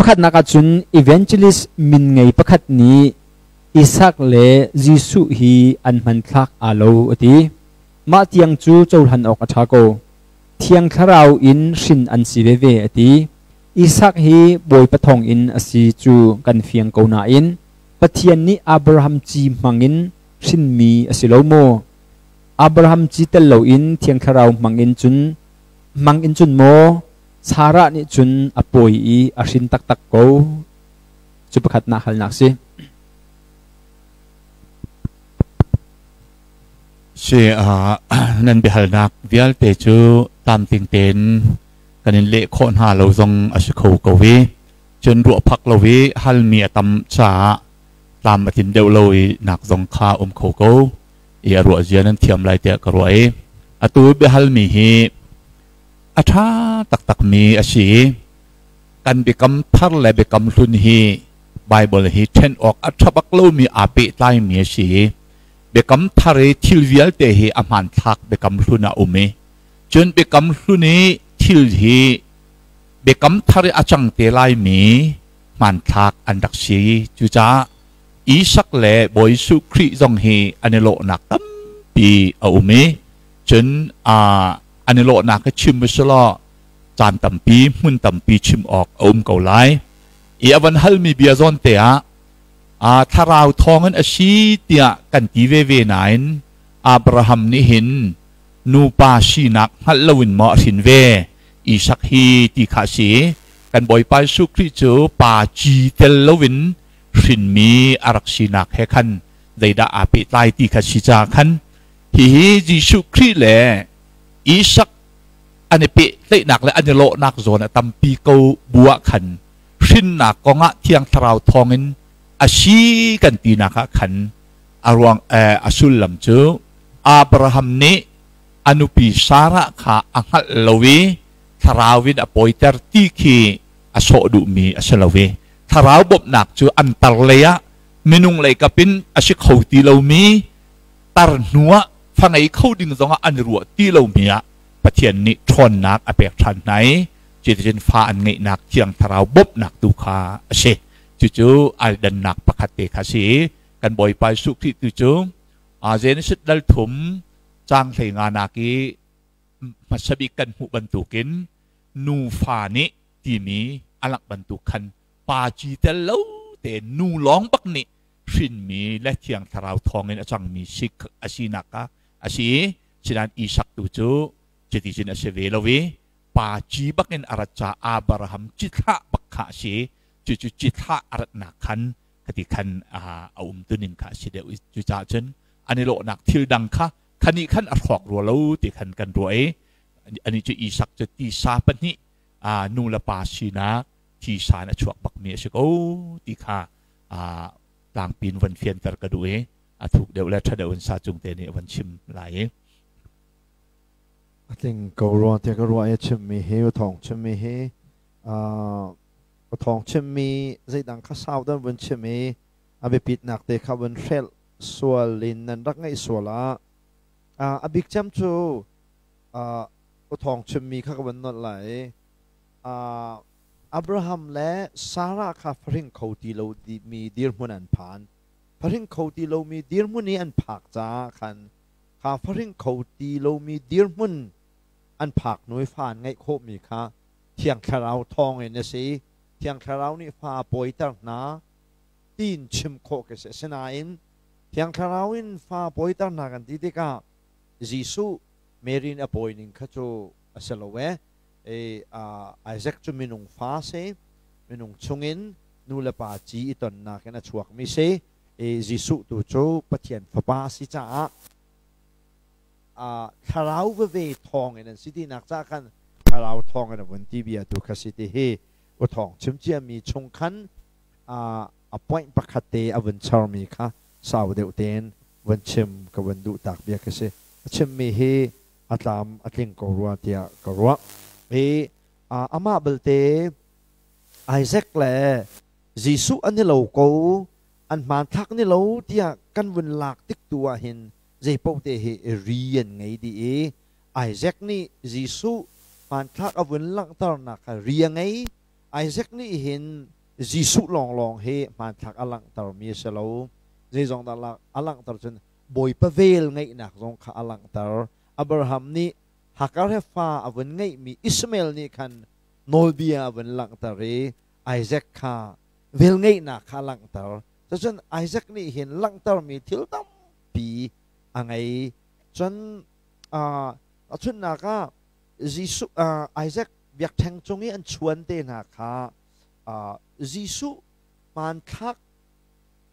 Pakhatnak ahcun evangelist min ngei pakhat nih Isak le Jesuh hi an hmanthlak aa lo a ti. Mah tiang cu cohlan awk a ṭha ko. Thiang Thlarau in hrin an si veve a ti. Isak hi Bawipa thawngin a si cu kan fiang ko nain Pathian nih Abraham ci hmangin hrinmi a si lo maw? Abraham ci tel loin Thiang Thlarau hmangin cun hmangin cun maw Sarah nih cun a pawi i a hrin taktak ko? Cu pakhatnak halnak si. Si nan biahalnak vialte cu tlamtling tein kan in leh khawh hna lo zong a si kho ko i cun ruah phak lo i halmi a tam caah tlam a tlin deuh lo i nak zong kha um kho ko i a ruah zia nan thiam lai tiah ka ruah i atu biahalmi hi a ṭha taktakmi a si i kan biakam thar le biakam hlun hi Baibal hi ṭhen awk a ṭha bak lomi aa pehtlaimi a si i biakam thar i thil vialte hi a hmanthlak biakam hlun ah um i cun biakam hlun i thil hi biakam thar i a cang te laimi hmanthlak an rak si. Cucaah Isak le Bawi Jesuh Khrih zong hi an i lawhnak tampi a um i cun an i lawhnak hi chim usulaw caan tampi hmun tampi chim awk a um ko lai. I a van halmi bia zawn te ah thlarau thawngin a si tiah kan ti veve nain Abraham nih hin nupa sinak hngalh loin maw a hrin ve Isak hi ti kha a si. Kan Bawipa Jesuh Khrih cu pa ci tel loin hrinmi a rak sinak he khan zeidah aa pehtlai ti kha si caah khan hihi Jesuh Khrih le Isak an i pehtlaihnak le an i lawhnak zawn a tampi ko bu ah khan hrinnak kongah Thiang Thlarau thawngin a si kan tinak ah khan a ruang a sullam cu Abraham nih a nupi Sarah kha a hngalh lo i thlarau in a pawiter ti khi a sawh duhmi a si lo i thlarau bawmhnak cu an tar lei ah minung lei kap in a si kho ti lomi tar hnu ah fa ngei kho ding zongah an i ruah ti lomi ah Pathian nih ṭhawnnak a pek ṭhan hna i cuticun fa an ngeihnak Thiang Thlarau bawmhnak tu kha a si. Cucu ai dannak pakhat te kha a si i kan Bawipa Jesuh Khrih tu cu Genesis dal thum caang 15 nak i hmasa bik kan hmuh bantukin nufa nih timi a langh bantuk khan pa ci tel lo te nu lawng bak nih hrinmi le Thiang Thlarau thawngin a cangmi si a sinak kha a si i sinain Isak tu cu cuticun a si ve lo i pa ci bakin a rat caah Abraham cithlah bak kha a si. Cucu cithlah a ratnak khan khati khan a um tuning kha a si deuh i cucaah cun an i lawhnak thil dang kha khani khan a hrawk rua lo ti khan kan ruah i ani cu Isak cu tisa pahnih nu le pa sinak thisa in a chuak bakmi a si ko ti kha tlangpi in van fianter ka duh i a thuk deuh le ṭha deuh in sa cung te nih a van chim lai i. A tling ko rua tiah ka ruah i a chimmi hi thawng chimmi hi thawng chimmi zeidang kha sau dan vun chim i a biapitnak te kha vun hrelh sual in nan rak ngaih sual ah a bik cem cu thawng chimmi kha ka vun nolh lai i Abraham le Sarah kha fahring kho ti lo mi dirhmun an phan. Fahring kho ti lomi dirhmun i an phak caah khan kha fahring kho ti lomi dirhmun an phak hnu i fa an ngeih khawhmi kha Thiang Thlarau thawngin a si. Thiang Thlarau nih fa a pawiter hna tiin chim khawh ka si. Asinain Thiang Thlarau in fa pawiter hna kan ti tikah Jesuh Mary in a pawi ning kha cu a si lo ee. Isaac cu minung fa si, minung chungin nu le pa ci i tonnak in a chuakmi si. Jesuh tu cu Pathian fapa a si caah thlarau veve thawng in an si tinak caah khan thlarau thawng in a vun ti bia tu kha si ti hi u thawng chim ciami chung khan a point pakhat te a vun charmi kha sau deuh tein vun chim ka vun duh tak bia ka si. A chimmi hi a tlam a tling ko rua tiah ka ruah. I amah belte Isaac le Jesuh an i lo ko, an hmanthlak ni lo tiah kan vun lak tik tu ah hin zeipaoh te hi ri an ngei dih i Isaac nih Jesuh hmanthlak a vun langhternak kha ri a ngei. Isaac nih hin Jesuh lawnglawng hi hmanthlak a langhtermi a si lo. Zeizong dah a langhter cun Bawipa vel ngeihnak zong kha a langhter. Abraham nih Hagar he fa a vun ngeihmi Ishmael nih khan nawlbia a vun langhter i Isaac kha velngeihnak kha a langhter. Cucun Isaac nih hin langhtermi thil tampi a ngei. Cun tahchunhnak ah Jesuh Isaac biakṭheng cung i an chuan te hna kha Jesuh hmanthlak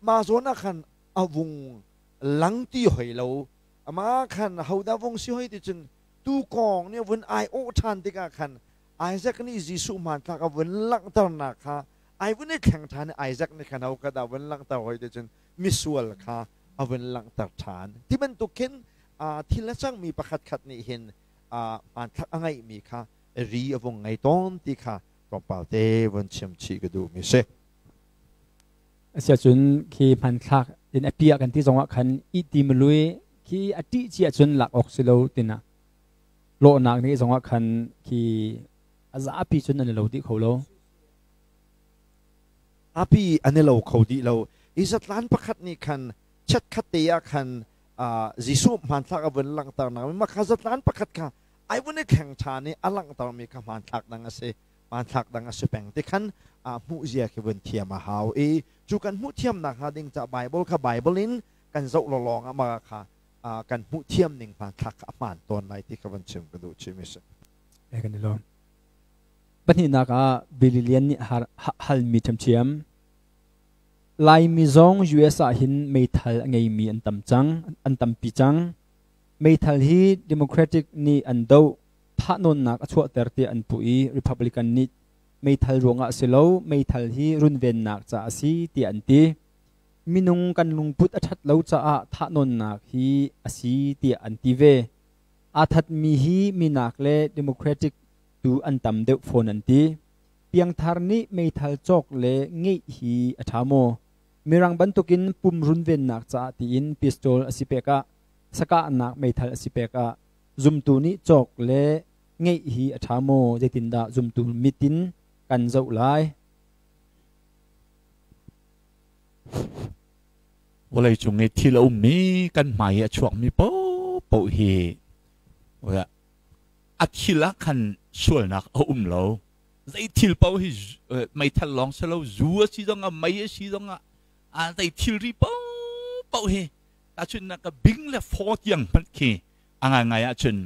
mah zawn ah khan a vung lang ti hoi lo. Amah khan hodah vung si hoi ti cun tuukawng nih a vun ai-awh ṭhan tikah khan Isaac nih Jesuh hmanthlak a vun langhternak kha ai vun i thleng ṭhan i Isaac nih khan ho kha dah vun langhter hoi ti cun misual kha a vun langhter ṭhan. Ti bantuk khin thil a cangmi pakhatkhat nih hin hmanthlak a ngeihmi kha ri a vung ngei tawn ti kha tlawmpal te vun chim chih ka duhmi si. Asiahcun khi hmanthlak in a piah kan ti zongah khan i ti malui khi a ṭih ci ahcun lak awk si lo tina lawhnak nih zongah khan khi a zapi cun an i lo dih kho lo. Api an i lo kho dih lo. I zatlan pakhat nih khan chiatkhat te ah khan Jesuh hmanthlak a vun langhternak mi mah kha zatlan pakhat kha ai vun i thleng ṭhan i a langhtermi kha hmanthlak dang a si. Hmanthlak dang a si peng ti khan hmuh zia khi vun thiam a hau i cu kan hmuh thiamnak hnga ding ca Bible kha Bible in kan zoh lawlawng ah mah kha kan hmuh thiam ning hmanthlak kha a hmaan tawn lai ti kha van chim ka duh chih mi si. Kan i lawm. Pahnihnak ah Billy Lian nih halmi ṭhiamṭhiam. Laimi zong US ah hin meithal a ngeimi an tam cang, an tampi cang. Meithal hi Democratic nih an doh, thahnawnnak a chuahter tiah an puh i Republican nih meithal ruangah a si lo, meithal hi runvennak ca a si tiah an ti. Minung kan lungput a ṭhat lo caah thahnawnnak hi a si tiah an ti ve. Aa thatmi hi minak le Democratic tu an tam deuh fawn an ti. Piangthar nih meithal cawk le ngeih hi a ṭha maw? Mirang bantukin pum runvennak caah tiin pistol a si pek ah, sakahnak meithal a si pek ah zumtu nih cawk le ngeih hi a ṭha maw? Zeitindah zumtu mit in kan zoh lai? Vawlei cung i thil a ummi kan hmai i a chuakmi paohpaoh hi a thil ah khan sualnak a um lo. Zei thil paoh hi meithal lawng si lo, zu a si zongah, mei a si zongah, zei thilri paohpaoh hi tahchunhnak ka bing le faw tiang hmanh khi a ngaingai ahcun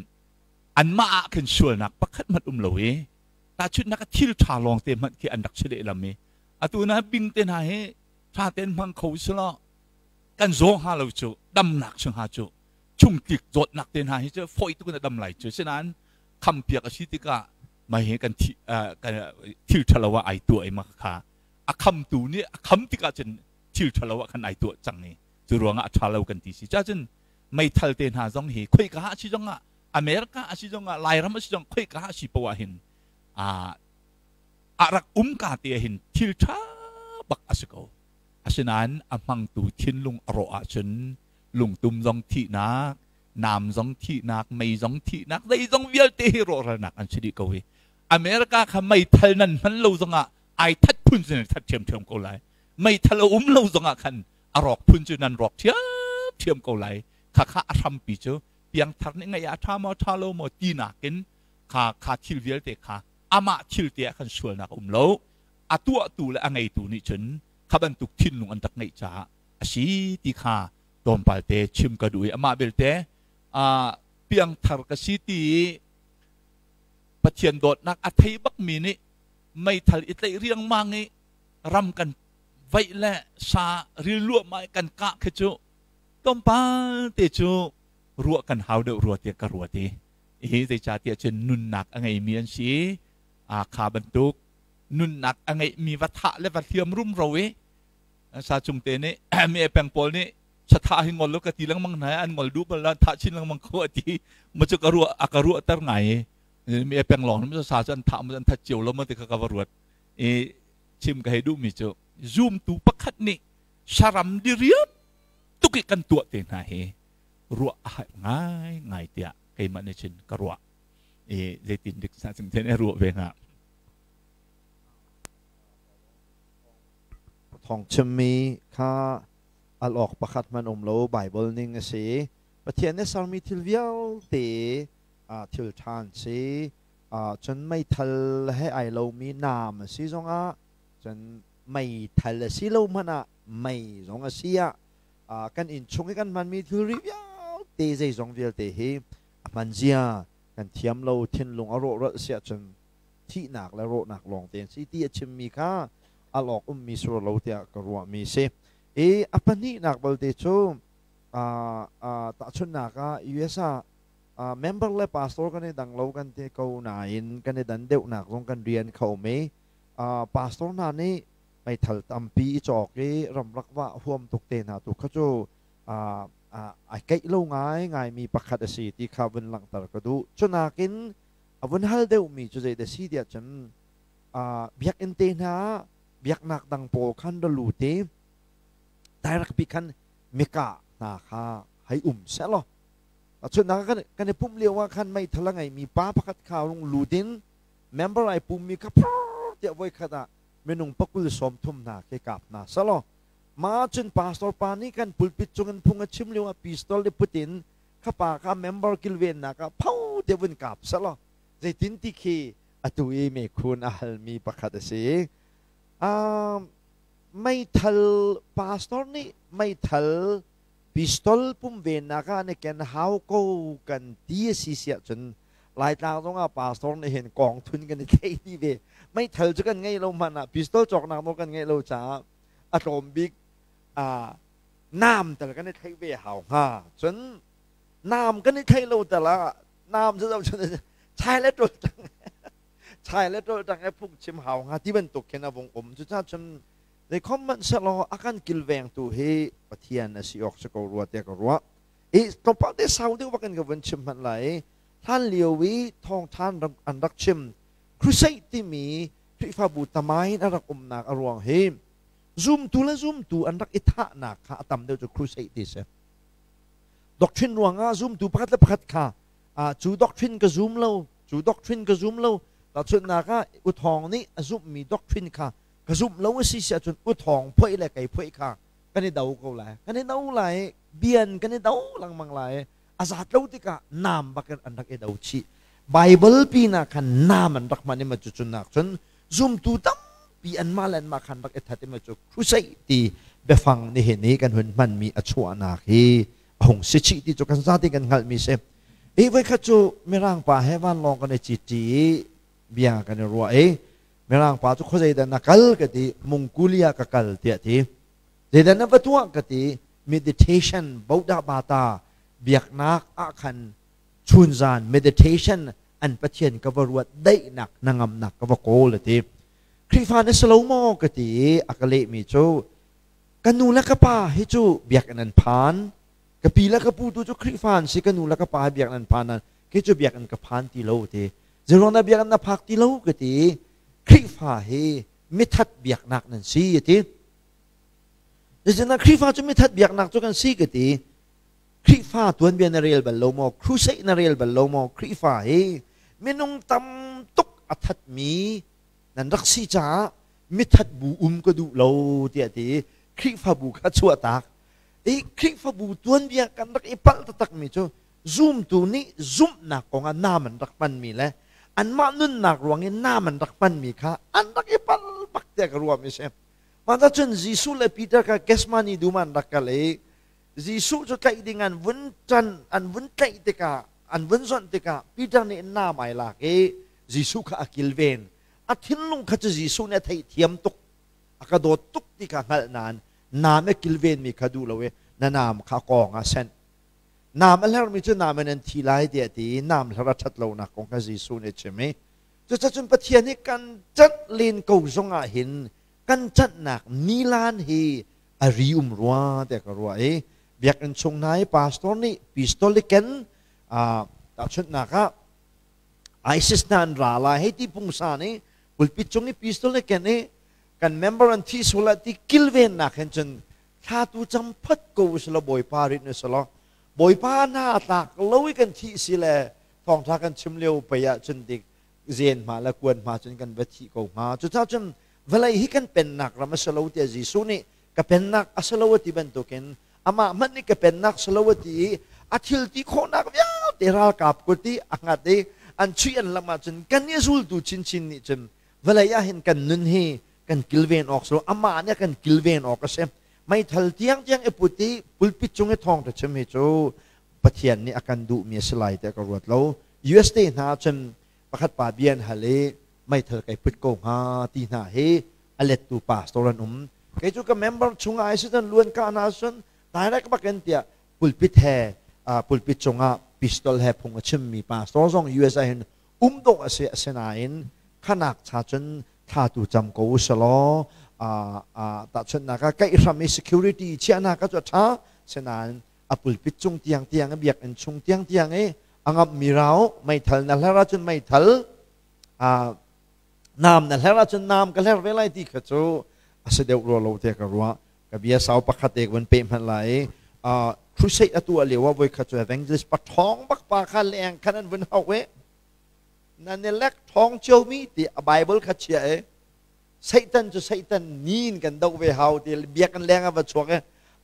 anmah ah khin sualnak pakhat hmanh um lo i tahchunhnak a thil ṭha lawng te hmanh khi an rak si lehlam i atu na bing te hna hi ṭha tein hmang kho selaw kan zaw hnga lo cu, damnak si hnga cu, chungtlik zawtnak te hna hi cu fawi tuk in a dam lai cu. Sinain khampiak a si tikah mei hi kan thi kan thil ṭhalo ah ai tuah i mah kha a khamtu nih a kham tikah cun thil ṭhalo ah khan ai tuah cang i cu ruangah a ṭha lo kan ti si cacun meithal te hna zong hi khoika ah si zongah, America a si zongah, Lairam a si zong, khoika ah si poah hin a rak um ka te hin thil ṭha bak a si ko. Asinain a hmangtu thinlung a rawh ahcun lungtum zong thihnak, nam zong thihnak, mei zong thihnak, zeizong vialte hi rawhralnak an si dih ko hi. America kha meithal nan hman lo zongah ai that phun cu nan that ṭhiamṭhiam ko lai. Meithal a um lo zongah khan a rawk phun cu nan rawk ṭhiamṭhiam ko lai. Khakha a hrampi cu piangthar nih ngeih ah ṭha maw ṭha lo maw ti nakin kha kha thil vialte kha amah thil te ah khan sualnak a um lo. A tuahtu le a ngeitu nih cun kha bantuk thinlung an rak ngeih caah a si ti kha tlawmpal te chim ka duh i amah belte piangthar ka si ti i Pathian dawtnak a thei bakmi nih meithal i tlaih riangmang i ram kan vaih le sa ril luahmah i kan kah khi cu tlawmpal te cu ruah kan hau deuh rua tiah ka ruat i hi zeicahtiah cun nunnak a ngeimi an si i kha bantuk nunnak a ngeihmi va thah le va hliam rumro i sa cung te nih mi peng pawl nih satha hi ngol lo ka ti lengmang hna an ngol duh bal la thah chin lengmang ko a ti ma cu ka ruah a ka ruah ter ngai i mi peng lawng sa cu an thah ma an that cio lo ma ti kha ka va ruat i chim ka hei duh mi cu zumtu pakhat nih saram diriam tuk i kan tuah te hna hi ruah a har ngai ngai tiah keimah nih cun ka ruah i zeitin dik sa cung ten ruah ve hnga. Thawng chimmi kha al awk pakhat hmanh um lo Bible ning a si. Pathian nih sermi thil vialte thil ṭha an si. Cun meithal he ai lomi naam a si zongah, cun meithal a si lo hmanh ah mei zong a si ah kan inn chung i kan hmanmi thilri vialte zeizong vialte hi a hman zia kan thiam lo, thinlung a rawhral si ahcun thihnak le rawhnak lawngte an si ti a chimmi kha al awk ummi sur lo tiah ka ruahmi si. I a pahnihnak balte cu tahchunhnak ah US ah member le pastor kan i dang lo kan ti ko nain kan i dan deuhnak zong kan rian kho um i pastor hna nih meithal tampi i cawk i ramlak vah huam tuk te hna tu kha cu ai keih lo ngaingaimi pakhat a si ti kha vun langhter ka duh. Cunakin a vun hal deuhmi cu zeidah si tiah cun biakinn te hna biaknak dang pawl khan ra lut i direct pi khan mika hna kha hei um sehlaw chunnak kan i pumh lio ah khan meithal a ngeimi pa pakhat kha rung lut in member ai pummi kha phur tiah voikhat ah minung pakul sawm thum hna ke kap hna selaw ma cun pastor pa nih kan pulpit cung in phung a chim lio ah pistol i put in kha pa kha member kilvennak ah pho tiah vun kap selaw zeitin ti khi atu i mekhun a halmi pakhat a si. Meithal pastor nih meithal pistol pum vennak ah na ken hau ko kan ti a si siah cun Laitlang zongah pastor nih hin kong thun kan i thlei ti ve. Meithal cu kan ngei lo hmanh ah pistol cawknak nawl kan ngeih lo caah a tlawm bik naam tal kan i thlei ve hau hnga. Cun naam kan i thlei lo tal ah naam cu cun chai le ṭul tang chai le ṭul tang e phungchim hau hnga ti bantuk khin a vung um. Cucaah cun Zeikhom hmanh sehlaw a kan kilvengtu hi Pathian a si awk si ko rua tiah ka ruah. I tlawmpal te sau deuh bak in ka vun chim hmanh lai. Hlan lio i thawngthan an rak chim crusade timi Khrihfabu tamai in a rak umnak a ruang hi zumtu le zumtu an rak i thahnak kha a tam deuh cu crusade ti si. Doctrine ruangah zumtu pakhat le pakhat kha cu doctrine ka zum lo, cu doctrine ka zum lo. Tahchunhnak ah U Thawng nih a zumhmi doctrine kha ka zumh lo a si si ahcun u thawng phoih le kei phoih kha kan i do ko lai, kan i do lai, bian kan i do lengmang lai. A zat lo tikah naam bakin an rak i do chih. Bible pinah khan naam an rak hman i ma cu cun nak cun zumtu tampi anmah le anmah khan rak i that i ma cu crusade ti biafang nihin i kan hun hmanmi a chuahnak hi a hung si chih ti cu kan zate kan hngalhmi si. I voikhat cu mirang pa he vanlawng kan i cit i bia kan i ruah i Mirang pa cu khuazei dah na kal ka ti, Monggolia ka kal tiah ti. Zeidah na va tuah ka ti, meditation Buddha bata biaknak ah khan chunzan meditation an pathian ka va ruat, daihnak hnangamnak ka va kawl a ti. Khrihfa na si lo maw ka ti i a ka lehmi cu ka nu le ka pa hi cu biakinn an phan, ka pi le ka pu tu cu Khrihfa an si, ka nu le ka pa hi biakinn an phan, kei cu biakinn ka phan ti lo ti. Zeiruang dah biakinn na phak ti lo ka ti. Khrihfa hi mithat biaknak nan si a ti. Zeitindah Khrihfa cu mithat biaknak cu kan si ka ti. Khrihfa tuanbia na rel bal lo maw? Crusade na rel bal lo maw? Khrihfa hi minung tam tuk a thatmi nan rak si caah mithat bu um ka duh lo tiah ti. Khrihfabu kha chuahtak. I Khrihfabu tuanbia kan rak i palh taktakmi cu zumtu nih zumhnak kongah naam an rak hmanmi le anmah nunnak ruang i naam an rak hmanmi kha an rak i pal bak tiah ka ruahmi si. Mah cun Jesuh le Peter kha Gethsemane dum an rak kal i Jesuh cu tlaih ding an vun ṭan an vun tlaih tikah an vun zonh tikah Peter nih naam ai lak i Jesuh kha a kilven. A thinlung kha cu Jesuh nih a theihthiam tuk, a ka dawt tuk ti kha hngalh nain naam a kilvenmi kha duh lo i na naam kha kawng ah senh. Naam a hlermi cu naam in an thi lai tiah ti i naam hler a ṭhat lonak kong kha Jesuh nih a chim i cucacun Pathian hi kan ṭanh len ko zongah hin kan ṭanhnak nilan hi a ri um rua tiah ka ruah i biakinn chung hna i pastor nih pistol i ken tahchunhnak ah ISIS hna an ra lai hei ti pungsan i pulpit cung i pistol i ken i kan member an thi sual ah ti kilvennak hin cun thla tu cam phot ko usila Bawipa rit usila Bawipa hna tlak lo i kan thih si le thawngtha kan chim lio pei ah cun dik zen hma le kuan hma cun kan va thih ko hnga. Cucaah cun Vawlei hi kan pennak ram a si lo tiah Jesuh nih ka pennak a si lo a ti bantukin amah hmanh nih ka pennak si lo a ti i a thil ti khawhnak vialte ralkap kut i a hngat i an chuih an lamh ahcun kan i zultu chinchin nih cun vawlei ah hin kan nun hi kan kilven awk si lo, amah nih a kan kilven awk a si. Meithal tiangtiang i put i pulpit cung i thawngṭha chim hi cu Pathian nih a kan duhmi a si lai tiah ka ruat lo. US te hna cun pakhat pa bia an hal i meithal kai put ko hnga ti hna hi a lettu pastor an um. Kei cu ka member chungah ai si cun luan ka hna cun direct bakin tiah pulpit he pulpit cungah pistol he phung a chimmi pastor zong US ah hin um dawh a si. Asinain khanak cha cun thla tu cam ko u selaw tahchunhnak ah kaihram i security chiahnak ah cu a ṭha. Sinain a pulpit cung tiangtiang i biakinn chung tiangtiang i a ngamhmi rau meithal na hler ahcun meithal, naam na hler ahcun naam ka hler ve lai ti kha cu a si deuh rua lo tiah ka ruah. Ka bia sau pakhat te ka van peh hmanh lai. Crusade a tuah lio ah voikhat cu evangelist pa ṭhawng bak pa kha leng khan an vun hauh i nan i lek ṭhawng ciomi ti a Bible kha chia i Satan cu Satan nin kan doh ve hau ti biakinn leng ah va chuak i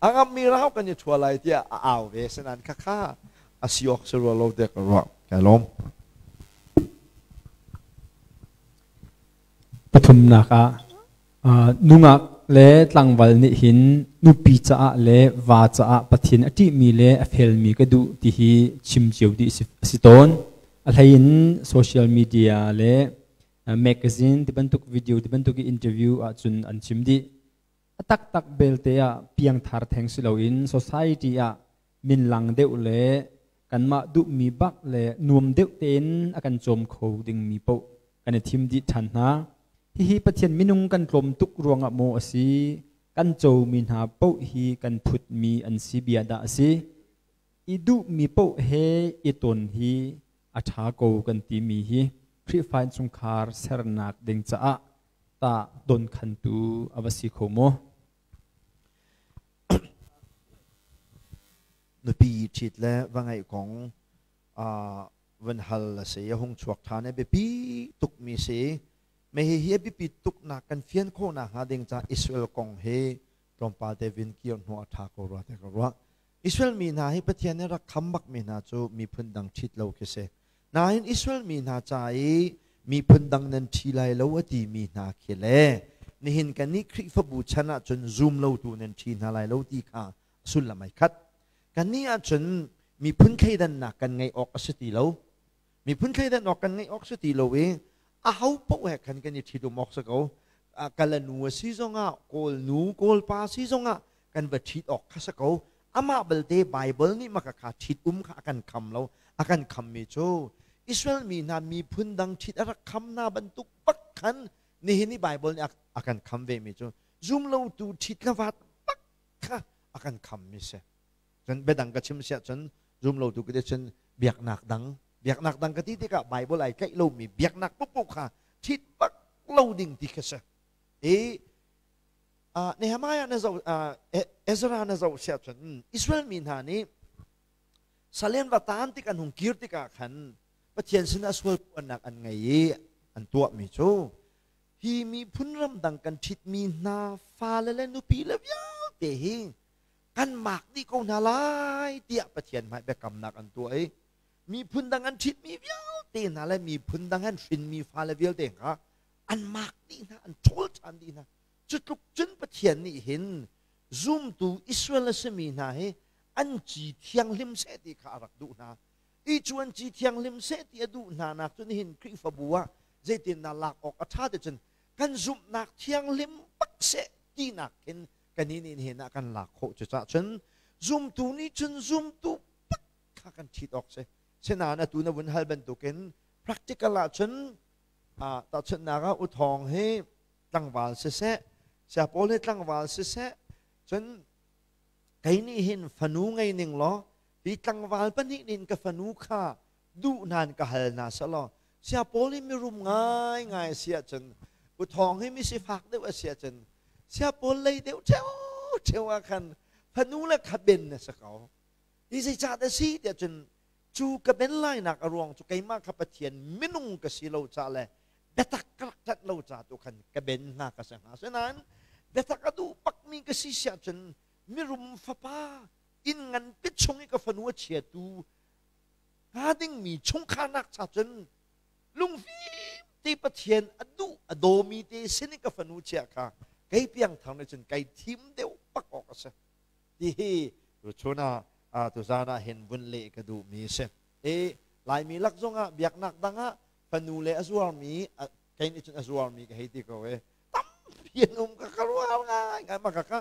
a ngammi rau kan i ṭhua lai tiah a au ve. Sinan khakha a si awk si rua lo tiah ka ruah. Kai lawm. Pathumnak ah nungak le tlangval nih hin nupi caah le va caah Pathian a ṭihmi le a felmi ka duh ti hi chim cio dih a si tawn. A hlei in social media le magazine ti bantuk video ti bantuk i interview ahcun an chim dih. A taktak belte ah piangthar theng si loin society ah minlang deuh le kanmah duhmi bak le nuam deuh tein a kan cawm kho dingmi paoh kan i thim dih ṭhan hna. Hihi Pathian minung kan tlawm tuk ruangah maw a si, kan comi hna paoh hi kan phutmi an si bia dah a si? I duhmi paoh he i ton hi a ṭha ko kan timi hi Khrihfa innchungkhar sernak ding caah tah donkhantu a va si kho maw? Nupi ṭhit le va ngeih kong van hal a si. A hung chuak ṭhan i biapi tukmi si. Me hihi a biapi tuknak kan fian khawhnak hnga ding caah Israel kong hi tlawmpal te vin kir hnu a ṭha ko rua te ka ruah. Israel mi hna hi Pathian nih rak kham bakmi hna cu miphun dang ṭhit lo khi si. Nain Israel mi hna ca i miphun dang nan ṭhi lai lo a timi hna khi le nihin kannih Khrihfabu chan ahcun zum lotu nan ṭhi hna lai lo ti kha sullam ai khat. Kannih ahcun miphun thleidannak kan ngeih awk a si ti lo. Miphun thleidan awk kan ngeih awk si ti lo i aho paoh he khan kan i ṭhitum awk si ko. Kala nu a si zongah, Kawl nu, Kawl pa si zongah kan va ṭhit awk kha si ko. Amah belte Baibal nih maka kha ṭhit um kha a kan kham lo. A kan khammi cu Israel mi hna miphun dang ṭhit a rak kham hna bantuk bak khan nihin i Baibal nih a kan kham vemi cu zumlotu ṭhit le vat bak kha a kan khammi si. Cun biadang ka chim siah cun zumlotu ka ti cun biaknak dang, biaknak dang ka ti tikah Bible ai tlaih lomi biaknak paohpaoh kha ṭhit bak lo ding ti kha si. I Nehemiah na zoh, Ezra na zoh siah cun Israel mi hna nih salen va taan tik an hung kir tikah khan Pathian sinah sual puannak an ngei i an tuahmi cu hi miphun ramdang kan ṭhitmi hna fale le nupi le vialte hi kan maak dih ko hna lai tiah Pathian hmai biakamnak an tuah i miphun dang an ṭhitmi vialte hna le miphun dang an hrinmi fale vialte kha an maak dih hna, an ṭhawl ṭhan dih hna. Cu tluk cun Pathian nih hin zumtu Israel a simi hna hi an ci thianghlim seh ti kha a rak duh hna. I cu an ci thianghlim seh ti a duh hna nak cu nihin Khrihfabu ah zeitindah lak awk a ṭha ti cun kan zumhnak thianghlim bak seh tinak khin kan nih hin ah kan lak khawh. Cucaah cun zumtu nih cun zumtu bak kha kan ṭhit awk si. Sinain atu na vun hal bantukin practical ah cun tahchunhnak ah uthawng hi tlangval siseh, siapawl hi tlangval siseh, cun kei nih hin fanu ngei ning law hi tlangval pahnih nih ka fanu kha duh hnan ka hal hna selaw siapawl hi mirum ngaingai a si ahcun, uthawng hi mi sifak deuh a si ahcun siapawl lei deuh ṭheo ah khan fanu le kha ben na si ko. Hi zeicah dah si tiah cun cu ka ben lainak a ruang cu keimah kha Pathian minung ka si lo ca le Biatak ka rak ṭanh lo ca tu khan ka ben hnga ka si hnga. Asinain biatak a duh bakmi ka si siah cun mirum fapa inn nganpi chung i ka fanu a chiatu hnga dingmi chungkharnak cha cun lungfim te Pathian a duh a dawmi te sin i ka fanu chia kha kei piangthar nih cun kai thim deuh bak awk a si. Ti hi tuchun ah tuzaan ah hin vun leh ka duhmi a si. I Laimi lak zongah biaknak dang ah fanu le a zuarmi kei nih cun a zuarmi ka hei ti ko e tampi an um ka ka rual ngai ngai ma ka ka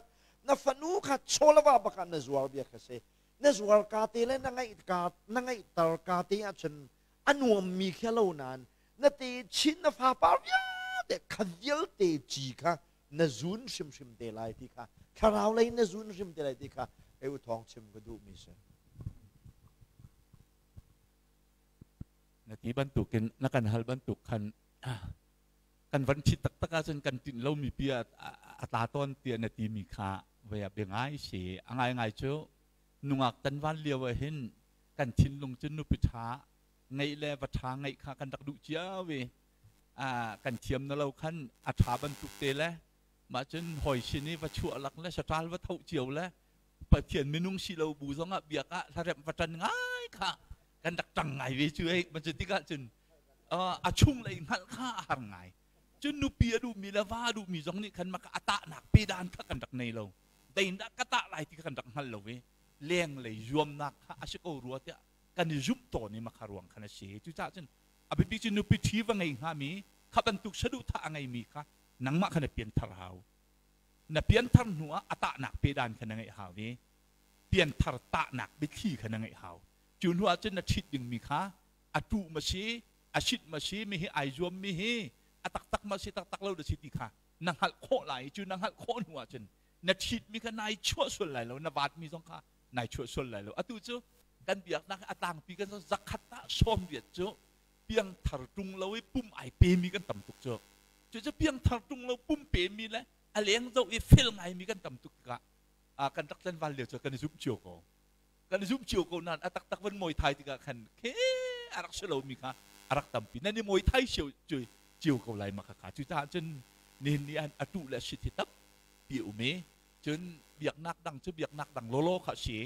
na fanu kha chawlava bak ah na zuar bia kha si na zuar ka te le na ngaih ka na ngaihter ka te ahcun a nuammi khi lo nain na te chin na fapa vialte kha vialte ci kha na zun hrimhrim te lai ti kha thlarau lei na zun hrim te lai ti kha kei u thawng chim ka duhmi si. Na ti bantukin na kan hal bantuk khan kan van chit taktak ahcun kan tinh lomi pi a tla tawn tiah na timi kha vei a bia ngai si. A ngaingai cu nungak tan van lio ah hin kan thinlung cu nupi ṭha ngeih le va ṭha ngeih kha kan rak duh cio i kan thiam na lo khan a ṭha bantuk te le mah cun hawi sin i va chuah lak le saṭal va tho cio le Pathian minung si lo bu zongah biak ah hlaremh va ṭan ngai kha kan rak ṭang ngai ve cu ei man cu tikah cun a chung lei hngalh kha a har ngai. Cun nupi a duhmi le va a duhmi zong nih khan maka a tahnak pedan kha kan rak nei lo, deindah ka tah lai ti kha kan rak hngal lo i leng lei zuamnak kha a si ko rua tiah kan i zumh tawn i makha ruang khan a si. Cucaah cun a biapi cu nupi ṭhi va ngei hngami kha bantuk saduhthah a ngeimi kha nangmah kha na pianthar hau. Na pianthar hnu ah a tahnak pedan kha na ngeih hau i pianthar tahnak biathli kha na ngeih hau. Cu hnu ah cun na ṭhit dingmi kha a tuh ma si, a sit ma si, mi hi ai zuam mi hi a taktak ma si, taktak lo da si ti kha na hngalh khawh lai. Cu na hngalh khawh hnu ah cun na ṭhitmi kha nai chuah sual lai lo, na vaatmi zong kha nai chuah sual lai lo. Atu cu kan biaknak a tlangpi kan zakhat ah 80 cu piangthar ṭung lo i pum ai pemi kan tam tuk cu. Cucu piangthar ṭung lo pum pemi le a leng zoh i fel ngaimi kan tam tuk tikah kan rak tlanval lio cu kan i zumh cio ko. Kan i zumh cio ko nain a taktak van mawi thai tikah khan khe a rak si lomi kha a rak tampi. Nan i mawi thai cio ko lai ma khakha. Cucaah cun nihin ni ah a tuh le a sit hi tampi a um i cun biaknak dang cu biaknak dang lawlaw kha a si.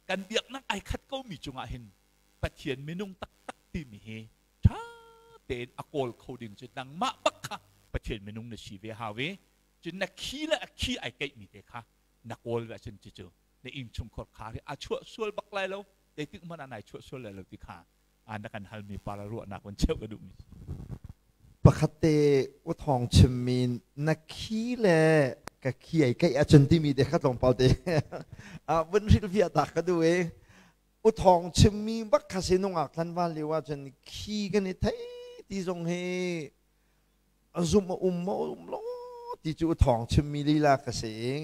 Kan biaknak ai khat komi cungah hin Pathian minung taktak timi hi ṭha tein a kawl kho ding cu nangmah bak kha Pathian minung na si ve hau i cun na khi le a khi ai keihmi te kha na kawl ve ahcun cucu na innchungkhar khar hi a chuah sual bak lai lo, zeitik hmanh ah nai chuah sual lai lo ti kha na kan halmi pa le ruahnak van cheuh ka duhmi. Pakhat te u thawng chimmi na khi le ka khi ai keih ahcun timi te kha tlawmpal te vun hrilhfiah ta ka duh i u thawng chimmi bak kha si nungak thlanval lio ahcun khi kan i thei ti zong hi a zum a um ma um lo ti cu u thawng chimmi lila ka si i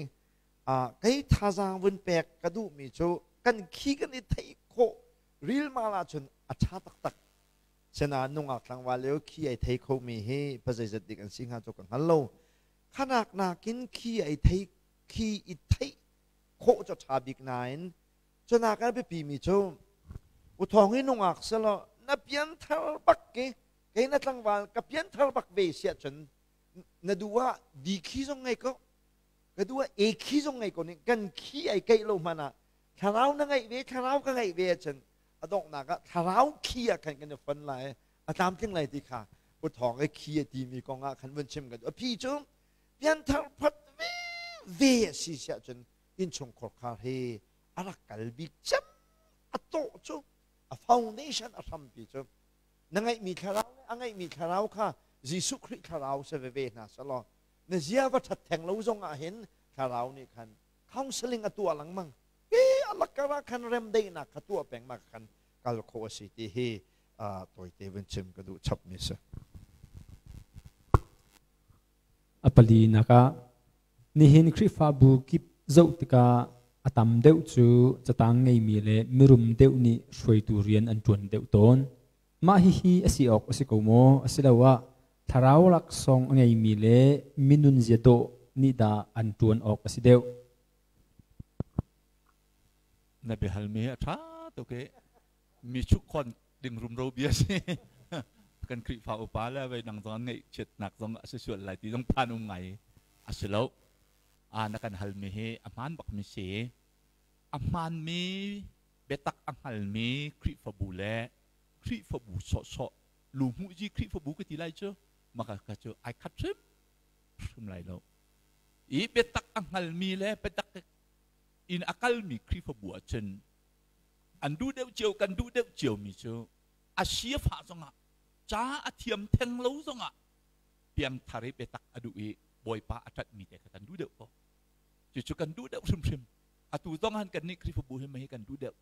kei thazaang vun pek ka duhmi cu kan khi kan i theih khawh rilmal ahcun a ṭha taktak. Sena nungak tlangval lio khi ai thei khomi hi pazeizat dik an si hnga cu ka hngal lo. Khanak nakin khi ai thei khi i theih khawh cu ṭha bik nain cunak a biapi mi cu u thawng hi nungak selaw na pianthar bak ki kei na tlangval ka pianthar bak ve siah cun na duh ah di khi zong ngei ko, ka duh ah e khi zong ngei ko ning kan khi ai keih lo hmanh ah thlarau na ngeih ve, thlarau ka ngeih ve ahcun a donghnak ah thlarau khi ah khan kan i fon lai, a tlamtling lai ti kha u thawng i khi a timi kong ah khan vun chim ka duh. A phi cu pianthar phat ve ve a si siah cun innchungkhar khar hi a rak kal bik cem, a tawh cu a foundation a hrampi cu na ngeihmi thlarau le a ngeihmi thlarau kha Jesuh Khrih thlarau si veve hna selaw na zia va ṭhat theng lo zong ah hin thlarau nih khan counseling a tuah lengmang i a lakar ah khan remdaihnak kha tuah peng ma khan kal khawh a si ti hi tawite vun chim ka duh chapmi si. A palinak ah nihin Khrihfabu kip zoh tikah a tam deuh cu catang ngeimi le mirum deuh nih hruaitu rian an ṭuan deuh tawn. Mah hihi a si awk a si ko maw? Asiloah thlarau laksawng a ngeimi le minun zia dawh nih dah an ṭuan awk a si deuh? Na biahalmi hi a ṭha tuk i mi chukkhon ding rumro bia si. Kan Khrihfa upa le vei dang zong an ngaihchiatnak zong a si sual lai ti zong phan um ngai a si lo. A na kan halmi hi a hmaan bakmi si. A hmaanmi biatak a hngalmi Khrihfabu le Khrihfabu sawhsawh luhmuhzi Khrihfabu ka ti lai cu maka ka cu ai khat hrim hrim lai lo. I biatak a hngalmi le biatak in a kalmi Khrihfabu ahcun an duh deuh cio kan duh deuh ciomi cu a si a fah zongah ca a thiam theng lo zongah piangthar i biatak a duh i Bawipa a ṭanhmi te kha kan duh deuh ko. Cucu kan duh deuh hrimhrim. Atu zong han kan nih Khrihfabu hi mei kan duh deuh.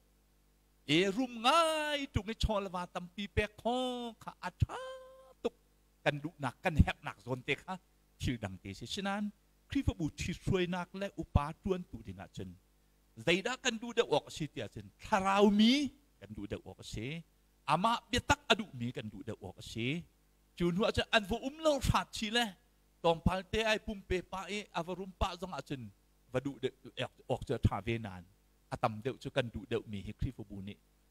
E rum ngai ṭung i chaw le va tampi pek kho kha a ṭha tuk. Kan duhnak kan herhnak zawn te kha thil dang te si. Sinain Khrihfabu ṭhithruainak le upa ṭuantu ding ahcun zeidah kan duh deuh awk a si tiah cun thlarau mi kan duh deuh awk a si. Amah biatak a duhmi kan duh deuh awk a si. Cu hnu ahcun an va um lo hrat chi le tlawmpal te ai pumpe pah i a va rum pah zong ahcun va duh deuh awk cu a ṭha ve nain a tam deuh cu kan duh deuhmi hi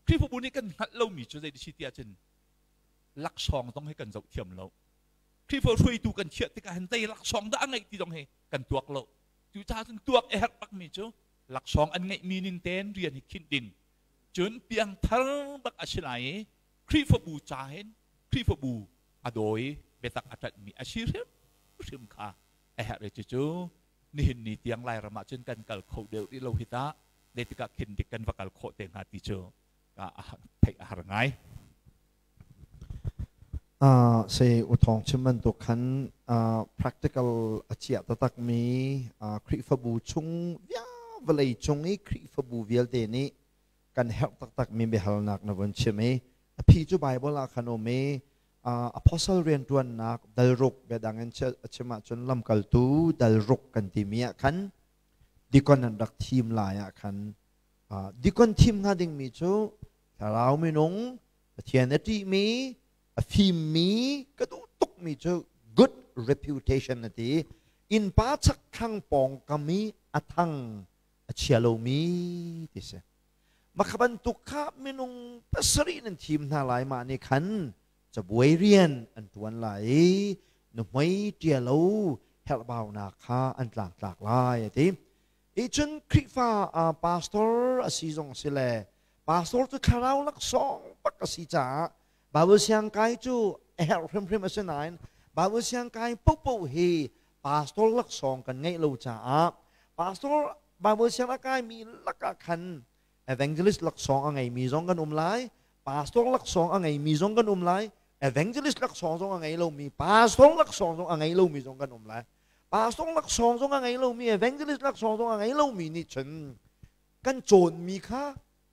Khrihfabu nih kan hngalh lomi cu zei si tiah cun laksawng zong hi kan zoh thiam lo. Khrihfa hruaitu kan chiah tikah hin zei laksawng dah a ngeih ti zong hi kan tuak lo. Cucaah cun tuak a herh bakmi cu laksawng an ngeihmi ning tein rian hi khinh ding. Cun piangthar bak a si lai i Khrihfabu ca hin Khrihfabu a daw i biatak a ṭanhmi a si hrimhrim kha a herh i cucu nihin ni tiang Lairam ah cun kan kal kho deuh rih lo hi tah zeitikah khin dik kan va kal khawh te hnga ti cu theih a har ngai. Se uthong chim bantuk khan practical a chiah taktak mi Khrihfabu chung vawlei cung i Khrihfabu vialte nih kan herh taktak mi biahalnak na vun chim i a phi cu Bible ah khan um i apostle rianṭuannak dalruk biadang in a chim ahcun lamkaltu dalruk kan timi ah khan dikon an rak thim lai ah khan dikon thim hnga dingmi cu thlarau minung Pathian a ṭihmi a fimmi ka duh tukmi cu good reputation a ti innpa chakthlang pawngkam i a thang a chia lomi ti si Makha bantuk kha minung pasarih nan thim hna lai mah nih khan cabuai rian an ṭuan lai i nuhmei ṭialo herhbaunak kha an tlangtlak lai a ti. I cun Khrihfa pastor a si zong si le pastor cu thlarau laksawng bak a si caah Bible siangkai cu a herh hrimhrim a si nain Bible siangkai paohpaoh hi pastor laksawng kan ngeih lo caah pastor Bible siang a kaimi lakah khan evangelist laksawng a ngeimi zong kan um lai pastor laksawng a ngeimi zong kan um lai evangelist laksawng zong a ngei lomi pastor laksawng zong a ngei lomi zong kan um lai pastor laksawng zong a ngei lomi evangelist laksawng zong a ngei lomi nih cun kan cawnmi kha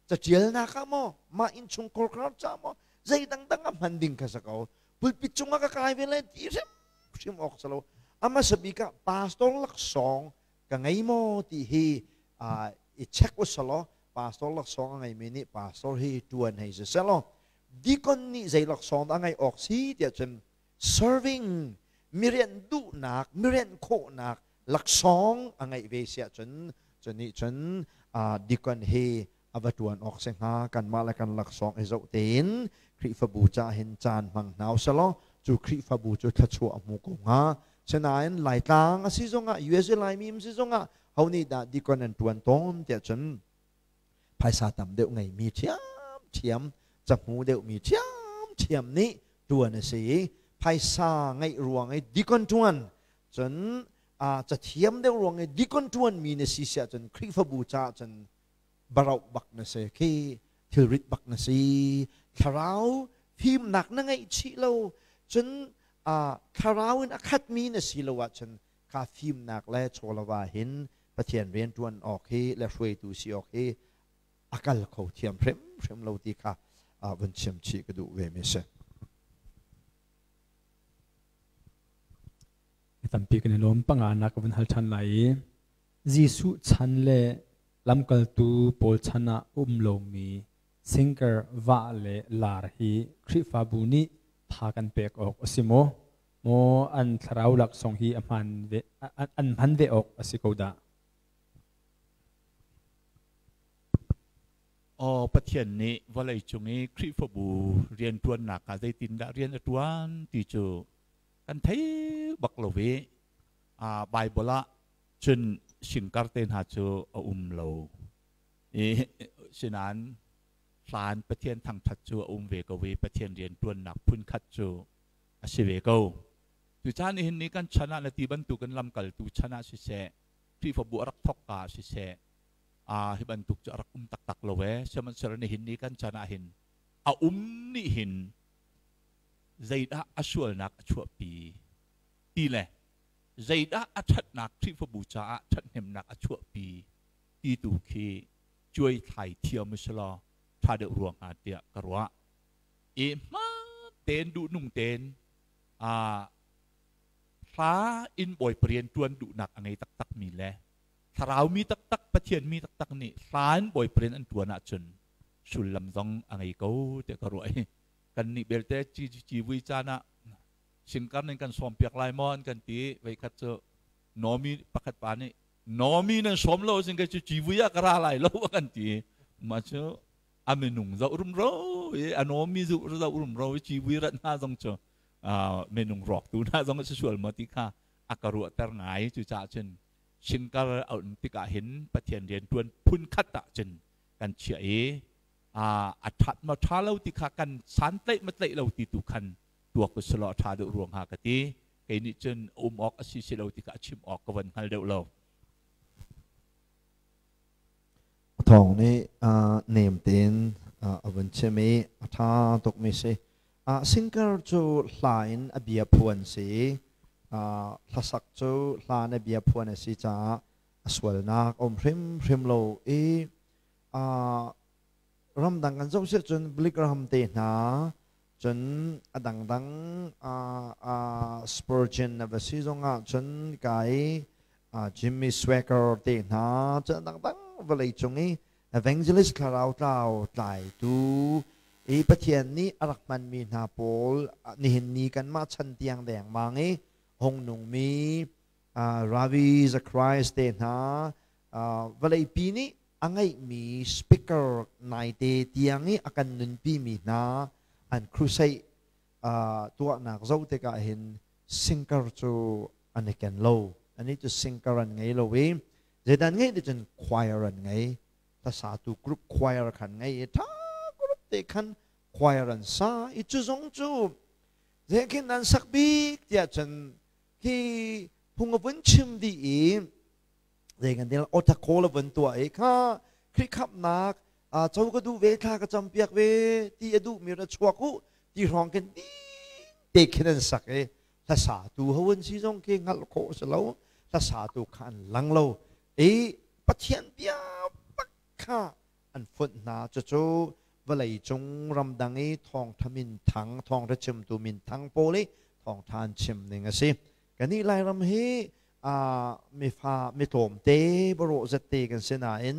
catialnak ah maw mah innchungkhar kar ca maw zei dangdang a hman ding kha sa ko pulpit cungah ka kai ve lai ti hrim hrim awk sa lo ama sabik ah pastor laksawng ka ngei maw ti hi i check u selaw pastor laksawng a ngeimi nih pastor hi tuan hei si selaw deacon nih zei laksawng dah a ngeih awk si tiah cun serving mirian duhnak mirian khawhnak laksawng a ngeih ve si ahcun cu nih cun deacon hi a va tuan awk si hnga kanmah le kan laksawng i zoh tein Khrihfabu ca hin caan hmang hna usalaw cu Khrihfabu cu thluachuah a hmu ko hnga sinain Laitlang a si zongah USA Laimi um si zongah ho nih dah deacon an tuan tawn tiah cun phaisa tam deuh ngeimi ṭhiamṭhiam cahmu deuhmi ṭhiamṭhiam nih ṭuan a si i phaisa ngeih ruang i deacon ṭuan cun cathiam deuh ruang i deacon ṭuanmi na si siah cun Khrihfabu caah cun barauh bak na si khi thilrit bak na si thlarau fimnak na ngeih chih lo cun thlarau in a khatmi na si lo ahcun kha fimnak le chawlava hin Pathian rian ṭuan awk hi le hruaitu si awk hi a kal kho thiam hrimhrim lo ti kha vun chim chih ka duh ve mi si. Tampi kan i lawm panga nak ka vun hal ṭhan lai i Jesuh chan le lamkaltu pawl chan ah um lomi singer vah le lar hi Khrihfabu nih tha kan pek awk a si maw? Maw an thlarau laksawng hi a hman ve, an hman ve awk a si ko dah? Aw Pathian nih vawlei cung i Khrihfabu rianṭuannak ah zeitindah rian a ṭuan ti cu kan thei bak lo i Baibal ah cun singkar te hna cu a um lo. I sinain hlan Pathian thangṭhat cu a um ve ko i Pathian rianṭuannak phunkhat cu a si ve ko. Tucaan nihin ni kan chan ah na ti bantukin lamkaltu chan ah siseh, Khrihfabu a rak thawkka ah siseh, hi bantuk cu a rak um taktak lo ee. Sihmanhsehlaw nihin ni kan chan ah hin a um nih hin zeidah a sualnak a chuahpi ti le zeidah a ṭhatnak Khrihfabu caah ṭhathnemnak a chuahpi ti tu khi cuai thlai thiam usulaw ṭha deuh rua hnga tiah ka ruah. I hmaan tein duhnung tein hla in Bawipa rian ṭuan duhnak a ngei taktakmi le thlarau mi taktak Pathian mi taktak nih hla in Bawipa rian an ṭuan ahcun sullam zong a ngei ko tiah ka ruah i kannih belte civui caan ah singkar ning kan sawm piak lai maw an kan ti. Voikhat cu Nomi pakhat pa nih Nomi nan sawm lo sin kei cu civui ah ka ra lai lo a kan ti. Mah cu a minung zoh rumro i a Nomi zoh rumro i civui rat hna zong cu minung rawktu hna zong a si sual maw ti kha a ka ruahter ngai. Cucaah cun singkar a um tikah hin Pathian rian ṭuan phun khat ah cun kan chiah i a ṭhat maw ṭha lo ti kha kan santlaih ma tlaih lo ti tu khan tuak u selaw a ṭha deuh ruang hnga ka ti. Kei nih cun um awk a si si lo ti kha a chim awk ka van hngal deuh lo. Thawng nih nem tein a vun chim i a ṭha tukmi si. Singer cu hla in a bia phuan si. Hlasak cu hla in a bia phuan a si caah a sualnak a um hrimhrim lo i ramdang kan zoh si cun Billy Graham te hna cun a dangdang Spurgeon na va si zongah cun kai Jimmy Swagger te hna cun a dangdang vawlei cung i evangelist thlarau tlau tlaitu i Pathian nih a rak hmanmi hna pawl nihin ni kanmah chan tiang dengmang i hung nungmi Ravi Zacharias te hna vawleipi nih a ngeihmi speaker naite tiang i a kan nunpimi hna an crusade tuahnak zoh tikah hin singer cu an i ken lo. Ani cu singer an ngei lo i zeidah an ngeih ti cun choir an ngei. Hlasatu group choir khan ngei i ṭha group te khan choir an sa i cu zong cu zeikin an sak bik tiah cun hi phung a vun chim dih i zei kan til otakhawl a vun tuah i kha Khrih khamhnak cho ka duh ve, thla ka campiak ve ti a duhmi ra chuak u ti hrawng khin te khin an sak i hlasatu ho an si zong khi hngalh khawh si lo, hlasatu kha an lang lo i Pathian bia bak kha an fonh hna. Cucu vawlei cung ramdang i thawngtha minthang, thawngtha chimtu minthang pawl i thawngtha an chim ning a si. Kannih Lairam hi mifa mitlawmte barawh zette kan si nain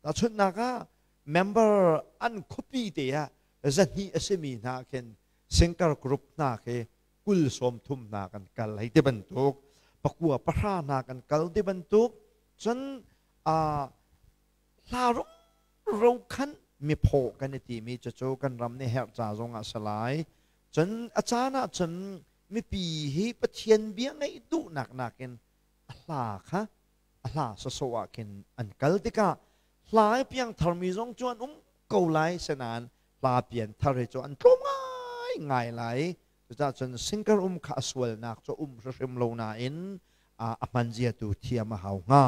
tahchunhnak ah member an khuapi te ah 200 a simi hna khin singer group hna khi 20 30 hna kan kal hei ti bantuk, 9 10 hna kan kal ti bantuk cun hla ro khan miphaw kan i timi cucu kan ram nih herh ca zong ah salai cun a caan ah cun mipi hi Pathian bia ngaih duhnak nakin a hla kha a hla sawsawh ah khin an kal tikah hla i piangthar mi zong cu an um ko lai, senain hla pianthar hi cu an tlawm ngai ngai lai. Cucaah cun singer um kha a sualnak cu um hrimhrim lo nain a hman zia tu thiam a hau hnga.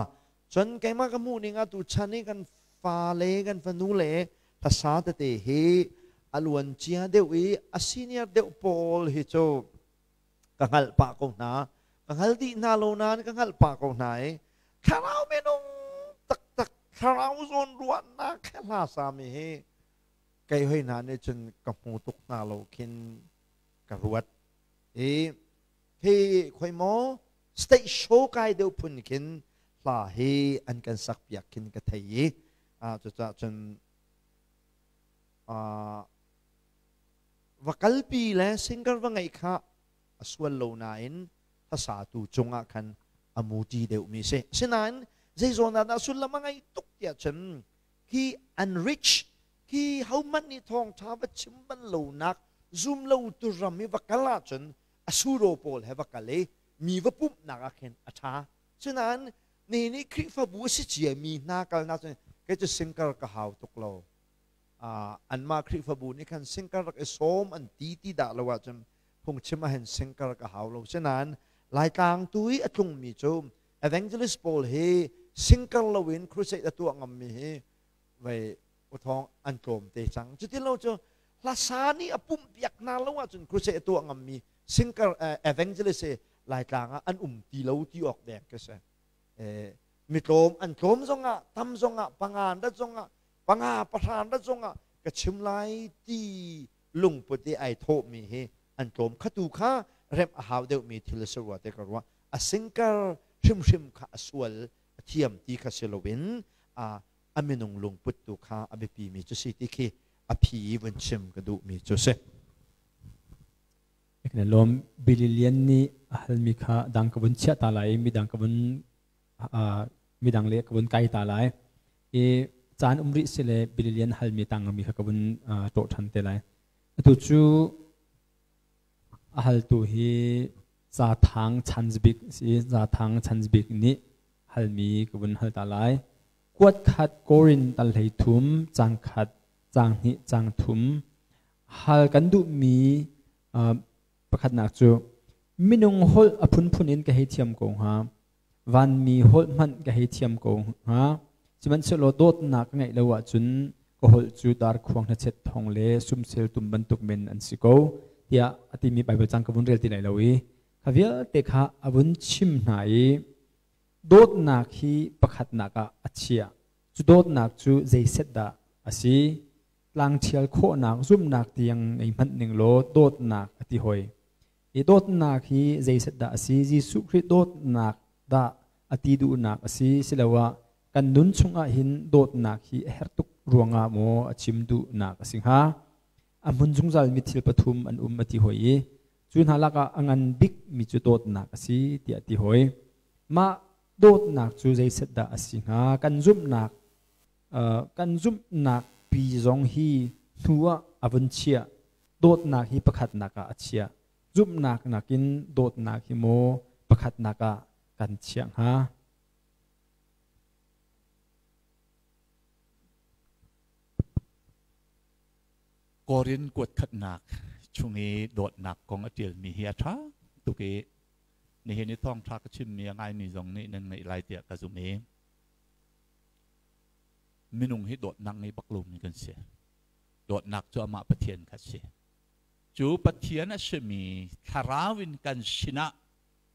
Cun keimah ka hmuh ning ah tu chan i kan fale kan fanu le hlasa tete hi a luan cia deuh i a senior deuh pawl hi cu ka hngalh pah ko hna, ka hngal dih hna lo nain ka hngalh pah ko hna i thlarau minung taktak thlarau zawn ruahnak he hla sami hi kei hoi hna nih cun ka hmu tuk hna lo khin ka ruat i hi khoi maw state show kai deuh phun khin hla hi an kan sak piak khin ka thei i cucaah cun va kalpi le singer va ngeih kha a sual lo nain hlasatu cungah khan a muti deuhmi si. Asinain zei zawn ah dah sullam a ngeih tuk tiah cun hi an rich Khi hohmanh nih thawngṭha va chim bal lonak zum lo tu ram i va kal ahcun a suro pawl he va kal i mi va pumhnak ah khin a ṭha. Sinain nihin i Khrihfabu a si ciami hna kalnak cun kei cu singkar ka hau tuk lo. Anmah Khrihfabu nih khan singkar rak i sawm an ti ti dah lo ahcun phungchim ahhin singkar ka hau lo. Sinain Laitlang tu i a tlungmi cu evangelist pawl hi singkar loin crusade a tuah ngammi hi vei uthawng an tlawm te cang. Cutin lo cu hlasa nih a pumh piak hna lo ahcun crusade a tuah ngammi singer evangelist hi Laitlang ah an um ti lo ti awk deng ka si. Mi tlawm an tlawm zongah tam zongah panga dat zongah panga pahra dat zongah ka chim lai ti lungput i ai thawhmi hi an tlawm khatu kha remh a hau deuhmi thil a si rua te ka ruah. A sinker hrimhrim kha a sual a thiam ti kha si loin a minung lungput tu kha a biapimi cu si ti khi a phi vun chim ka duhmi cu si. Kan lawm Billy nih a halmi kha dang ka vun chiah ta lai i midang ka vun midang le ka vun kai ta lai i caan um rih si le Billy Lian halmi tangmi kha ka vun ṭawh ṭhan te lai. Atu cu a haltu hi Zathang Chanzbik si. Zathang Chanzbik nih halmi ka vun hal ta lai. Kuat khat Korin tal hlei thum, cang khat, cang hnih, cang thum. Hal kan duhmi pakhatnak cu minung holh a phunphun in ka hei thiam ko hnga. Vanmi holh hmanh ka hei thiam ko hnga. Sihmanhsehlaw dawtnak ka ngeih lo ahcun ka holh cu darkhuang hnachet thawng le sumsel tum bantuk men an si ko tiah a timi Baibal cang ka vun rel ti lai lo i kha vialte kha a vun chim hna i dawtnak hi pakhatnak ah a chiah. Cu dawtnak cu zeiset dah a si? Tlangṭhial khawhnak zumhnak tiang ngei hmanh ning law dawtnak a ti hoi. I dawtnak hi zeiset dah a si? Jesuh Khrih dawtnak dah a ti duhnak a si? Siloah kan nun chungah hin dawtnak hi a herh tuk ruangah maw a chim duhnak a si hnga? A hmun zungzalmi thil pathum an um a ti hoi i cu hna lakah a ngan bikmi cu dawtnak a si tiah a ti hoi. Mah dawtnak cu zeiset dah a si hnga? Kan zumhnak kan zumhnak pi zong hi hnu ah a vun chiah. Dawtnak hi pakhatnak ah a chiah. Zumhnak nakin dawtnak hi maw pakhatnak ah kan chiah hnga? Korin kuatkhatnak chung i dawtnak kong a ṭialmi hi a ṭha tuk i nihin i thawngṭha ka chimmi a ngaimi zong nih nan ngaih lai tiah ka zumh i minung hi dawtnak ngei bak lomi kan si. Dawtnak cu amah Pathian kha a si. Cu Pathian a simi thlarau in kan sinah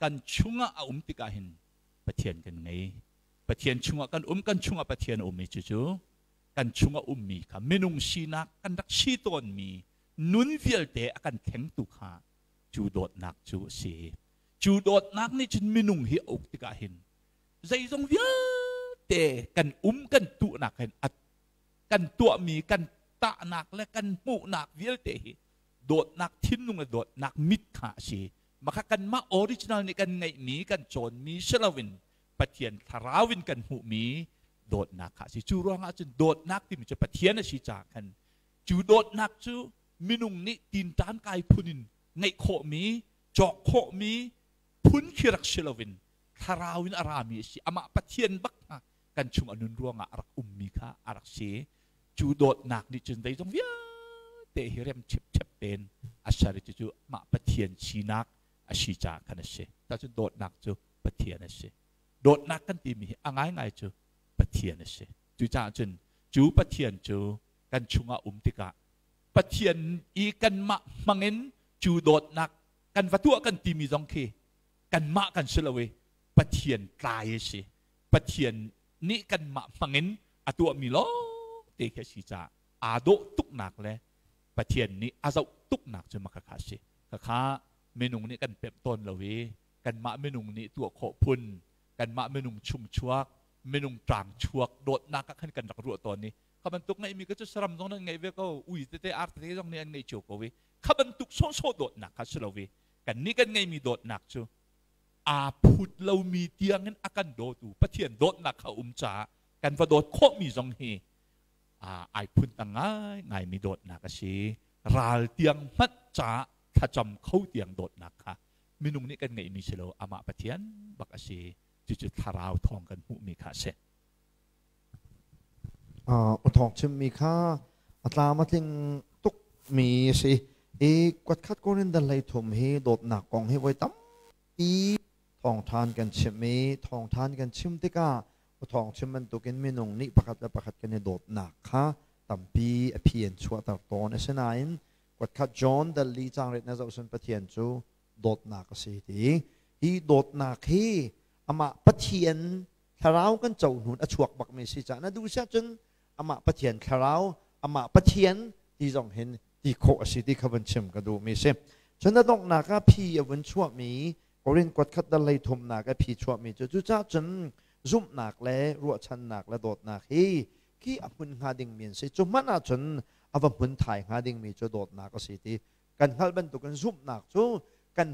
kan chungah a um tikah hin Pathian kan ngei. Pathian chungah kan um, kan chungah Pathian a um i cucu kan chungah ummi kha minung sinak kan rak si tawnmi nun vialte a kan thlengtu kha cu dawtnak cu a si. Cu dawtnak nih cun minung hi a uk tikah hin zeizong vialte kan um kan tuhnak hin a kan tuahmi kan tahnak le kan hmuhnak vialte hi dawtnak thinlung le dawtnak mit kha a si. Maka kanmah original nih kan ngeihmi kan cawnmi si loin Pathian thlarau in kan hmuhmi dawtnak kha a si. Cu ruangah cun dawtnak timi cu Pathian a si caah khan cu dawtnak cu minung nih tinṭan kai phun in ngeih khawhmi, cawk khawhmi phun khi rak si loin thlarau in a rami a si. Amah Pathian bak kha kan chung a nun ruangah a rak ummi kha a rak si. Cu dawtnak nih cun zeizong vialte hi rem chipchep tein a ser i cucu mah Pathian sinak a si caah khan a si. Cun dawtnak cu Pathian a si. Dawtnak kan timi hi a ngaingai cu Pathian a si. Cucaah cun cu Pathian cu kan chungah um tikah Pathian i kanmah hmangin cu dawtnak kan va tuah kan timi zong khi kanmah kan si lo i Pathian tlai a si. Pathian nih kanmah hmangin a tuahmi lawngte khi a si caah aa dawh tuknak le Pathian nih a zoh tuknak cu maka kha a si. Khakha minung nih kan pemh tawn lo i kanmah minung nih tuah khawh phun, kanmah minung chungchuak, minung ṭaang chuak dawtnak ah khan kan rak ruah tawn i kha bantuk ngeihmi kha cu saram zong nan ngei ve ko, ui tete ar tete zong nih an ngei cio ko i kha bantuk sawhsawh dawtnak kha si lo i kannih kan ngeihmi dawtnak cu aa phut lomi tiangin a kan dawtu Pathian dawtnak kha um caah kan va dawt khawhmi zong hi Ai phun tang ngai ngai mi dawtnak a si. Ral tiang hmanh ca thlacam kho tiang dawtnak kha minung nih kan ngeihmi si lo, amah Pathian bak a si. Cucu thlarau thawng kan hmuhmi kha a si. Thawng chimmi kha a tlam a tling tuk mi a si i kuatkhat Korin dal 13 hi dawtnak kong hi voi tampi thawngthan kan chim i thawngthan kan chim tikah thawng chim bantukin minung nih pakhat le pakhat kan i dawtnak kha tampi a phi an chuahter tawn. Asinain kuatkhat John dal 4 caang 8 na zoh cun Pathian cu dawtnak a si ti. Hi dawtnak hi amah Pathian thlarau kan co hnun a chuak bakmi si caah na duh siah cun amah Pathian thlarau, amah Pathian ti zong hin ti khawh a si ti kha vun chim ka duhmi si. Cun a donghnak ah phi a vun chuahmi Korin kuatkhat dal 33nak a phi chuahmi cu cucaah cun zumhnak le ruahchannak le dawtnak hi khi a hmun hnga dingmi an si. Cu hmanh ahcun a va hmun thai hnga dingmi cu dawtnak a si ti kan hngalh bantukin zumhnak cu kan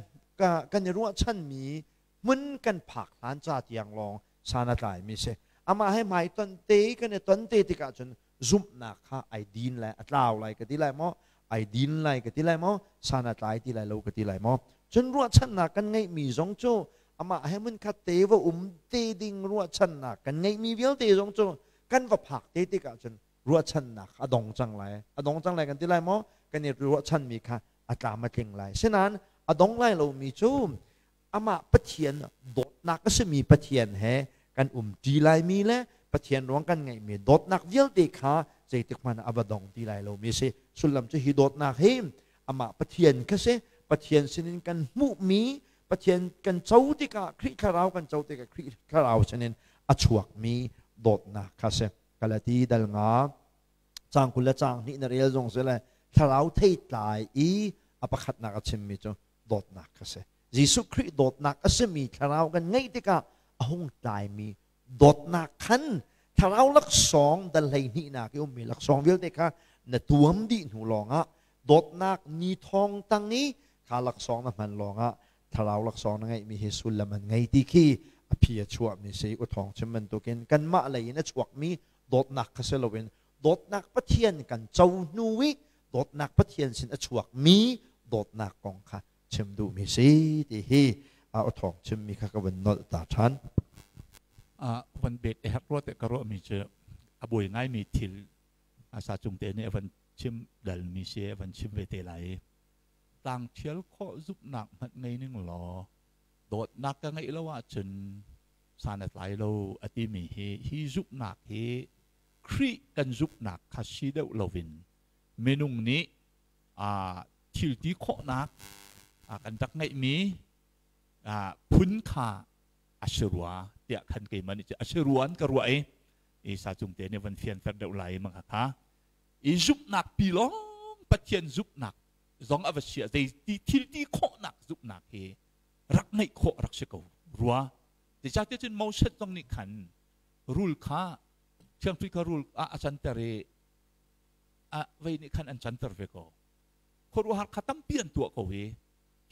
kan i ruahchanmi hmun kan phak hlan ca tiang lawng san a tlaimi si. Amah he hmai ton te kan i ton te tikah cun zumhnak kha ai din lai, a tlau lai ka ti lai maw, ai din lai ka ti lai maw, san a tlai ti lai lo ka ti lai maw. Cun ruahchannak kan ngeihmi zong cu amah he hmunkhat te va um te ding ruahchannak kan ngeihmi vialte zong cu kan va phak te tikah cun ruahchannak a dong cang lai, a dong cang lai kan ti lai maw, kan i ruahchanmi kha a tlam a tling lai. Sinain a dong lai lomi cu amah Pathian dawtnak a simi Pathian he kan umṭi laimi le Pathian ruang kan ngeihmi dawtnak vialte kha zeitik hmanh ah a va dong ti lai lomi a si. Sullam cu hi dawtnak hi amah Pathian kha si. Pathian sinin kan hmuhmi, Pathian kan co tikah, Khrih Thlarau kan co tikah Khrih Thlarau sinin a chuakmi dawtnak kha si. Galati dal 5 caang 20 le caang 2 na rel zong si le Thlarau theitlai i a pakhatnak a chimmi cu dawtnak kha si. Jesuh Khrih dawtnak a simi thlarau kan ngeih tikah a hung tlaimi dawtnak khan thlarau laksawng dal 12nak i ummi laksawng vialte kha na tuam dih hnu lawngah dawtnak ni thawng tang i kha laksawng na hman lawngah thlarau laksawng na ngeihmi hi sullam an ngei ti khi a phi a chuahmi si. U thawng chim bantukin kanmah lei in a chuakmi dawtnak kha si loin dawtnak Pathian kan co hnu i dawtnak Pathian sin a chuakmi dawtnak kong kha chim duhmi si ti hi a thawng chimmi kha ka vun nolh ta ṭhan. Van bet e hak ruat ka ruahmi cu a buai ngaimi thil asa cung te nih a van chim dalmi si, a van chim ve te lai. Tlang thial khawh zumhnak hmanh ngei ning law dawtnak ka ngeih lo ahcun san a tlai lo a timi hi, hi zumhnak hi Khrih kan zumhnak kha si deuh loin minung nih thil ti khawhnak kan rak ngeihmi phun kha a si rua tiah khan keimah nih a si rua an ka ruah i sa cung te nih van fianter deuh lai ma kha i zumhnak pi lawng Pathian zumhnak zong a va sia zei ti thil ti khawhnak zumhnak hi rak ngeih khawh rak si ko rua. Zeicahtiah cun Moses zong nih khan rul kha thiangthui kha rul ah a canter i a vei nih khan an canter ve ko. Khuaruahhar kha tampi an tuah ko hi.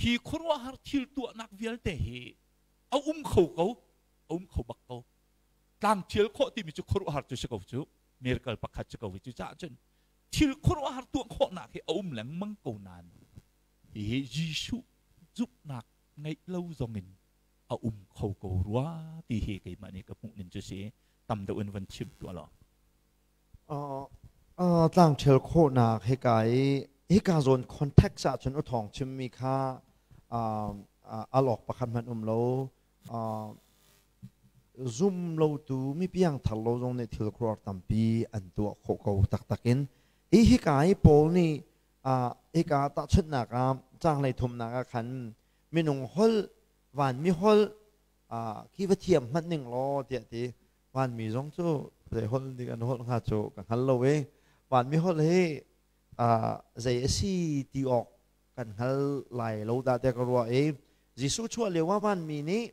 Hi khuaruahhar thil tuahnak vialte hi a um kho ko, a um kho bak ko. Tlang thial khawh timi cu khuaruahhar cu si ko cu, miracle pakhat si ko hi. Cucaah cun thil khuaruahhar tuah khawhnak hi a um lengmang ko nain hihi Jesuh zumhnak ngeih lo zongin a um kho ko rua ti hi keimah nih ka hmuh ning cu si. Tam deuh in van chim tuah law. Tlangṭhel khawhnak hika i hika zawn context ahcun u thawng chimmi kha al awk pakhat hmanh um lo. Zum lotu mi piangthar lo zong nih thil khuaruahhar tampi an tuah khawh ko taktak in. Hi hika i Paul nih hika tahchunhnak ah caang 33nak ah khan minung holh, vanmi holh khi va thiam hmanh ning law tiah ti. Vanmi zong cu zei holh nih an holh hnga cu ka hngal lo i vanmi holh hi zei a si ti awk kan hngal lai lo dah tiah ka ruah i Jesuh chuah lio ah vanmi nih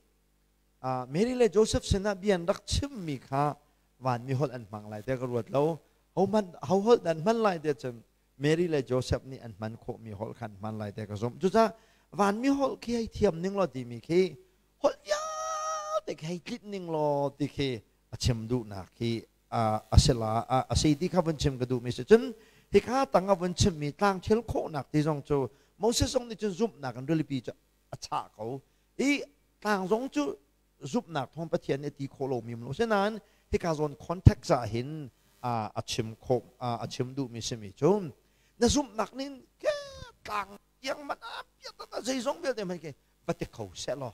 Mary le Joseph sinah bia an rak chimmi kha vanmi holh an hmang lai tiah ka ruat lo. Ho holh dah an hman lai tiah cun Mary le Joseph nih an hman khawhmi holh kha an hman lai tiah ka zumh. Cucaah vanmi holh khi hei thiam ning law timi khi holh vialte khi hei tlinh ning law ti khi a chim duhnak khi. A si la a si ti kha vun chim ka duhmi si. Cun hika tang a vun chimmi tlang thil khawhnak ti zong cu Moses zong nih cun zumhnak in rilipi cu a chah ko i tlang zong cu zumhnak thawng Pathian nih a ti khawh lomi um lo. Sinain hika zawn context ah hin a chim khawh a chim duhmi simi cu na zumhnak nih tlang tiang man a piat zeizong vialte hmanh khi va ti kho seh law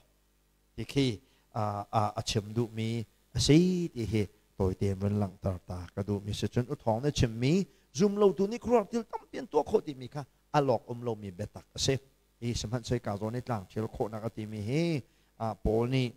ti khi a chim duhmi a si ti hi tawite in vun langhter ta ka duhmi si. Cun u Thawng na chimmi zum lotu nih khuaruah thil tampi an tuah khawh timi kha a lawk um lomi biatak a si i, sihmanhsehlaw ka zawn i tlang thil khawhnak a timi hi Paul nih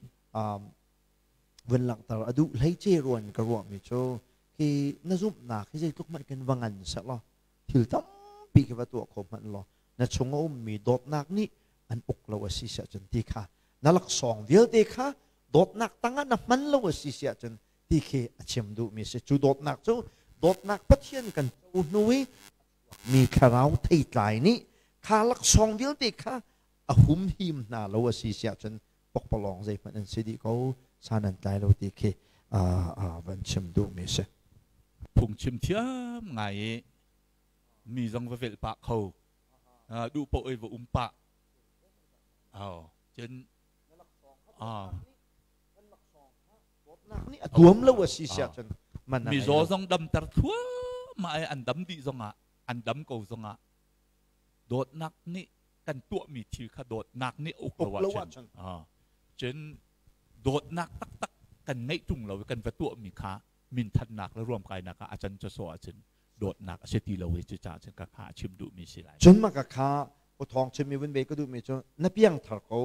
vun langhter a duh hleice ruan ka ruahmi cu khi na zumhnak hi zeitluk hmanh khin va ngan seh law, thil tampi khi va tuah kho hmanh law, na chung a ummi dawtnak nih an uk lo a si siah cun ti kha, na laksawng vialte kha dawtnak tangah na hman lo a si siah cun ti khi a chim duhmi si. Cu dawtnak cu dawtnak Pathian kan co hnu i mi thlarau theitlai nih kha laksawng vialte kha a humhim hna lo a si siah cun pokpalawng zeihmanh an si dih ko, san an tlai lo ti khi van chim duhmi si. Phungchim thiam ngai i mi zong va velh pah kho, duh paoh i va um pah. Cun nih a tuam lo a si siah cun man mi zaw zong damter thluahmah i an dam dih zongah, an dam ko zongah, dawtnak nih kan tuahmi thil kha dawtnak nih a uk lo ahcun, cun dawtnak taktak kan ngeih ṭung lo i kan va tuahmi kha minthannak le ruamkainak ah a can sawsawh ahcun dawtnak a si ti lo i cucaah cun ka kha a chim duhmi si lai. Cun mah ka kha u Thawng chimmi vun ve ka duhmi cu na piangthar ko,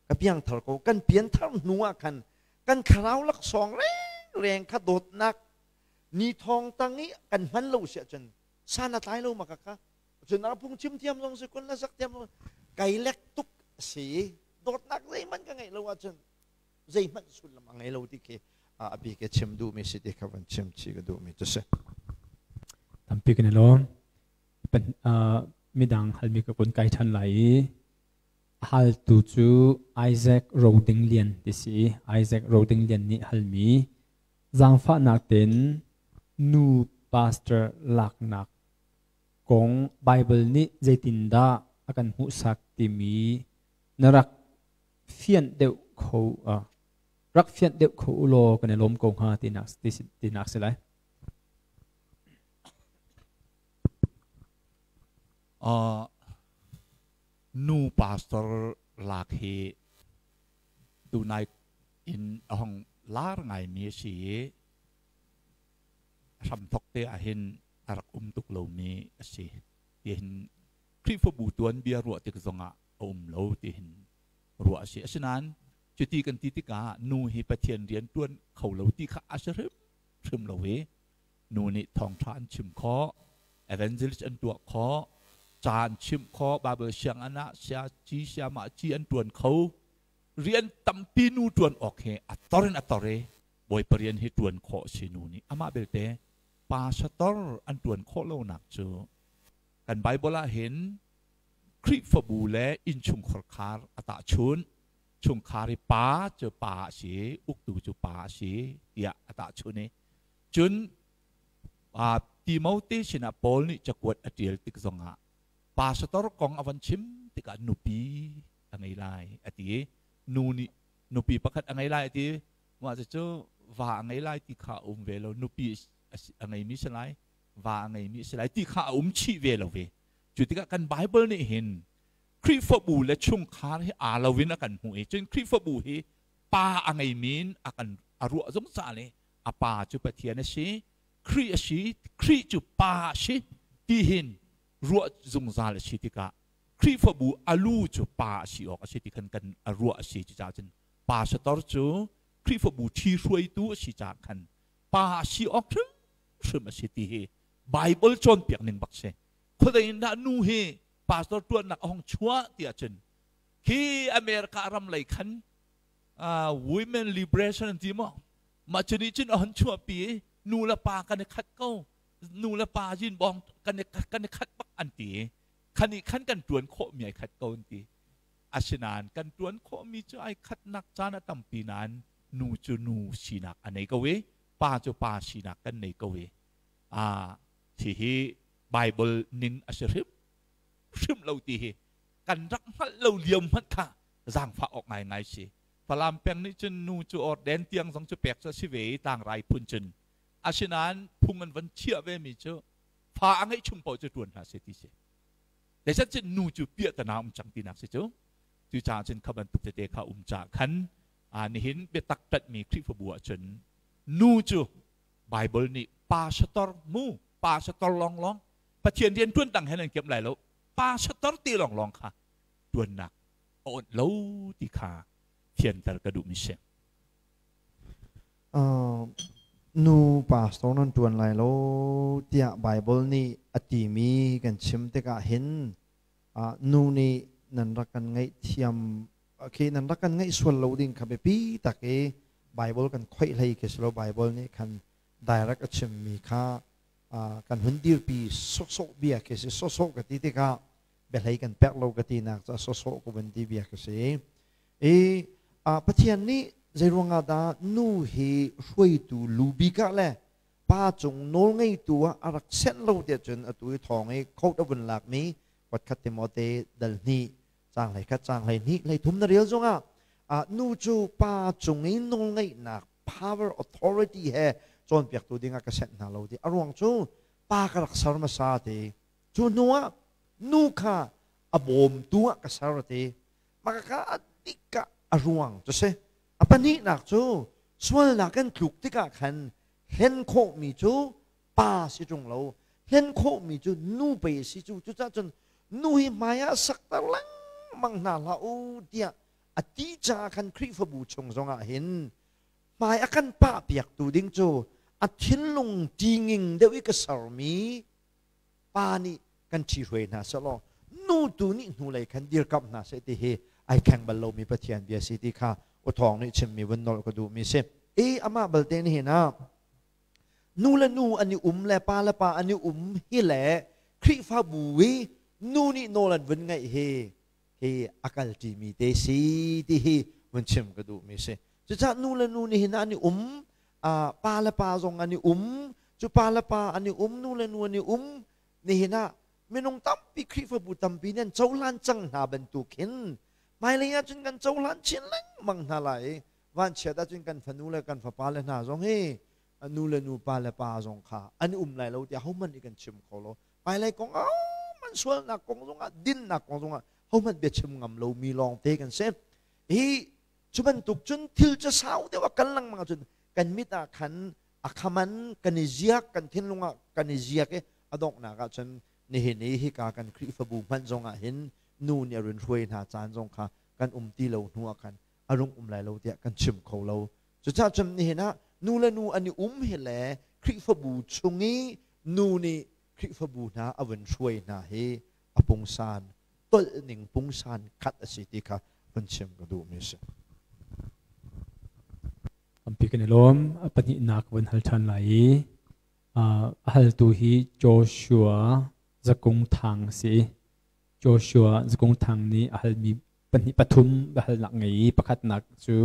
ka piangthar ko, kan pianthar hnu ah khan kan thlarau laksawng rengreng kha dawtnak ni thawng tang i kan hman lo si ahcun san a tlai lo. Ma ka kha cun a phung chim thiam zong si kun la sak thiam zong kai lek tuk si, dawtnak zeihmanh ka ngeih lo ahcun zeihmanh sullam a ngei lo ti khi a bik i chim duhmi si ti kha van chim chih ka duhmi cu si. Tampi kan i lawm. Midang halmi ka kun kai ṭhan lai i haltu cu Isaac Roding Lian ti si. Isaac Roding Lian nih halmi zaangfahnak tein nu pastor laknak kong Bible nih zeitindah a kan hmuhsak timi na rak fianh deuh kho rak fianh deuh kho u law kan i lawm ko hnga tinak tinak si lai. Nu pastor lak hi tunai in a hong lar ngaimi a si i hramthok te ahhin a rak um tuk lomi a si. Tihin Khrihfabu tuanbia ruah tik zongah a um lo tihin ruah a si. Asinain cuti kan ti tikah nu hi Pathian rian ṭuan kho lo ti kha a si hrimhrim lo i nu nih thawngṭha an chim khawh, evangelist an tuah khawh, ca an chimh khawh, Bible sianginn ah sia ci siamah ci an ṭuan kho. Rian tampi nu ṭuan awk hi a tor in a tor i Bawipa rian hi ṭuan khawh si nu nih. Amah belte pastor an ṭuan khawh lonak cu kan Bible ah hin Khrihfabu le innchungkhar khar a tahchunh. Chungkhar i pa cu pa a si, uktu cu pa a si tiah a tahchunh i cun Timote sinah Paul nih cakuat a ṭial tik zongah pastor kong a van chim tikah nupi a ngei lai a ti i nu nih nupi pakhat a ngei lai a ti. Mah cucu va a ngei lai ti kha a um ve lo, nupi a ngeimi si lai, va a ngeimi si lai ti kha a um chih ve lo ve. Cu tikah kan Bible nih hin Khrihfabu le chungkhar hi aa lo in a kan hmuh i cun Khrihfabu hi pa a ngeimi in a kan a ruah zungzal i a pa cu Pathian a si, Khrih a si, Khrih cu pa a si ti hin ruah zungzal a si tikah Khrihfabu a lu cu pa a si awk a si ti khan kan a ruah a si. Cucaah cun pastor cu Khrihfabu ṭhi hruaitu a si caah khan pa a si awk hrimhrim a si ti hi Bible cawnpiak ning bak si. Khuadei in dah nu hi pastor ṭuannak a hong chuah ti ahcun khi America ram lei khan women liberation an ti maw, mah cu nih cun a hon chuahpi i nu le pa kan i khat ko, nu le pa zin bawng kan i khat bak an ti i khan i khan kan ṭuan khawhmi ai khat ko an ti. Asinain kan ṭuan khawhmi cu ai khatnak caan a tampi nain nu cu nu sinak a nei ko i Pa cu pa sinak kan nei ko i a thi hi Bible ning a si hrim hrim lo ti hi kan rak hngalh lo lio hmanh kha zaangfah awk ngaingai si. Falam peng nih cun nu cu orden tiang zong cu pek cu a si ve i tlangrai phun cun asinain phung an van chiah ve mi cu fa a ngeih chung paoh cu ṭuan hna seh ti si. Zeicah cun nu cu piahtana um cang tinak si cu. Cucaah cun kha bantuk tete kha um caah khan nihin biatak ṭanhmi Khrihfabu ahcun nu cu Bible nih pastor mu pastor lawnglawng Pathian rian ṭuan dang he nan kemh lai lo pastor te lawnglawng kha ṭuannak a onh lo ti kha fianter ka duhmi si. Nu pastor nan ṭuan lai lo tiah Bible nih a timi kan chim tikah hin nu nih nan rak kan ngaihthiam khi nan rak kan ngaih sual lo ding kha biapi tak i Bible kan khoih hlei khi si lo Bible nih khan direct a chimmi kha kan hun dirpi sawhsawh bia khi si sawhsawh ka ti tikah biahlei kan pek lo ka tinak ca sawhsawh ka vun ti bia khi si i Pathian nih zeiruangah dah nu hi hruaitu lu bik ah le pa cung nawlngeitu ah a rak senh lo tiah cun atu i thawng i coat a vun lakmi kuatkhat Timote dal hnih caang hlei khat caang hlei hnih hlei thum na rel zongah nu cu pa cung i nawlngeihnak power authority he cawnpiaktu dingah ka senh hna lo ti a ruang cu pa ka rak ser hmasa ti cu hnu ah nu kha a bawmtu ah ka ser ti maka a dik ah a ruang cu si a pahnihnak cu sualnak kan tluk tikah khan hlen khawhmi cu pa si ṭung lo hlen khawhmi cu nu pei a si cu cucaah cun nu hi hmai ah sakter lengmang hna hlah u tiah a ti caah khan Khrihfabu chung zongah hin hmai a kan pah piaktu ding cu a thinlung ṭinging deuh i ka sermi pa nih kan ṭhihruai hna sehlaw nu tu nih hnulei khan dirkamh hna seh ti hi ai kheng bal lomi Pathian bia si ti kha uthawng nih chimmi vun nolh ka duhmi si. I amah balte nihin ah nu le nu an i um le pa le pa an i um hi le Khrihfabu i nu nih nawl an vun ngeih hi hi a kalṭimi te si ti hi vun chim ka duhmi si. Cucaah nu le nu nihin ah an i um pa le pa zong an i um cu pa le pa an i um nu le nu an i um nihin ah minung tampi Khrihfabu tampi nih an cohlan cang hna bantuk hin hmailei ah cun kan cohlan chin lengmang hna lai i vanchiat ahcun kan fanu le kan fapa le hna zong hi nu le nu pa le pa zong kha an um lai lo tiah hohmanh nih kan chim kho lo hmailei kong man sualnak kong zongah dinnak kong zongah hohmanh biachim ngam lomi lawng te kan si hi cu bantuk cun thil cu sau deuh a kal lengmang ahcun kan mit ah khan a khaman kan i ziak kan thinlung ah kan i ziak i a donghnak ah cun nihin i hika kan Khrihfabu hmanh zong ah hin nu nih a run hruai hna caan zong kha kan um ti lo hnu ah khan a rung um lai lo tiah kan chim kho lo cucaah cun nihin ah nu le nu an i um hi le Khrihfabu chung i nu nih Khrihfabu hna a vun hruai hna hi a pungsan tolh ning pungsan khat a si ti kha vun chim ka duhmi a si. Tampi kan i lawm. A pahnihnak vun hal ṭhan lai i a haltu hi Joshua Zakung Thang a si. Joshua Zakung Thang nih a halmi pahnih pathum biahalnak ngei i pakhatnak cu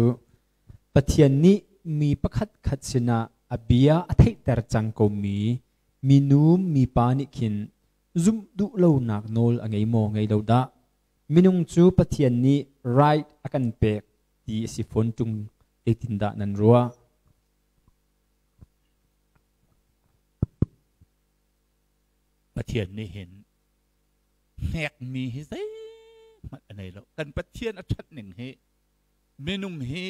Pathian nih mi pakhat khat sinah a bia a theihter cang komi minu mipa nih khin zumh duh lonak nawl a ngei maw ngei lo dah minung cu Pathian nih right a kan pek ti a si fawn ṭung zeitindah nan ruah Pathian nih hin hnekmi hi zeihmanh a nei lo kan Pathian a ṭhat ning hi minung hi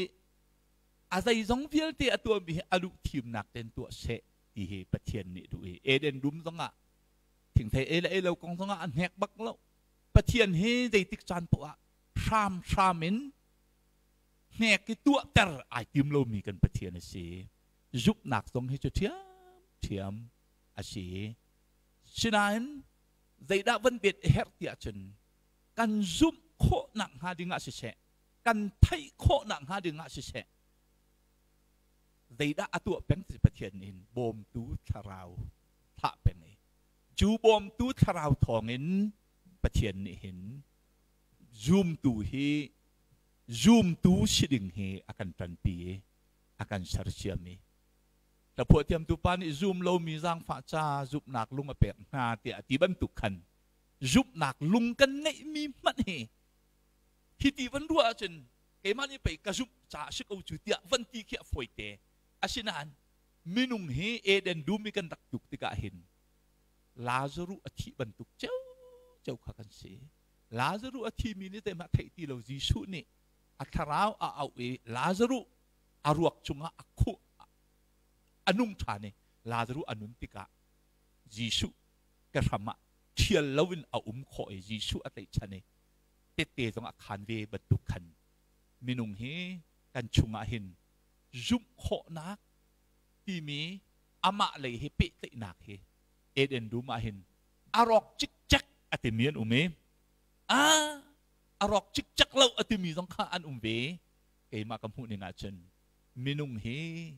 a zeizong vialte a tuahmi hi a duh thimnak ten tuah seh ti hi Pathian nih duh i Eden dum zongah thingthei ei le ei lo kong zongah a hnek bak lo Pathian hi zeitik caan poah ah hramhram in hnek i tuahter ai tim lomi kan Pathian a si zumhnak zong hi cu ṭhiamṭhiam a si sinain zeidah van bet herh tiah cun kan zumh khawhnak hnga ding ah siseh kan theih khawhnak hnga ding ah siseh zeidah a tuah peng ti Pathian nih bawmtu thlarau thlah peng i cu bawmtu thlarau thawngin Pathian nih hin zumtu hi zumtu si ding hi a kan ṭanpi i a kan sersiam i Hlaphuah thiamtu pa nih zum lomi zaangfah ca zumhnak lung a pek hna tiah a ti bantuk khan zumhnak lung kan ngeihmi hmanh hi hi ti van ruah ahcun keimah nih pei ka zumh ca a si ko cu tiah van ti khi a fawite. Asinain minung hi Eden dum i kan rak tluk tikah hin Lazaruh a thih bantuk ceu kha kan si. Lazaruh a thimi nih zeihmah theih ti lo Jesuh nih a thlarau a auh i Lazaruh a ruak cungah a khuh a nung ṭhan i Lazaruh a nun tikah Jesuh ke hram ah ṭhial loin a um khawh i Jesuh a tlaihchan i tette zong a khaan ve bantuk khan minung hi kan chungah hin zumh khawhnak timi amah lei he pehtlaihnak hi Eden dum ah hin a rawk cikcek a timi an um i a rawk cikcek lo a timi zong kha an um ve. Keimah ka hmuh ning ahcun minung hi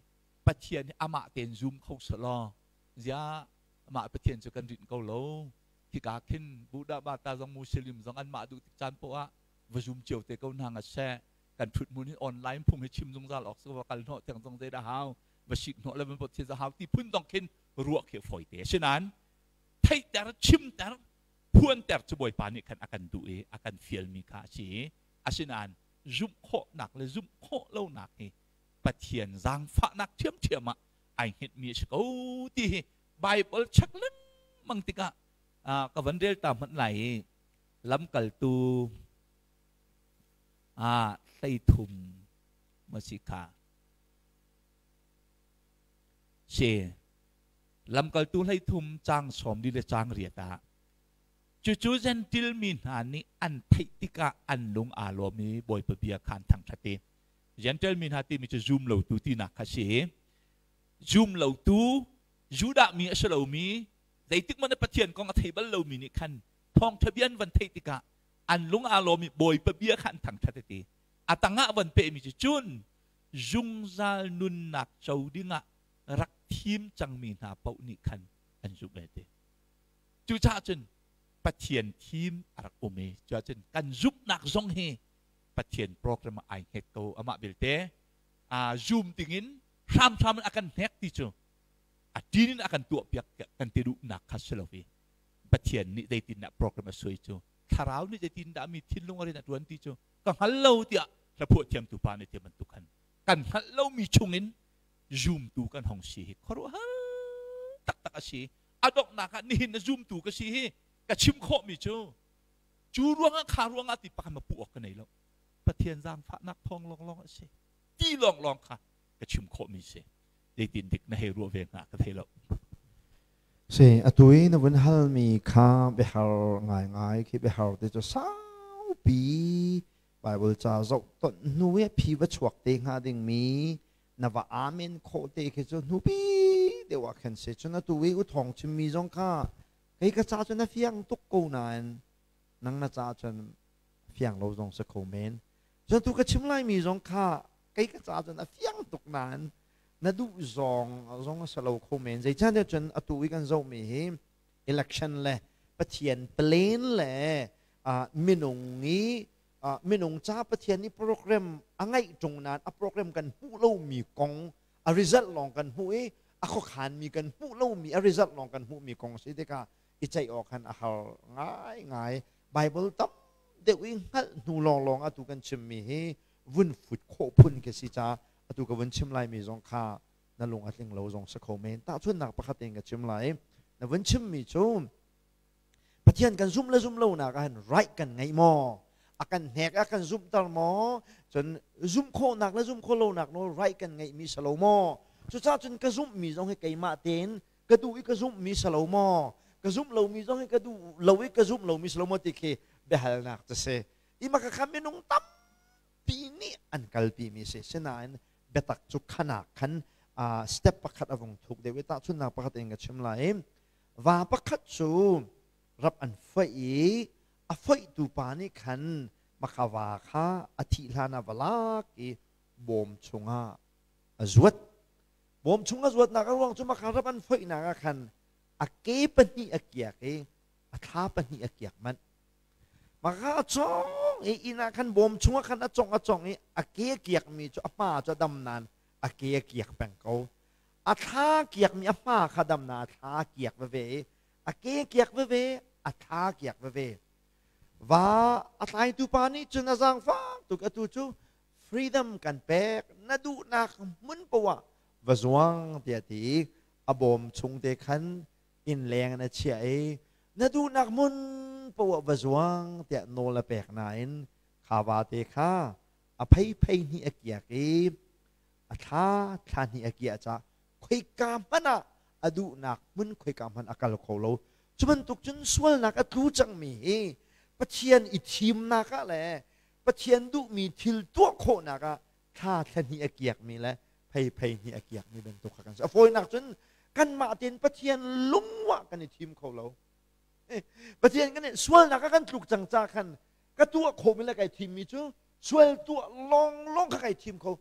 Pathian hi amah tein zum kho selaw ziah amah Pathian cu kan rinh ko lo. Hika khin Buddha Mata zong Muslim zong anmah duh tik caan poah ah va zum cio te ko hna nga seh. Kan thut hmun hi online phung hi chim zungzal awk si va kal hnawh tiang zong zei dah hau, va sik hnawh le van pot za hau ti phun dong khin ruah khi fawi te. Asinain theihter, chimter, phuanter cu Bawipa nih khan a kan duh i a kan fialmi kha a si. Asinain zumh khawhnak le zumh khawh lonak hi Pathian zaangfahnak ṭhiamṭhiam ah ai hngetmi a si ko ti hi Bible check lengmang tikah ka van rel ta hmanh lai i lamkaltu 13 ma si kha si lamkaltu 13 caang 40 le caang 8 ah cucu Gentil mi hna nih an theih tikah an lung aa lawm i Bawipa bia kha an thangṭhat i Gentil mi hna timi cu zum lotu tinak kha si. Zum lotu Judah mi a si lomi zeitik hmanh Pathian kong a thei bal lomi nih khan thawngṭha bia an van theih tikah an lung aa lawm i Bawipa bia kha an thangṭhat a ti. A tangah van pehmi cu cun zungzal nunnak co dingah rak thim cangmi hna paoh nih khan an zumh e ti. Cucaah cun Pathian thim a rak um i cuahcun kan zumhnak zong hi Pathian program ah ai hnek ko. Amah belte zoom dingin hramhram in a kan hnek ti cu a ṭin in a kan tuahpiak kan ti duhnak kha si lo i Pathian nih zeitindah program a suai cu, thlarau nih zeitindah mi thinlung a rian a ṭuan ti cu ka hngal lo tiah hlaphuah thiamtu pa nih ti bantuk khan kan hngalh lomi chungin zumtu kan hong si hi khuaruahhar taktak a si. A donghnak ah nihin na zumtu ka si hi ka chim khawhmi cu cu ruangah kha ruangah ti pakhat ma puh awk ka nei lo. Pathian zaangfahnak thawng lawnglawng a si ti lawnglawng kha ka chim khawhmi si. Zeitin dik na hei ruah ve hnga ka thei lo. Si atu i na vun halmi kha biahar ngaingai khi biahar te cu saupi Bible ca zoh ton hnu i phi va chuak te hnga dingmi na va amen khawh te khi cu hnupi deuh ah khan si. Cun atu i u thawng chimmi zong kha kei ka ca cu na fiang tuk ko nain nang na ca cun fiang lo zong si kho men. Cun tu ka chim laimi zong kha kei ka ca cun a fiang tuk nain na duh zong zong a si lo kho men. Zeicahtiah cun atu i kan zohmi hi election le Pathian plan le minung i minung ca Pathian nih program a ngeih ṭung nain a program kan hmuh lomi kong a result lawng kan hmuh i a khuakhanmi kan hmuh lomi a result lawng kan hmuhmi kong si tikah i ceih awk khan a har ngaingai. Bible tam deuh i hngalh hnu lawnglawng atu kan chimmi hi vun fut khawh phun khi si caah atu ka vun chim laimi zong kha na lung a tling lo zong si kho men. Tahchunhnak pakhat in ka chim lai. Na vun chimmi cu Pathian kan zumh le zumh lonak ah hin right kan ngei maw? A kan hnek a kan zumhter maw? Cun zumh khawhnak le zumh khawh lonak nawl right kan ngeihmi si lo maw? Cucaah cun ka zumhmi zong hi keimah tein ka duh i ka zumhmi si lo maw? Ka zumh lomi zong hi ka duh lo i ka zumh lomi si lo maw ti khi biahalnak cu si. Ima ka kha minung tampi nih an kalpimi si. Sinain biatak cu khanak khan step pakhat a vung thuk deuh i tahchunhnak pakhat in ka chim lai. Va pakhat cu rap an foih i a foihtu pa nih khan maka va kha a thih hlan ah va lak i bawm chungah a zuat. Bawm chung a zuatnak a ruang cu maka rap an foihnak ah khan a ke pahnih a kiak i a thla pahnih a kiak manh. Maka a cong i inn ah khan bawm chungah khan a cong i a ke a kiakmi cu a hma cu a dam nain a ke a kiak peng ko. A thla kiakmi a hma kha dam na a thla kiak veve i a ke kiak veve a thla kiak veve. Va a tlaitu pa nih cun a zaangfak tuk atu cu freedom kan pek na duhnak hmun poah va zuang tiah ti i a bawm chung te khan inn leng in a chiah i na duhnak hmun poah va zuang tiah nawl a pek nain kha vate kha a pheiphei hnih a kiak i a thla thla hnih a kiah caah khoika hmanh ah a duhnak hmun khoika hmanh a kal kho lo. Cu bantuk cun sualnak a tlu cangmi hi Pathian i thimnak ah le Pathian duhmi thil tuah khawhnak ah thla thla hnih a kiakmi le pheiphei hnih a kiakmi bantuk kha kan si. A fawinak cun kanmah tein Pathian lungwah kan i thim kho lo. Pathian kan sualnak ah kan tluk cang ca khan ka tuah khawhmi le kai thimmi cu sual tuah lawnglawng kha kai thim kho.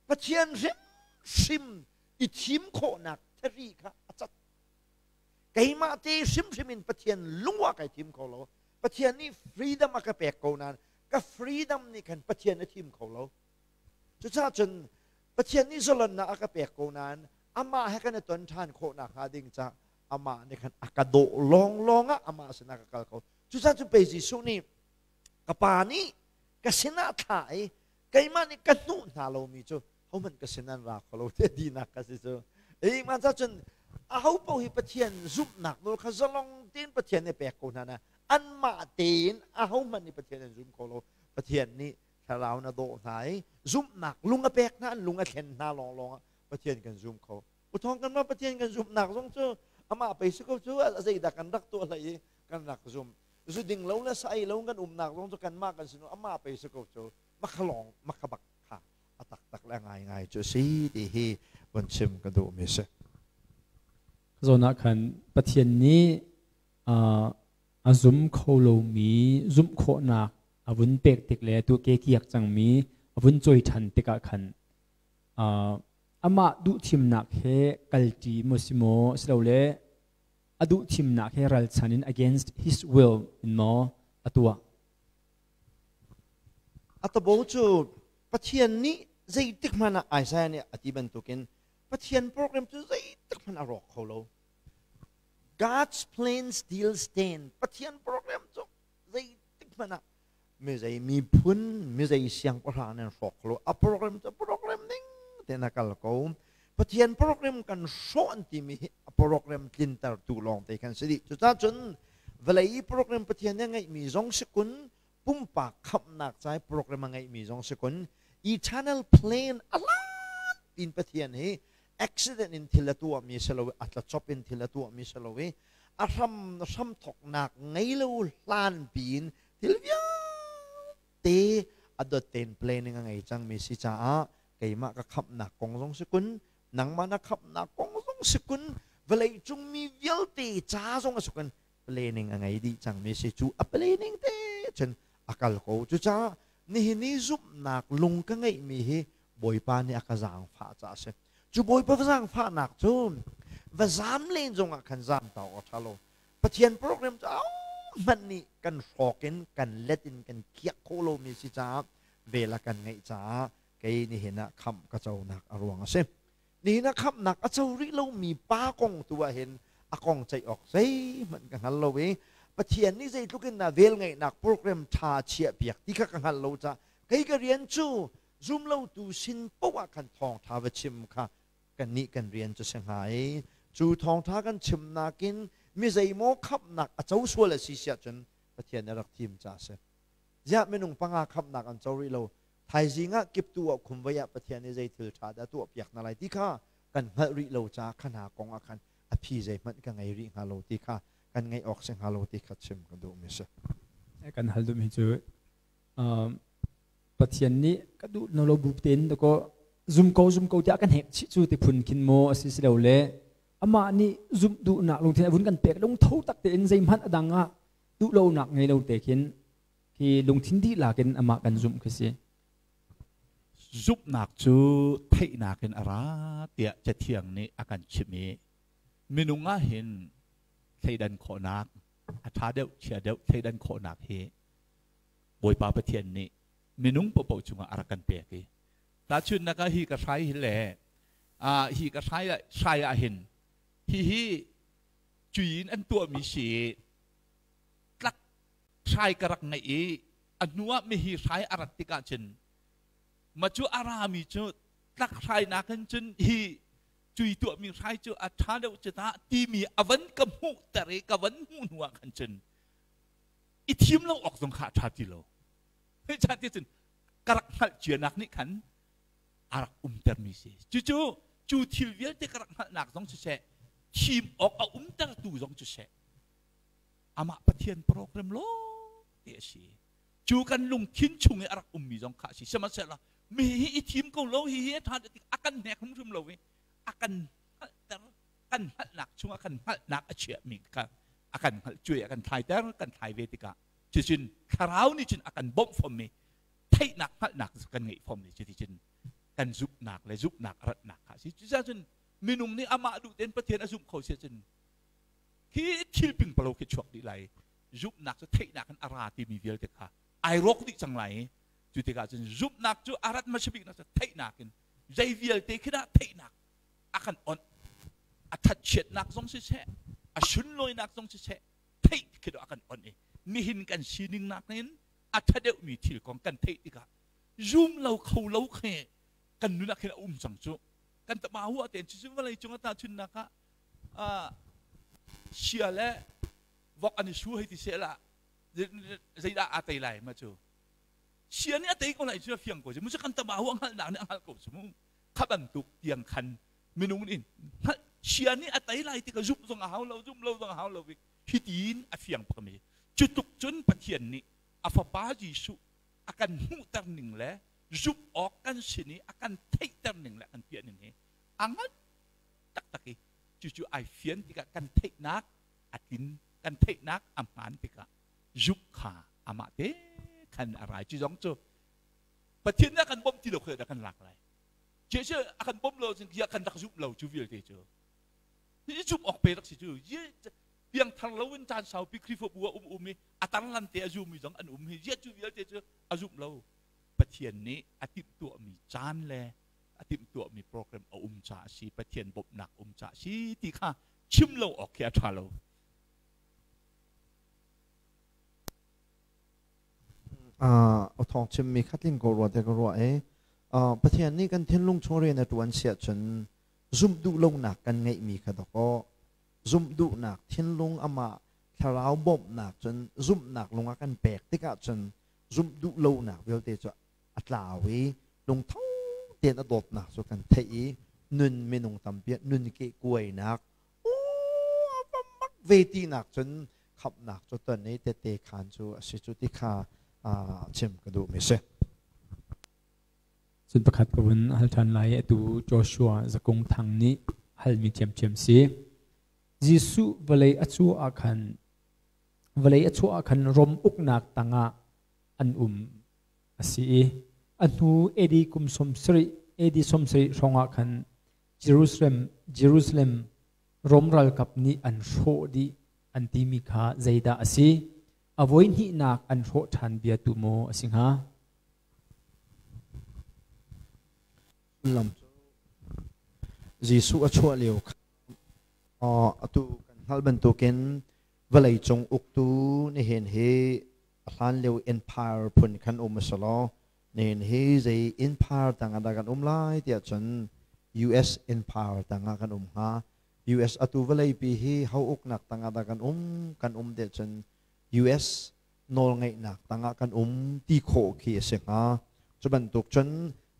Pathian hrimhrim i thim khawhnak thari kha a cat. Keimah te hrimhrim in Pathian lungwah kai thim kho lo. Pathian nih freedom a ka pek ko nain ka freedom nih khan Pathian a thim kho lo. Cucaah cun Pathian nih zalonnak a ka pek ko nain amah he kan i ton ṭhan khawh nakhnga ding ca amah nih khan a ka dawh lawnglawng ah amah sinah ka kal kho. Cucaah cun pei Jesuh nih ka pa nih ka sinah thlah i keimah nih ka hnuh hna lomi cu hohmanh ka sin an ra kho lo te dinak ka si cu. Ei man cun aho paoh hi Pathian zumhnak nawl kha zalong tein Pathian nih pek ko hna na anmah tein ahohmanh nih Pathian an zum kho lo. Pathian nih thlarau na dawh hna i zumhnak lung a pek hna an lung a thlen hna lawnglawng ah Pathian kan zum kho. Uthawng kan mah Pathian kan zumhnak zong cu amah pei si ko cu a zeidah kan rak tuah hlei i kan rak zum. Zu ding lo le sa ei lo kan umnak zong cu kanmah kan sin amah pei si ko cu makhalong makhabak kha a taktak le a ngaingai cu a si ti hi von chim ka duhmi si. Zawn ah khan Pathian nih a zum kho lomi zumh khawhnak a vun pek tik le tu ke kiak cangmi a vun cawi ṭhan tikah khan amah duhthimnak he kalṭi maw si maw silole a duhthimnak he ralchan in against his will in maw a tuah. A tabo cu Pathian nih zeitik hmanh ah Isaiah nih a ti bantukin Pathian program cu zeitik hmanh a rawk kho lo. God's plan still stand. Pathian program cu zeitik hmanh ah mizei miphun, mizei siangpahrang nan hrawk kho lo. A program cu program ning tein a kal ko. Pathian program kan hrawh an timi hi a program tlintertu lawng te kan si dih. Cucaah cun vawlei i program Pathian nih a ngeihmi zong si kun pumpak khamhnak ca i program a ngeihmi zong si kun eternal plan a lan tin Pathian hi accident in thil a tuahmi si lo i a tlacop in thil a tuahmi si lo i a hram hramthoknak ngei lo hlan piin thil vialte a dot tein planning a ngei cangmi si caah keimah ka khamhnak kong zong si kun nangmah na khamhnak kong zong si kun vawlei cung mi vialte ca zong a si kun planning a ngei dih cangmi si cu a planning te cun a kal ko. Cucaah nihin i zumhnak lung ka ngeihmi hi Bawipa nih a ka zaangfah caah a si. Cu Bawipa zaangfahnak cu va zaam len zongah khan zaam ta awk a ṭha lo. Pathian program cu ahohmanh nih kan hrawk in kan let in kan khiak khawh lomi si caah vel a kan ngeih caah kei nihin ah khamh ka conak a ruang a si. Nihin ah khamhnak a co rih lomi pa kong tu ah hin a kong ceih awk zeihmanh ka hngal lo i Pathian nih zeitluk in dah velngeihnak program ṭha a chiahpiak ti kha ka hngalh lo caah kei ka rian cu zumlotu sin paoh ah khan thawngṭha va chim kha kannih kan rian cu si hnga i cu thawngṭha kan chim nakin mi zeimaw khamhnak a co sual a si siah cun Pathian nih a rak thim caah a si. Ziah minung panga khamhnak an co rih lo. Thaizing ah kiptu ah khumvei ah Pathian nih zei thil ṭha dah tuah piak hna lai ti kha kan hngalh rih lo caah kha hna kong ah khan a phi zeihmanh ka ngei rih hnga lo ti kha kan ngeih awk si hnga lo ti kha chim ka duhmi si. Kan hal duhmi cu Pathian nih ka duh no lo bu tein dakaw zum ko zum ko tiah kan hek chih cu ti phun khin maw a si si lo le amah nih zumh duhnak lungthin a vun kan pek lungtho tak tein zeihmanh a dang ah duh lonak ngei lo te khin khi lungthin dihlak in amah kan zumh khi si. Zumhnak cu theihnak in a ra tiah Cathiang nih a kan chimh i minung ah hin thleidan khawhnak a ṭha deuh chia deuh thleidan khawhnak hi Bawipa Pathian nih minung paohpaoh cungah a rak kan pek i tahchunhnak ah hi ka hrai hi le Hi ka hrai hrai ah hin hihi cui in an tuahmi si tlak hrai ka rak ngeih i a hnu ah mihi hrai a rat tikah cun ma cu a rami cu tlak hrai nakin cun hi cui tuahmi hrai cu a ṭha deuh cu ta timi a van ka hmuh ter i ka van hmuh hnu ah khan cun i thim lo awk zong kha a ṭha ti lo. Hei chan ti cun ka rak hngalh cianak nih khan a rak umtermi si. Cucu cu thil vialte ka rak hngalhnak zong siseh, thim awk a umtertu zong siseh, amah Pathian program lawng te a si. Cu kan lungthin chung i a rak ummi zong kha a si. Sihmanhsehlaw mi hi i thim ko lo, hi hi a ṭha tik a kan hnek hrimhrim lo i a kan hngalhter, kan hngalhnak chungah kan hngalhnak a chiahmi kha a kan hngalh cuai a kan thlaiter, kan thlai ve tikah cucun thlarau nih cun a kan bawmh fom i theihnak hngalhnak kan ngeih fom i cuticun kan zumhnak le zumhnak a ratnak kha a si. Cucaah cun minung nih amah duh tein Pathian a zumh kho si ahcun khi thil pingpalo khi chuak dih lai. Zumhnak cu theihnak in a ra timi vialte kha ai rawk dih cang lai i cu tikah cun zumhnak cu a rat hmasa biknak cu theihnak in zei vialte khi dah theihnak a kan onh, a thatchiatnak zong siseh, a sunlawinak zong siseh, theih khi a kan onh i nihin kan sining nak in a ṭha deuhmi thil kong kan theih tikah zum lo kho lo khi kan nun ah khin a um cang cu. Kan tama hua tein cucu vawlei cung ah tahchunnak ah sia le vok an i su hei ti seh lah, zeidah aa tei lai ma? Cu sia nih a tei ko lai cu a fiang ko cu mu. Kan tama hua hngalhnak nih a hngalh ko cu mu. Kha bantuk tiang khan minung nih hngalh sia nih a tei lai ti ka zumh zong a hau lo, zumh lo zong a hau lo i hitin a fiang bakmi cu tuk cun Pathian nih a fapa Jesuh a kan hmuhter ning le zumh awk kan sin i a kan theihter ning le a kan piah ning hi a ngan taktak i cucu ai fian tikah kan theihnak a tlin, kan theihnak a hmaan tikah zumh kha amah te khan a rai. Cu zong cu Pathian nih a kan bawmh ti lo khi dah kan lak lai? Jesuh a kan bawmh lo cun kan rak zumh lo. Cu vialte cu hi zumh awk pe rak si cu. Piangthar lo in caan saupi Khrihfabu a um um i a tarlan te a zummi zong an um hi zia cu vialte cu a zumh lo. Pathian nih a timhtuahmi caan le a timhtuahmi program a um caah a si, Pathian bawmhnak um caah a si ti kha chim lo awk khi a ṭha lo. Thawng chimmi kha tling ko rua te ka ruah i Pathian nih kan thinlung chung rian a ṭuan siah cun zumh duh lonak kan ngeihmi kha dawkaw zumh duhnak thinlung amah thlarau bawmhnak cun zumhnak lung a kan pek tikah cun zumh duh lonak vialte cu a tlau i lungtho tein a dawtnak cu kan theih i nun minung tampi nun ke kuainak mak ve tinak cun khamhnak cu ton i tete khan cu a si cu ti kha chim ka duh mi si. Cun pakhat ka vun hal ṭhan lai. Atu Joshua Zakung Thang nih halmi ṭhiamṭhiam si. Jesuh vawlei a chuah ah khan vawlei a chuah ah khan Rom uknak tangah an um a si i a hnu AD kum 70, AD 70 hrawngah khan Jerusalem Rom ralkap nih an hrawh dih an timi kha zeidah a si? A voihnihnak an hrawh ṭhan bia tu maw a si hnga? Sullam cu Jesuh a chuah lio kha atu kan hngalh bantukin vawleicung uktu nihin hi a hlan lio empire phun khan um a si law nihin hi zei empire tangah dah kan um lai tiah cun US empire tangah kan um hnga. US atu vawleipi hi ho uknak tangah dah kan um kan um tiah cun US nawlngeihnak tangah kan um ti khawh khi a si hnga. Cu bantuk cun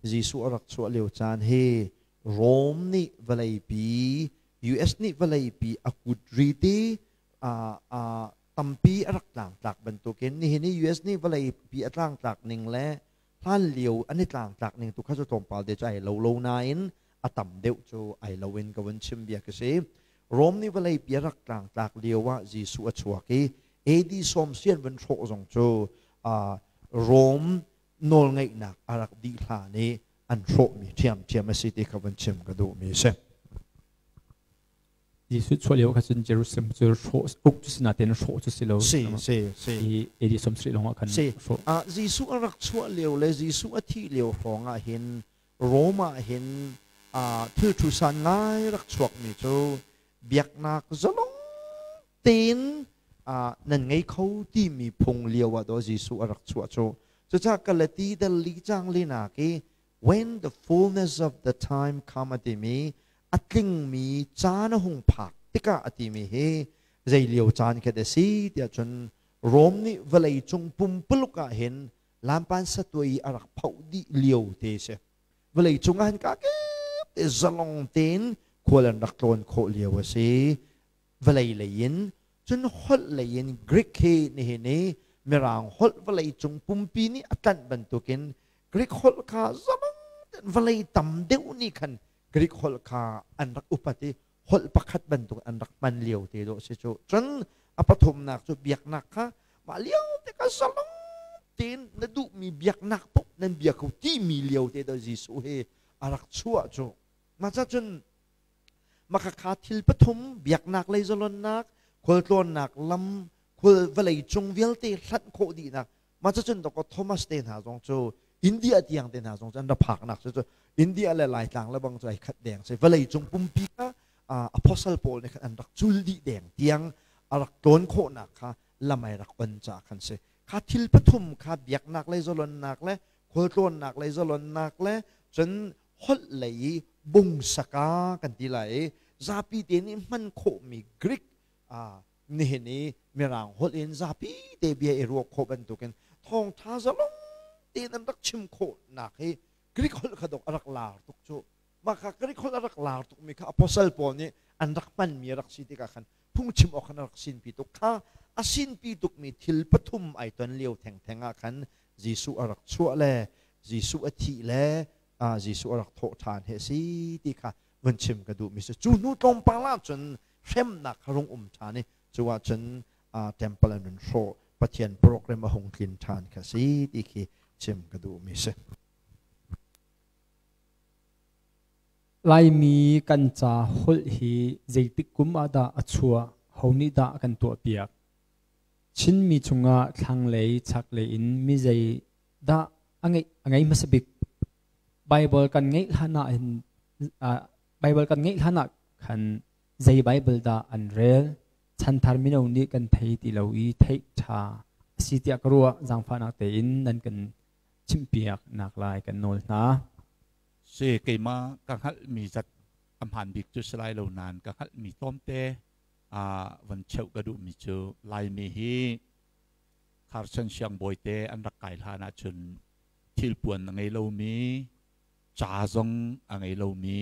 Jesuh a rak chuah lio caan hi Rome nih vawleipi, US nih vawleipi a kut ri ti tampi a rak tlangtlak bantukin nihin i US nih vawleipi a tlangtlak ning le hlan lio an i tlangtlak ning tu kha cu tlawmpal te cu ai lo lo nain a tam deuh cu ai lo in ka vun chim bia ka si. Rome nih vawleipi a rak tlangtlak lio ah Jesuh a chuak i AD 90 vun hrawh zong cu Rome nawlngeihnak a rak dih hlan i an hrawhmi ṭhiamṭhiam a si ti kha vun chim ka duhmi a si. Jesuh chuah lio kha cun Jerusalem cu hrawh uk cu si nain hrawh cu si lo. Si si si. I AD 70 lawng ah khan hrawh. Jesuh a rak chuah lio le Jesuh a thih lio hrawng ah hin Rome ah hin Thil thu san ngai rak chuak mi cu biaknak zalong tein nan ngei kho timi phung lio ah daw Jesuh a rak chuah cu. Cucaah Galati dal li cang li nak i when the fullness of the time come a timi a tlingmi caan a hung phak tikah a timi hi zei lio caan khat a si tiah cun Rom nih vawlei cung pumpuluk ah hin lampan satuai i a rak phoh dih lio te si. Vawlei cung ah hin ka kip te zalong tein khual an rak tlawn khawh lio a si. Vawlei lei in cun holh lei in Greek hi nihin i Mirang holh vawlei cung pumpi nih a tlanh bantukin Greek holh kha zalong tein vawlei tam deuh nih khan Greek holh kha an rak upat i holh pakhat bantuk an rak hman lio te dawh si cu. Cun a pathumnak cu biaknak kha mah lio te kha zalong tein na duhmi biaknak paoh nan bia kho timi lio te dah Jesuh hi a rak chuah cu. Mah cun makhakha thil pathum biaknak lei zalonnak, khualtlawnnak lam, khual vawlei cung vialte hlanh khawh dihnak. Mah cun dawkaw Thomas te hna zong cu India tiang te hna zong cu an ra phaknak cu India le Laitlang le bang cu ai khat deng si. Vawlei cung pumpi kha apostle pawl nih khan an rak cul dih deng tiang a rak tlawn khawhnak kha lam ai rak on caah khan si. Kha thil pathum kha biaknak lei zalonnak le khualtlawnnak lei zalonnak le cun holh lei i bungsaka kan ti lai i zapi te nih hman khawhmi Greek nihin i Mirang holh in zapi te bia i ruah khawh bantukin thawngṭha zalong tein an rak chim khawhnak hi Greek holh kha dok a rak lar tuk cu. Mah kha Greek holh a rak lar tukmi kha apostle pawl nih an rak hmanmi a rak si tikah khan phungchim awk khan a rak sinpi tuk. Kha a sinpi tukmi thil pathum ai ton lio thengtheng ah khan Jesuh a rak chuah le Jesuh a thih le Jesuh a rak thawh ṭhan hi a si ti kha vun chim ka duhmi si. Cu hnu tlawmpal ahcun hremnak kha rung um ṭhan i cu ahcun temple an run hrawh, Pathian program a hung tlin ṭhan kha si ti khi chim ka duhmi si. Laimi kan ca holh hi zeitik kum ah dah a chuah, ho nih dah a kan tuahpiak? Chinmi chungah thlanglei, chaklei in mi zei dah a ngeih a ngei hmasa bik? Bible kan ngeih hlan ah hin Bible kan ngeih hlan ah khan zei Bible dah an rel? Chanthar mino nih kan thei ti lo i theih ṭha a si tiah ka ruah. Zaangfahnak tein nan kan chimhpiak nak lai kan nawl hna. Si keimah ka hngalhmi zat a hmaan bik cu si lai lo nain ka hngalhmi tlawmte van cheuh ka duhmi cu Laimi hi Carson siangbawi te an rak kai hlan ahcun thilpuan a ngei lomi, ca zong a ngei lomi,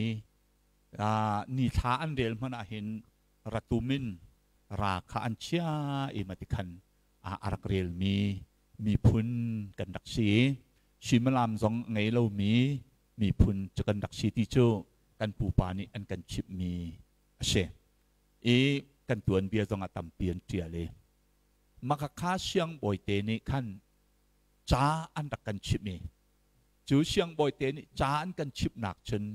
nithla an rel hmanh ahhin ratum in ra kha an chia i matikhan a rak relmi miphun kan rak si. Suimilam zong a ngei lomi miphun cu kan rak si ti cu kan pupa nih an kan chimhmi a si. I kan tuanbia zong ah tampi an ṭial i Makhakha siangbawi te nih khan ca an rak kan chimh i cu siangbawi te nih ca an kan chimhnak cun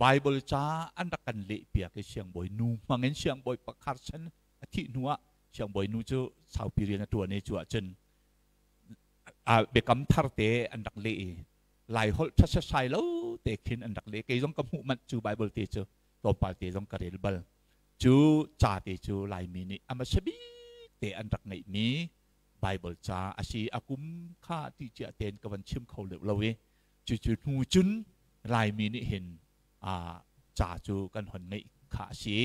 Bible ca an rak kan lehpiak i siangbawi nu hmang in siangbawi pakhat chan a thih hnu ah siangbawi nu cu saupi rian a ṭuan i cu ahcun biakam thar te an rak leh i Lai holh ṭha setsai lo te khin an rak leh. Kei zong ka hmuh manh cu Bible te cu tlawmpal te zong ka rel bal. Cu ca te cu Laimi nih a hmasa bik te an rak ngeihmi Bible ca a si. A kum kha ti cia tein ka van chim kho deuh lo i cucu hnu cun Laimi nih hin ca cu kan hon ngeih kha a si.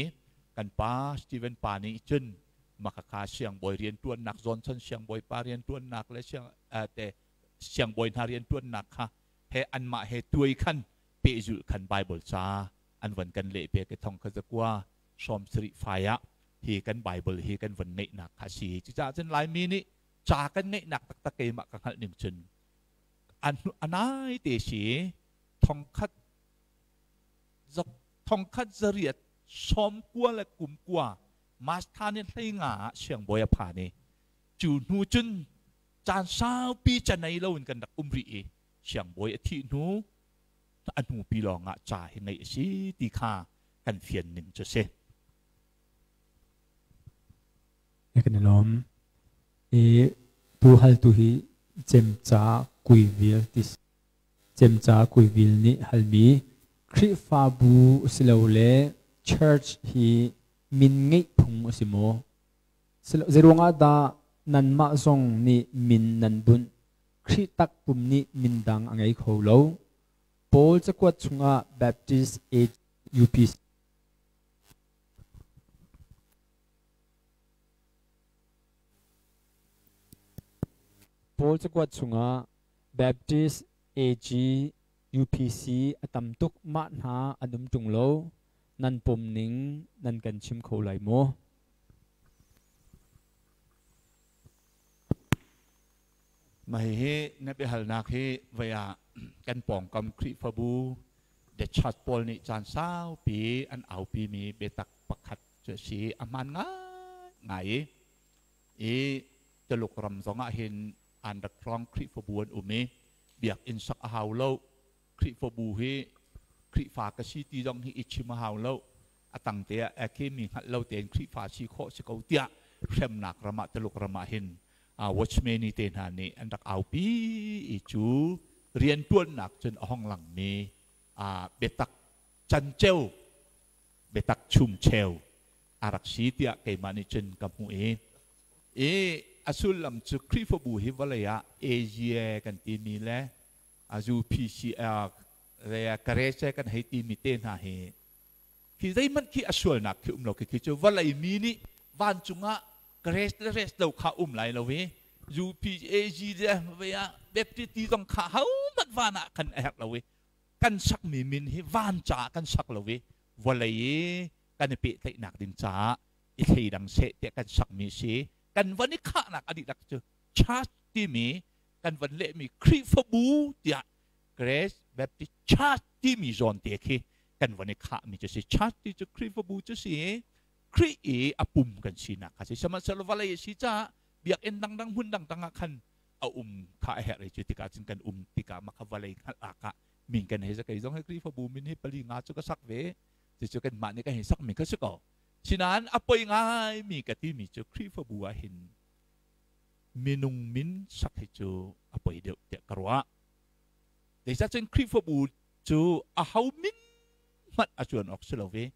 Kan pa Stephen pa nih cun makhakha siangbawi rianṭuannak Johnson siangbawi pa rianṭuannak le siang te siangbawi hna rianṭuannak kha he anmah he tuai khan pehzulh khan Bible ca an van kan leh pek i thong kha zakua sawm sarih fai ah hi kan Bible hi kan van ngeihnak kha si. Cucaah cun Laimi nih ca kan ngeihnak taktak keimah ka hngalh ning cun anai te si thongkhat zariat sawm kua le kum kua March thla ni 15 ah siangbawi a phan i cu hnu cun caan saupi canei loin kan rak um rih i siangbawi a thih hnu a hnupi lawngah ca hi ngeih a si ti kha kan fian ning cu si. Kan i lawm. I tu hal tu hi cemca kuivil ti cemca kuivil nih halmi. Khrihfabu silole church hi min ngeih phung a si maw? Zeiruangah dah nanmah zong nih min nan bunh? Khrih takpum nih min dang a ngei kho lo. Paul cakuat chungah Baptist UPC Paul cakuat chungah Baptist AG UPC a tam tuk mah hna an um ṭung lo. Nan pom ning nan kan chim kho lai maw? Mah hihi na biahalnak hi voi ah kan pawngkam Khrihfabu the church pawl nih caan saupi an aupimi biatak pakhat cu a si. A hmaan ngaingai i i Tuluk ram zong ah hin an rak hrawng Khrihfabu an um i biakinn sak a hau lo. Khrihfabu hi Khrihfa ka si ti zong hi i chim a hau lo. A tang te ah khi mi hngalh lo tein Khrihfa si khawh si ko tiah hremnak ram ah Tuluk ram ah hin watchman te hna nih an rak aupi i cu riantuannak cun a hong langmi biatak canceu biatak chumcheu a rak si tiah keimah nih cun ka hmuh i i a sullam cu Khrihfabu hi vawlei ah Asia kan timi le UPCR le Karece kan hei timi te hna hi khi zeihmanh khi a sualnak khi um lo khi khi cu vawlei mi nih vancung ah Grace le res lo kha um lai lo i UPAG le ve ah Baptist ti zong kha ho hmanh van ah kan a herh lo i kan sakmi min hi van caah kan sak lo i vawlei i kan i pehtlaihnak ding caah i thleidang seh tiah kan sakmi si. Kan van i khahnak a dihlak cu church timi kan van lehmi Khrihfabu tiah Grace Baptist Church timi zawn te khi kan van i khahmi cu si. Church ti cu Khrihfabu cu si i Khrih i a pum kan sinak kha si. Sihmanhsehlaw vawlei a si caah biakinn dangdang hmun dangdang ah khan a um kha a herh i cu tikah cun kan um tikah mah kha vawlei hngalh ah min kan hei kei zong hi Khrihfabu min hi pali nga cu ka sak ve. Cucu kanmah nih kan hei sakmi kha si ko. Sinain a poi ngaimi ka timi cu Khrihfabu ah hin minung min sak hi cu a poi deuh tiah ka ruah. Zeicahcun Khrihfabu cu aho min hmanh a cuan awk si lo i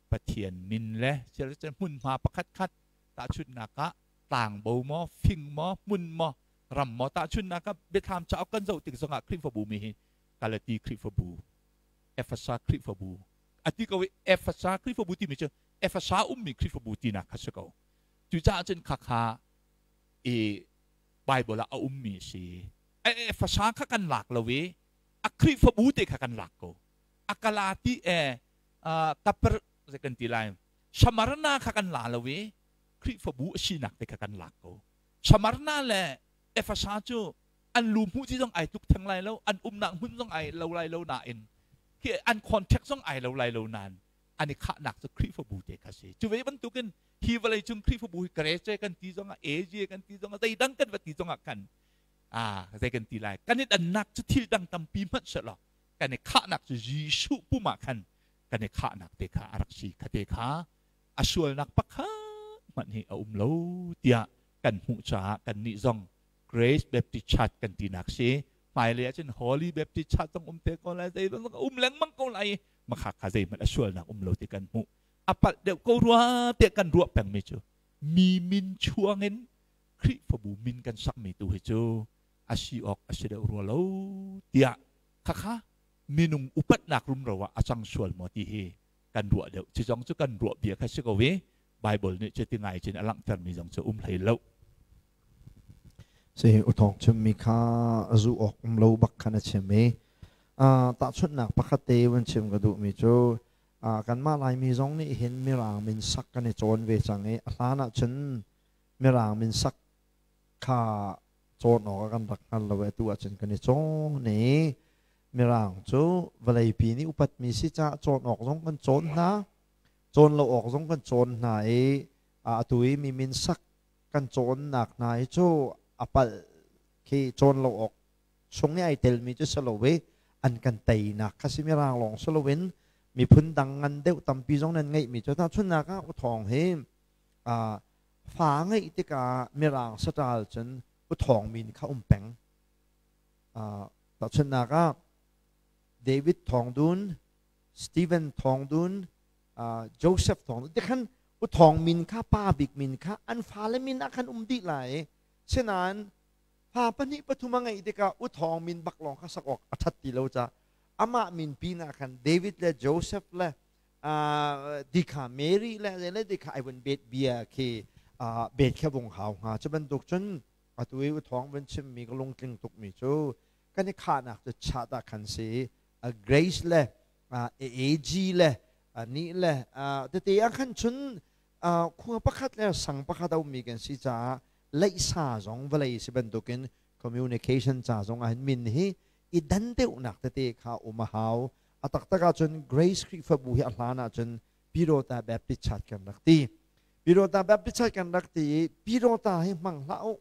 Pathian min le sialcun hmunhma pakhat khat tahchunhnak ah tlangbo maw, fing maw, hmun maw, ram maw tahchunhnak ah biathlam cauk kan zoh tik zongah Khrihfabu mi hi Galati Khrihfabu, Efesa Khrihfabu a ti ko i Efesa Khrihfabu timi cu Efesa ummi Khrihfabu tinak kha si ko. Cucaah cun khakha i Bible ah a ummi a si. Efesa kha kan lak lo i a Khrihfabu te kha kan lak ko. A Galati e kaper kan ti lai Samarna kha kan la lo i Khrihfabu a sinak te kha kan lak ko. Samarna le Efesa cu an lu hmuh ci zong ai tluk theng lai lo, an umnak hmun zong ai lo lai lo nain khi an contact zong ai lo lai lo nain an i khahnak cu Khrihfabu te kha si. Cu ve bantukin hi vawlei cung Khrihfabu hi Krece kan ti zongah Asia kan ti zongah zeidang kan va ti zongah kan zei kan ti lai kan i dannak cu thil dang tampi hmanh selaw kan i khahnak cu Jesuh pum ah khan kan i khahnak te kha a rak si kha te kha a sualnak pakhat hmanh hi a um lo tiah kan hmuh caah kan nih zong Grace Baptist Church kan tinak si. Hmailei ahcun Holy Baptist Church zong um te ko lai, zei zong um lengmang ko lai. Makha kha zeihmanh a sualnak um lo ti kan hmuh. A palh deuh ko rua tiah kan ruah pengmi cu mi min chuangin Khrihfabu min kan sakmi tu hi cu a si awk a si deuh rua lo tiah khakha minung upatnak rumro ah a cang sual maw ti hi kan ruah deuh. Cu zong cu kan ruah bia kha si ko i Bible nih cuti ngai cun a langhtermi zong cu um hlei lo. Si uthawng chimmi kha zu awk um lo bak khan a chim i tahchunhnak pakhat te van chim ka duhmi cu kanmah Laimi zong nih hin Mirang min sak kan i cawn ve cang i a hlan ah cun Mirang min sak kha cawn awk ah kan rak hngal lo i atu ahcun kan i cawn i Mirang cu vawleipi nih upatmi si caah cawn awk zong kan cawn hna, cawn lo awk zong kan cawn hna i atu i mi min sak kan cawnnak hna hi cu a palh khi cawn lo awk chung i ai telmi cu si lo i an kan teinak kha si. Mirang lawng si loin miphun dang ngan deuh tampi zong nan ngeihmi cu tahchunhnak ah uthawng hi fa ngeih tikah Mirang saṭal cun uthawng min kha um peng. Tahchunhnak ah David Thawng Dun. Stephen Thawng Dun, Joseph Thawng Dun tikhan U Thawng min kha pa bik min kha an fale min ah khan um dih lai. Sinain fa pahnih pathum a ngeih tikah U Thawng min bak lawng kha sak awk a ṭhat ti lo caah amah min pinah khan David le Joseph le dikha Mary le le dikha ai vun bet bia khi bet kha vung hau hnga. Cu bantuk cun atu i U Thawng vun chimmi ka lungtling tukmi cu kan i khahnak cu chat ah khan si Grace le AAG le nih le tete ah khan cun khua pakhat le sang pakhat a ummi kan si caah leihsa zong vawlei si bantukin communication ca zong ah hin min hi i dan deuhnak tete kha um a hau. A taktak ahcun Grace Khrihfabu hi a hlan ahcun Pirota Baptist Church kan rak ti. Pirota Baptist Church kan rak ti i Pirota hi hmang hlah u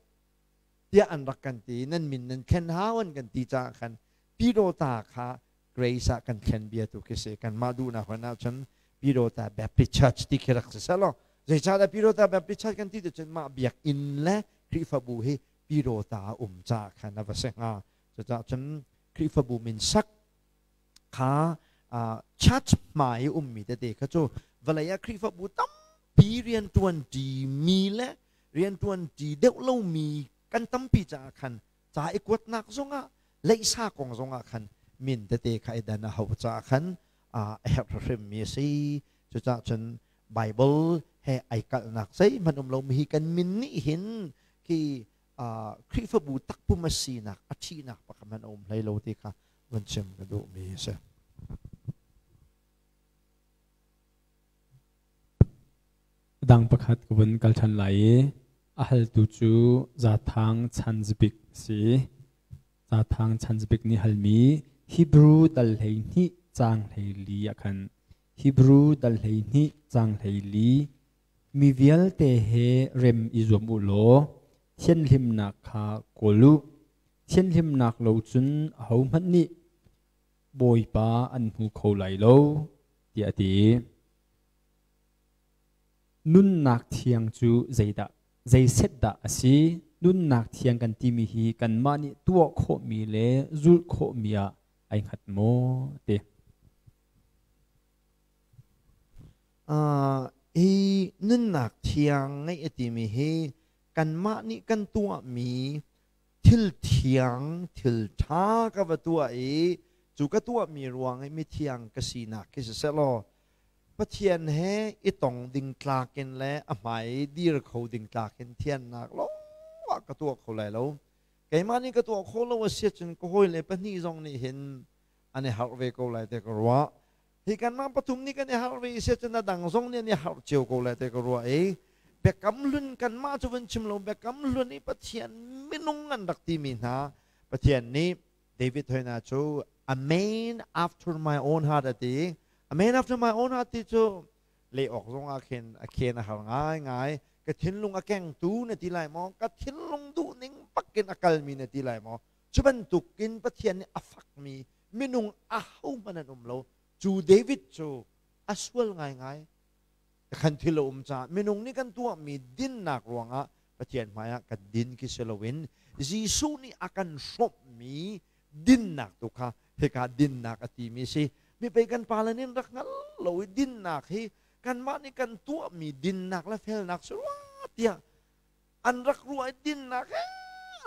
tiah an rak kan ti. Nan min nan thlen hau an kan ti caah khan Pirota kha Grace ah kan thlen bia tu khi si. Kanmah duhnak hon ahcun Pirota Baptist Church ti khi rak si selaw, zeicahdah Pirota Baptist Church kan ti tu cun mah biakinn le Khrihfabu hi Pirota a um caah khan a va si hnga. Cucaah cun Khrihfabu min sak kha church hmai i ummi tete kha cu vawlei ah Khrihfabu tampi rianṭuan ṭimi le rianṭuan ṭi deuh lomi kan tampi caah khan ca i kuatnak zongah leihsa kong zongah khan min tete kha i dan a hau caah khan a herh hrimmi a si. Cucaah cun Bible he ai kalhnak zeihmanh um lomi hi kan min nih hin khi Khrihfabu takpum a sinak a ṭhihnak pakhat hmanh a um hlei lo ti kha vun chim ka duhmi a si. Dang pakhat ka vun kal ṭhan lai i a haltu cu Zathang Chanzbik a si. Zathang Chanzbik nih halmi Hebrew dal 12 caang 14 ah khan Hebrew dal 12 caang 14 mi vialte he rem i zuam u law thianhlimnak kha kawl u. Thianhlimnak lo cun ahohmanh nih Bawipa an hmu kho lai lo, tiah a ti. Nunnak thiang cu zeidah zeiset dah a si? Nunnak thiang kan timi hi kanmah nih tuah khawhmi le zulh khawhmi ah ai hngat maw? Ti. Hi nunnak thiang ngeih a timi hi kanmah nih kan tuahmi thil thiang, thil ṭha ka va tuah i cu ka tuahmi ruang i mithiang ka sinak khi siseh law Pathian he i tong ding tlak in le a hmai i dir kho ding tlak in thiannak lawng ah ka tuah kho lai lo. Keimah nih ka tuah khawh lo a si ahcun ka hawile pahnih zong nih hin an i harh ve ko lai te ka ruah. Hi kanmah pathum nih kan i harh ve i si ahcun a dang zong nih an i harh cio ko lai te ka ruah i biakam hlun kanmah cu vun chim lo, biakam hlun i Pathian minung an rak timi hna Pathian nih David hoina cu a man after my own heart a ti. A man after my own heart ti cu leh awk zong ah khin a khen a har ngaingai. Ka thinlung a kengtu na ti lai maw, ka thinlung duhning bakin a kalmi na ti lai maw? Cu bantukin Pathian nih a fakmi minung ahohmanh an um lo. Cu David cu a sual ngaingai. Khan thil a um caah minung nih kan tuahmi dinnak ruangah Pathian hmaiah kan din khi si loin Jesuh nih a kan hrawmhmi dinnak tu kha hika dinnak a timi si. Mi pei kan pale nih rak hngal lo i dinnak hi kanmah nih kan tuahmi dinnak le felnak si rua tiah an rak ruah i dinnak he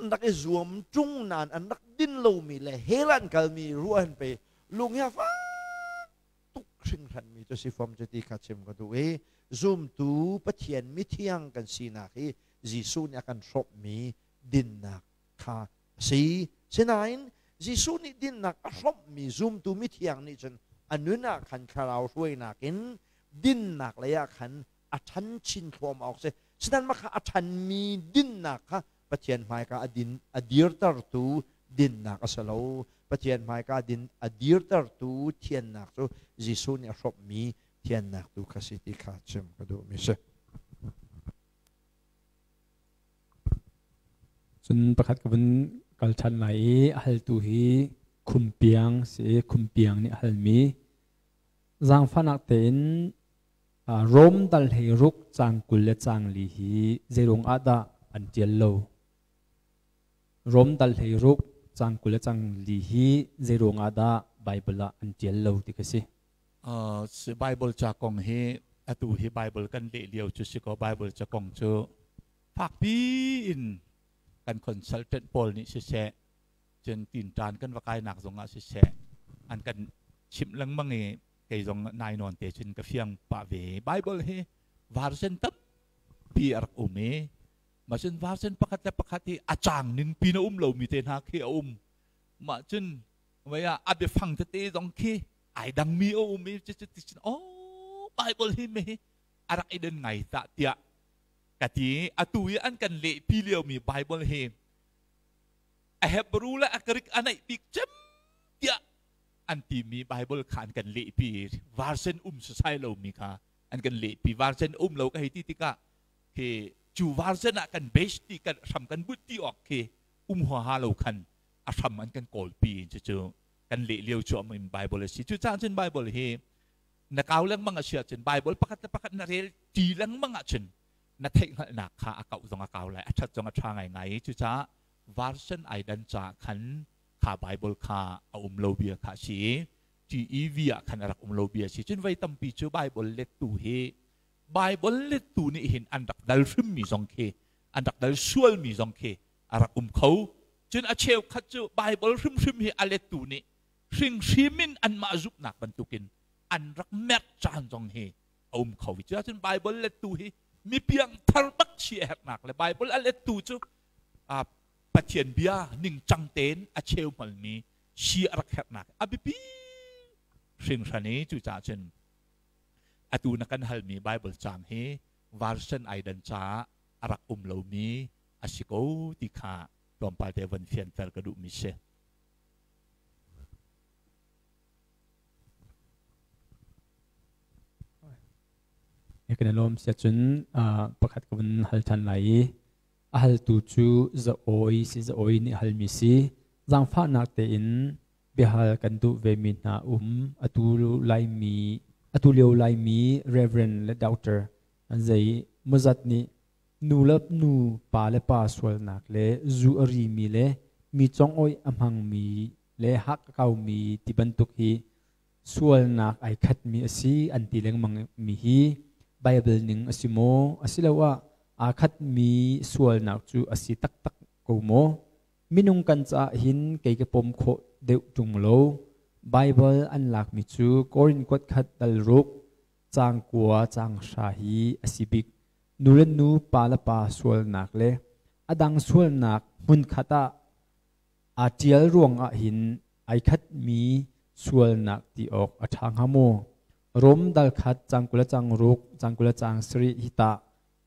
an rak i zuam ṭung nain an rak din lomi le hell an kalmi ruah hin pei lung hi a fak tuk hringhranmi cu si fom cu ti kha chim ka duh i zumtu Pathian mithiang kan sinak hi Jesuh nih a kan hrawmhmi dinnak kha a si. Sinain Jesuh nih dinnak a hrawmhmi zumtu mithiang nih cun a nun ah khan thlarau hruainak in dinnak lei ah khan a ṭhan chin thluahmah awk si. Sinain mah kha a ṭhanmi dinnak kha Pathian hmaika a din a dirtertu dinnak a si lo. Pathian hmaika din a dirtertu thiannak cu Jesuh nih a hrawmhmi thiannak tu kha si ti kha chim ka duhmi si. Cun pakhat ka vun kal ṭhan lai i a haltu hi Khumpiang si i Khumpiang nih a halmi zaangfahnak tein Rom dal 16 caang 20 le caang 4 hi zeiruang ah dah an ṭial lo? Rom dal 16 caang 20 le caang 4 hi zeiruang ah dah Baibal ah an ṭial lo ti ka si. Bible ca kong hi atu hi Bible kan leh lio cu si ko. Bible ca kong cu fakpi in kan consultant pawl nih siseh, cun tinṭan kan va kainak zong ah siseh, an kan chimh lengmang i kei zong nai nawn te cun ka fiang pah ve. Bible hi version tampi a rak um i mah cun version pakhat le pakhat hi a cang ning pin a um lomi te hna khi a um. Mah cun vei ah a biafang tete zong khi ai dangmi a um i cucu ti cun oh Bible hi me hi a rak i den ngai tah tiah ka ti. Atu i an kan lehpi liomi Bible hi a Hebrew le a Greek a naih bik cem tiah an timi Bible kha an kan lehpi. Version um sasai lomi kha an kan lehpi. Version um lo ka hei ti tikah khi cu version ah kan base ti kan hram kan but ti awk khi um huaha lo khan a hram an kan kawlpi. Cucu kan leh lio cu in Bible a si. Cucaah cun Bible hi na kau lengmang a si ahcun, Bible pakhat le pakhat na rel ti lengmang ahcun, na theihhngalhnak kha a kauh zong a kau lai, a ṭhat zong a ṭha ngaingai. Cucaah version ai dan caah khan kha Bible kha a um lo bia kha a si i TEV ah khan a rak um lo bia a si. Cun voi tampi cu Bible lettu hi, Bible lettu nih hin an rak dal hrimmi zong khi, an rak dal sualmi zong khi a rak um kho. Cun a cheukhat cu Bible hrimhrim hi a lettu nih hringhrim in anmah zumhnak bantukin an rak merh caan zong hi a um kho. Cuahcun Bible lettu hi mi piangthar bak si a herhnak le Bible a lettu cu Pathian bia ningcang tein a cheu hmalmi si a rak herhnak a biapi hringhran i cucaah cun atu na kan halmi Bible caang hi version ai dan caah a rak um lomi a si ko ti kha tlawmpal te von fianter ka duhmi si. Kan i lawm. Siacun pakhat ka vun hal ṭhan lai i a haltu cu za-awi si, za-awi nih halmi si. Zaangfahnak tein biahal kan duh vemi hna um. Atu Laimi, atu lio Laimi Reverend le Doctor an zei mawzat nih nu le nu, pa le pa sualnak le zu a rimi le mi congawih a hmangmi le hak a kaumi ti bantuk hi sualnak ai khatmi a si an ti lengmang mi hi Bible ning a si maw, asiloah aa khatmi sualnak cu a si taktak ko maw? Minung kan caah hin kei ka pom khawh deuh ṭung lo. Bible an lakmi cu Korin kuat khat dal ruk caang kua caang hra hi a si bik. Nu le nu, pa le pa sualnak le a dang sualnak hmunkhat ah aa ṭial ruangah hin ai khatmi sualnak ti awk a ṭha hnga maw? Rom dal khat caang 20 le caang ruk, caang 20 le caang sarih hi tah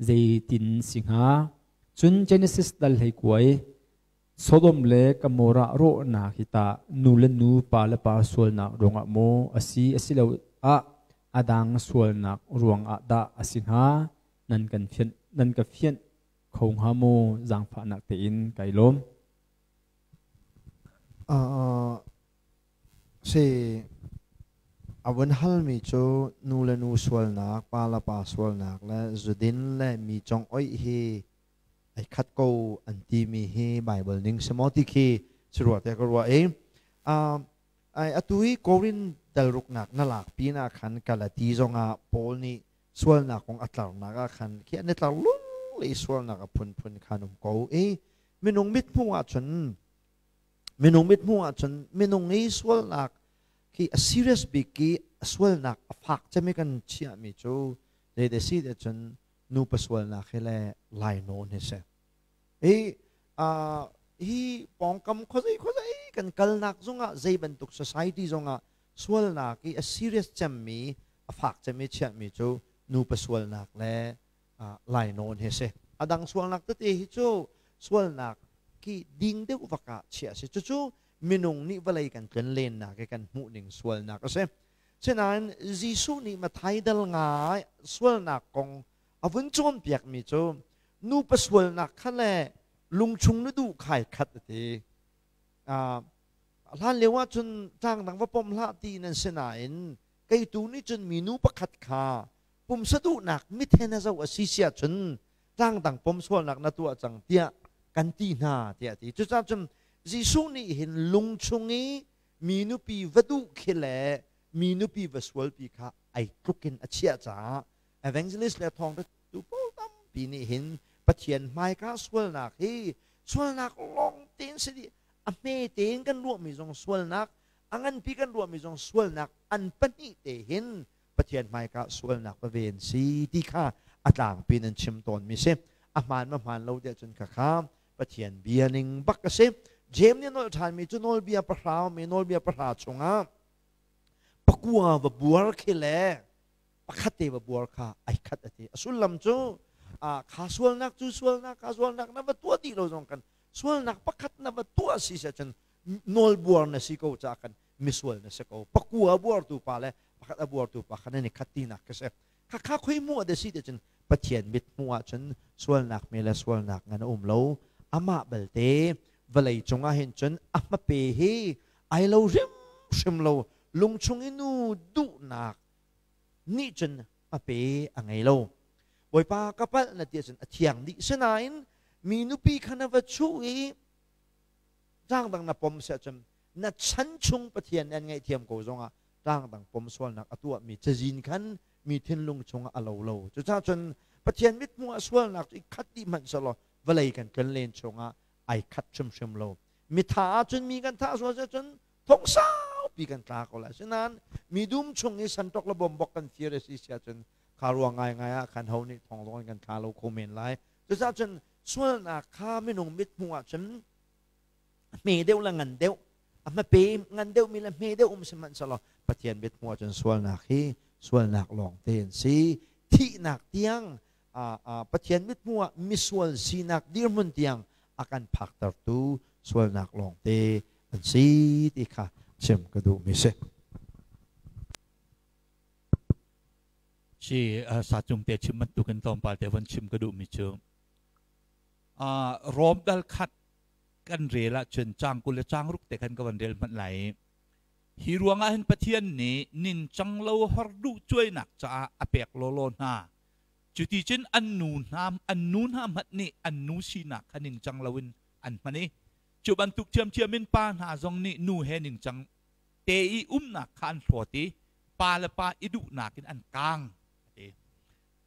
zeitin si hnga? Cun Genesis dal hlei kuai Sodom le Gomorrah rawhnak hi tah nu le nu, pa le pa sualnak ruangah maw a si, asiloah a dang sualnak ruangah dah a si hnga? Nan kan fianh, nan ka fianh kho hnga maw? Zaangfahnak tein kai lawm. Si a vun halmi cu nu le nu sualnak, pa le pa sualnak le zudin le mi cong oih hi ai khat ko an timi hi Bible ning si maw ti khi si rua te ka ruah i atu hi Korin dalruknak na lak pin ah khan Galati zongah Paul nih sualnak kong a tlarnak ah khan khi an i tlar lul i sualnak a phunphun khan um ko i minung mithmuh ahcun, minung mithmuh ahcun minung i sualnak khi a serious bik i a sualnak a fak cem i kan chiahmi cu zei si te cun nupa sualnak hi le lainawn hi si. Hi hi pawngkam khuazei khuazei kan kalnak zongah, zei bantuk society zongah sualnak i a serious cemmi, a fak cemmi chiahmi cu nupa sualnak le lainawn hi si. A dang sualnak tete hi cu sualnak ki ding deuh vak ah chiah si. Cucu minung nih vawlei kan tlon lennak i kan hmuh ning sualnak a si. Sinain Jesuh nih Matthai dal nga sualnak kong a vun cawnpiakmi cu nupa sualnak kha le lungchung na duh khai khat a ti. Hlan lio ah cun ṭang dang va pom hlah ti nan si nain kei tu nih cun minu pakhat kha pumsa duhnak mit he na zoh a si si ahcun ṭang dang pom sualnak na tuah cang tiah kan ti hna tiah a ti. Cucaah cun Jesuh nih hin lungchung i mi nupi va duh khi le Mi nupi va sualpi kha ai tluk in a chiah caah evangelist le thawngtha tu pawl tampi nih hin Pathian hmaika sualnak hi sualnak lawng tein si dih, a hme tein kan ruahmi zong sualnak, a nganpi kan ruahmi zong sualnak, an pahnih te hin Pathian hmaika sualnak va ven si ti kha a tlangpi in an chim tawnmi si. A hmaan ma hmaan lo tiah cun khakha Pathian bia ning bak a si. Jeim nih a nolh ṭhanmi cu nawlbia pahra mi nawlbia pahra chungah pakua va buar khi le pakhat te va buar kha ai khat a ti. A sullam cu kha sualnak cu sualnak, kha sualnak na va tuah dih lo zong kan sualnak pakhat na va tuah si se cun nawlbuar na si ko caah kan misual na si ko. Pakua a buartu pa le pakhat a buartu pa kha nan i khat tinak ka si. Khakha khoi hmuh ah si te cun Pathian mit hmuh ahcun sualnak me le sualnak ngan a um lo. Amah belte vawlei cungah hin cun a hmape hi ai lo hrimhrim lo. Lungchung i nu duhnak nih cun hmape a ngei lo. Bawipa ka palh na ti ahcun a thiang dih. Sinain mi nupi kha na va chuh i tlangdang na pom si ahcun na chan chung Pathian nih an ngaihthiam ko zongah tlangdang pom sualnak a tuahmi cazin khan mi thinlung chungah a lo lo. Cucaah cun Pathian mithmuh ah sualnak cu i khat dih hmanh selaw vawlei kan tlonlen chungah ai khat hrimhrim lo. Mitha ahcun mi kan thah sual cun thong saupi kan tla ko lai. Asinain mi dum chung i sanṭok le bombok kan fir a si si ahcun kha ruang ngaingai ah khan ho nih thong zong in kan thla lo kho men lai. Cucaah cun sualnak kha minung mithmuh ahcun hme deuh le ngan deuh, a hmape ngan deuhmi le hme deuh um sihmanhsehlaw Pathian mithmuh ahcun sualnak hi sualnak lawng te an si. Thihnak tiang, Pathian mithmuh ah misual sinak dirhmun tiang a kan phaktertu sualnak lawng te an si ti kha chim ka duhmi si. Si sa cung te chim bantukin tlawmpal te von chim ka duhmi cu Rom dal khat kan rel ahcun caang 20 le caang 6 te khan ka van rel hmanh lai. Hi ruangah hin Pathian nih ningcang lo horduh cuainak caah a pek lawlaw hna. Cuti cun an nu hna an nu hna hmanh nih an nu sinak kha ningcang loin an hman i cu bantuk ṭhiamṭhiam in pa hna zong nih nu he ningcang te i umnak kha an hlawt i pa le pa i duhnak in an kaang.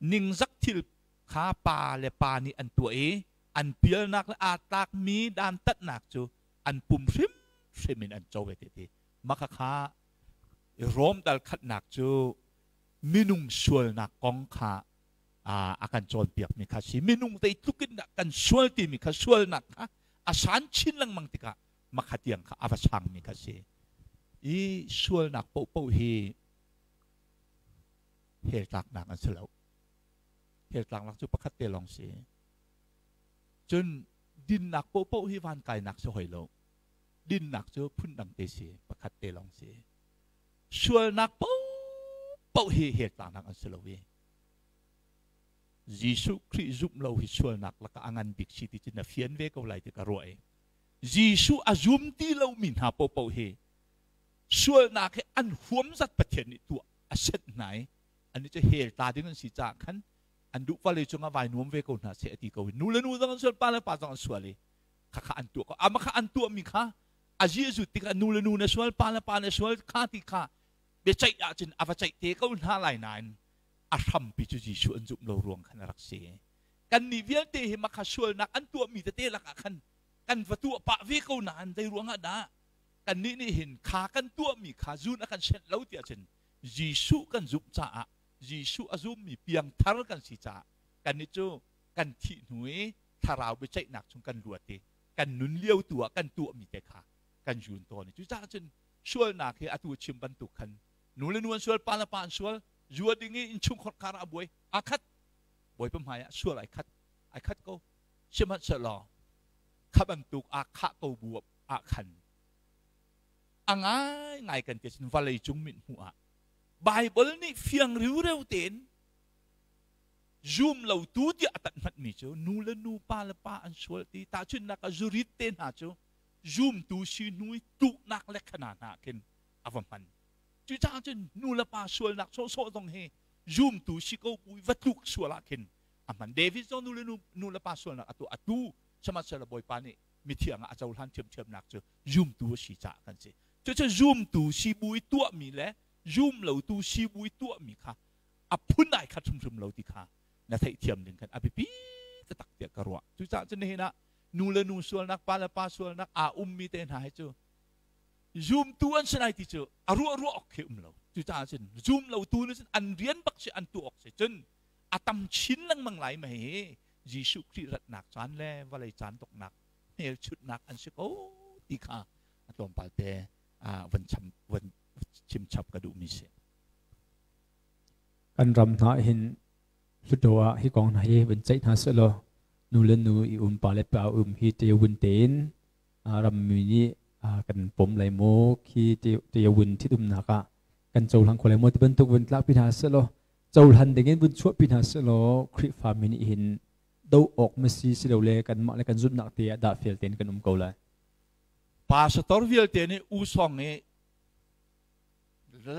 Ningzak thil kha pa le pa nih an tuah i an pialnak le aa tlakmi dantatnak cu an pum hrimhrim in an co ve ti ti. Mah kha Rom dal khatnak cu minung sualnak kong kha a kan cawnpiakmi kha si. Minung zeitluk in dah kan sual timi kha, sualnak kha a san chin lengmang tikah makha tiang kha a va sangmi kha si. I sualnak paohpaoh hi hell tlaknak an si lo. Hell tlaknak cu pakhat te lawng si. Cun dinnak paohpaoh hi van kainak si hoi lo. Dinnak cu phundang te si, pakhat te lawng si. Sualnak paohpaoh hi hell tlaknak an si lo i Jesuh Khrih zumh lo hi sualnak lakah a ngan bik si ti cu na fian ve ko lai ti ka ruah i Jesuh a zum ti lomi hna paohpaoh hi sualnak hi an huam zat Pathian nih tuah a senh hna i annih cu hell tla ding an si caah khan an duh vale cungah vai nuam ve ko hna seh a ti ko i nu le nu zong an sual, pa le pa zong an sual i khakha an tuah ko. Ama kha an tuahmi kha a Jesuh tikah nu le nu na sual, pa le pa na sual kha ti kha biaceih ahcun a va ceih te ko hna lai nain a hrampi cu Jesuh an zumh lo ruang khan a rak si. Kannih vialte hi makha sualnak an tuahmi tete lakah khan kan va tuah pah ve ko nain zei ruangah dah kannih nih hin kha kan tuahmi kha zun a kan senh lo tiah cun Jesuh kan zumh caah, Jesuh a zummi piangthar kan si caah kannih cu kan thih hnu i thlarau biaceihnak chung kan luat i kan nun lio tu ah kan tuahmi te kha kan zun tawn i cucaah cun sualnak hi atu chim bantuk khan nu le nu an sual, pa le pa an sual, zua ding i innchungkhar kar ah buai aa khat, Bawipa hmai ah sual ai khat, ai khat ko. Sihmanhsehlaw kha bantuk aa khah ko bu ah khan a ngaingai kan ti cun vawlei cung mit hmuh ah Baibal nih fiang riureu tein zum lo tu tiah a tanh hmanhmi cu nu le nu, pa le pa an sual ti. Tahchunhnak ah zurit te hna cu zumtu si hnu i tuknak le khana hna khin a va hman. Cucaah cun nu le pa sualnak sawhsawh zong hi zumtu si ko bu i va tluk sual ah khin a hman. David zong nu le nu, nu le pa sualnak a tuah, a tu sihmanhsehlaw Bawipa nih mithiang ah a cohlan ṭhiamṭhiamnak cu zumtu a si caah kan si. Cucu zumtu si bu i tuahmi le Zum lotu sibui tuahmi kha a phun ai khat hrimhrim lo ti kha na theihthiam ding khan a biapi taktak tiah ka ruah. Cucaah cun nihin ah nu le nu sualnak, pa le pa sualnak aa ummi te hna hi cu zumtu an si lai ti cu a ruah ruah awk khi um lo. Cucaah cun zum lotu nih cun an rian bak si, an tuah awk si cun a tam chin lengmang lai ma hi Jesuh Khrih ratnak caan le vawlei caan donghnak hmelchunhnak an si ko ti kha a tlawmpal te van cham van chim chap ka duhmi si. Kan ram hna hin Hluttaw ah hi kong hna hi van ceih hna sehlaw nu le nu i um, pa le pa um hi te wun tein rammi nih kan pom lai maw, khi te wun thitumnak ah kan cohlang kho lai maw ti bantuk vun tlakpi hna sehlaw, cohlan dingin vun chuahpi hna sehlaw, Khrihfa mi nih hin do awk masi silole kanmah le kan zumhnak te ah dah fel tein kan um ko lai. Pastor vialte nih usong i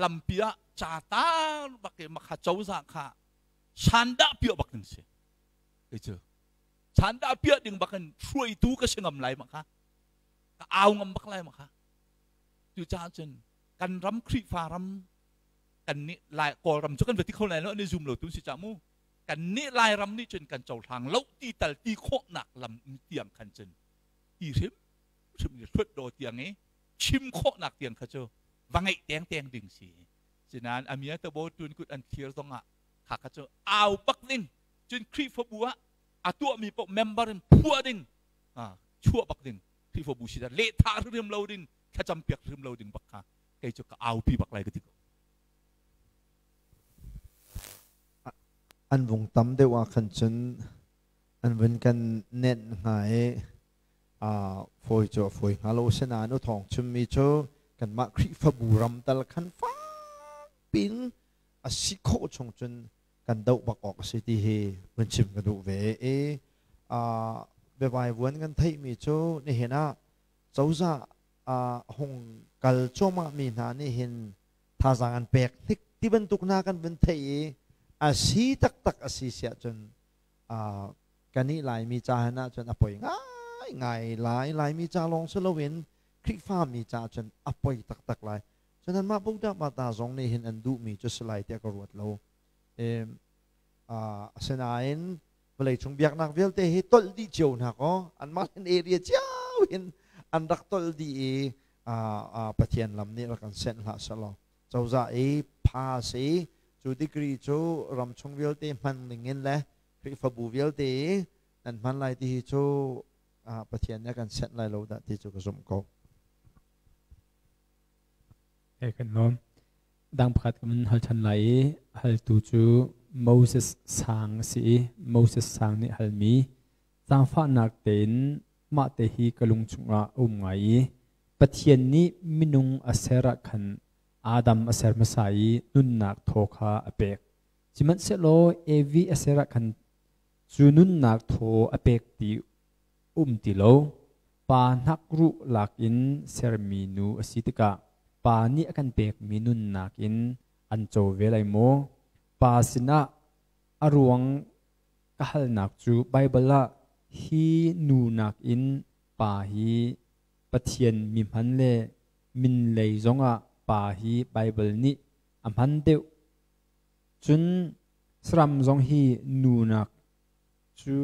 lampi ah ca tar bak i makha cozah kha sandah piah bak ding si. Kei cu sandah piah ding bak in hruaitu ka si ngam lai makha, ka au ngam bak lai makha. Cucaah cun kan ram Khrihfa ram kan nih Lai Kawlram cu kan va ti kho lai lo, an i zum lo tu si ca mu. Kan nih Lairam nih cun kan cohlang lo ti tal ti khawhnak lam tiang khan cun ti hrim hrim ni hluat do tiang i chim khawhnak tiang kha cu va ngeih teng teng ding si. Sinain amia tabo tun kut an thlir zong ah kha kha cu au bak ding. Cun Khrihfabu ah a tuahmi paoh member in phuah ding, chuah bak ding, Khrihfabu si da lehthah hrim lo ding, thlacam piak hrim lo ding bak kha kei cu ka aupi bak lai ka ti ko. An vung tam deuh ah khan cun an vun kan nenh hnga i fawi cu a fawi hnga lo. Asinain u thawng chimmi cu kanmah Khrihfabu ram tal khan fak pin a si khawh chung cun kan doh bak awk a si ti hi vun chim ka duh ve i biavaivuan kan theihmi cu nihin ah cozah hung kal cuahmah mi hna nih hin thazaang an pek hnik ti bantuk hna kan vun theih i a si taktak a si siah cun kanih Laimi ca hen ahcun a poi ngai ngai lai. Laimi ca lawng si loin Khrihfa mi ca cun a poi taktak lai. Cun anmah Buddha Mata zong nih hin an duhmi cu si lai tiah ka ruat lo. Asinain vawlei chung biaknak vialte hi tolh dih cio hna kaw anmah hin area cio hin an rak tolh dih i Pathian lam nih rak kan senh hlah selaw cozah i pass i cu degree cu ramchung vialte hman ning in le Khrihfabu vialte i nan hman lai ti hi cu Pathian nih a kan senh lai lo dah ti cu ka zumh ko. He kan lawm. Dang pakhat kan hal than lai i haltu cu Moses Sang a si i Moses Sang nih halmi zaangfahnak tein mah te hi ka lung chungah a um ngai i Pathian nih minung a ser ah khan Adam a ser hmasa i nunnak thaw kha a pek. Sihmanhsehlaw Evi a ser ah khan cu nunnak thaw a pek ti um ti lo. Pa hnakruh lak in sermi nu a si tikah pa nih a kan pekmi nunnak in an co ve lai maw? Pa sinah a ruang ka halnak cu Baibal ah hi nu nakin pa hi Pathian mi hman le min lei zongah pa hi Baibal nih a hman deuh. Cun saram zong hi nu nak cu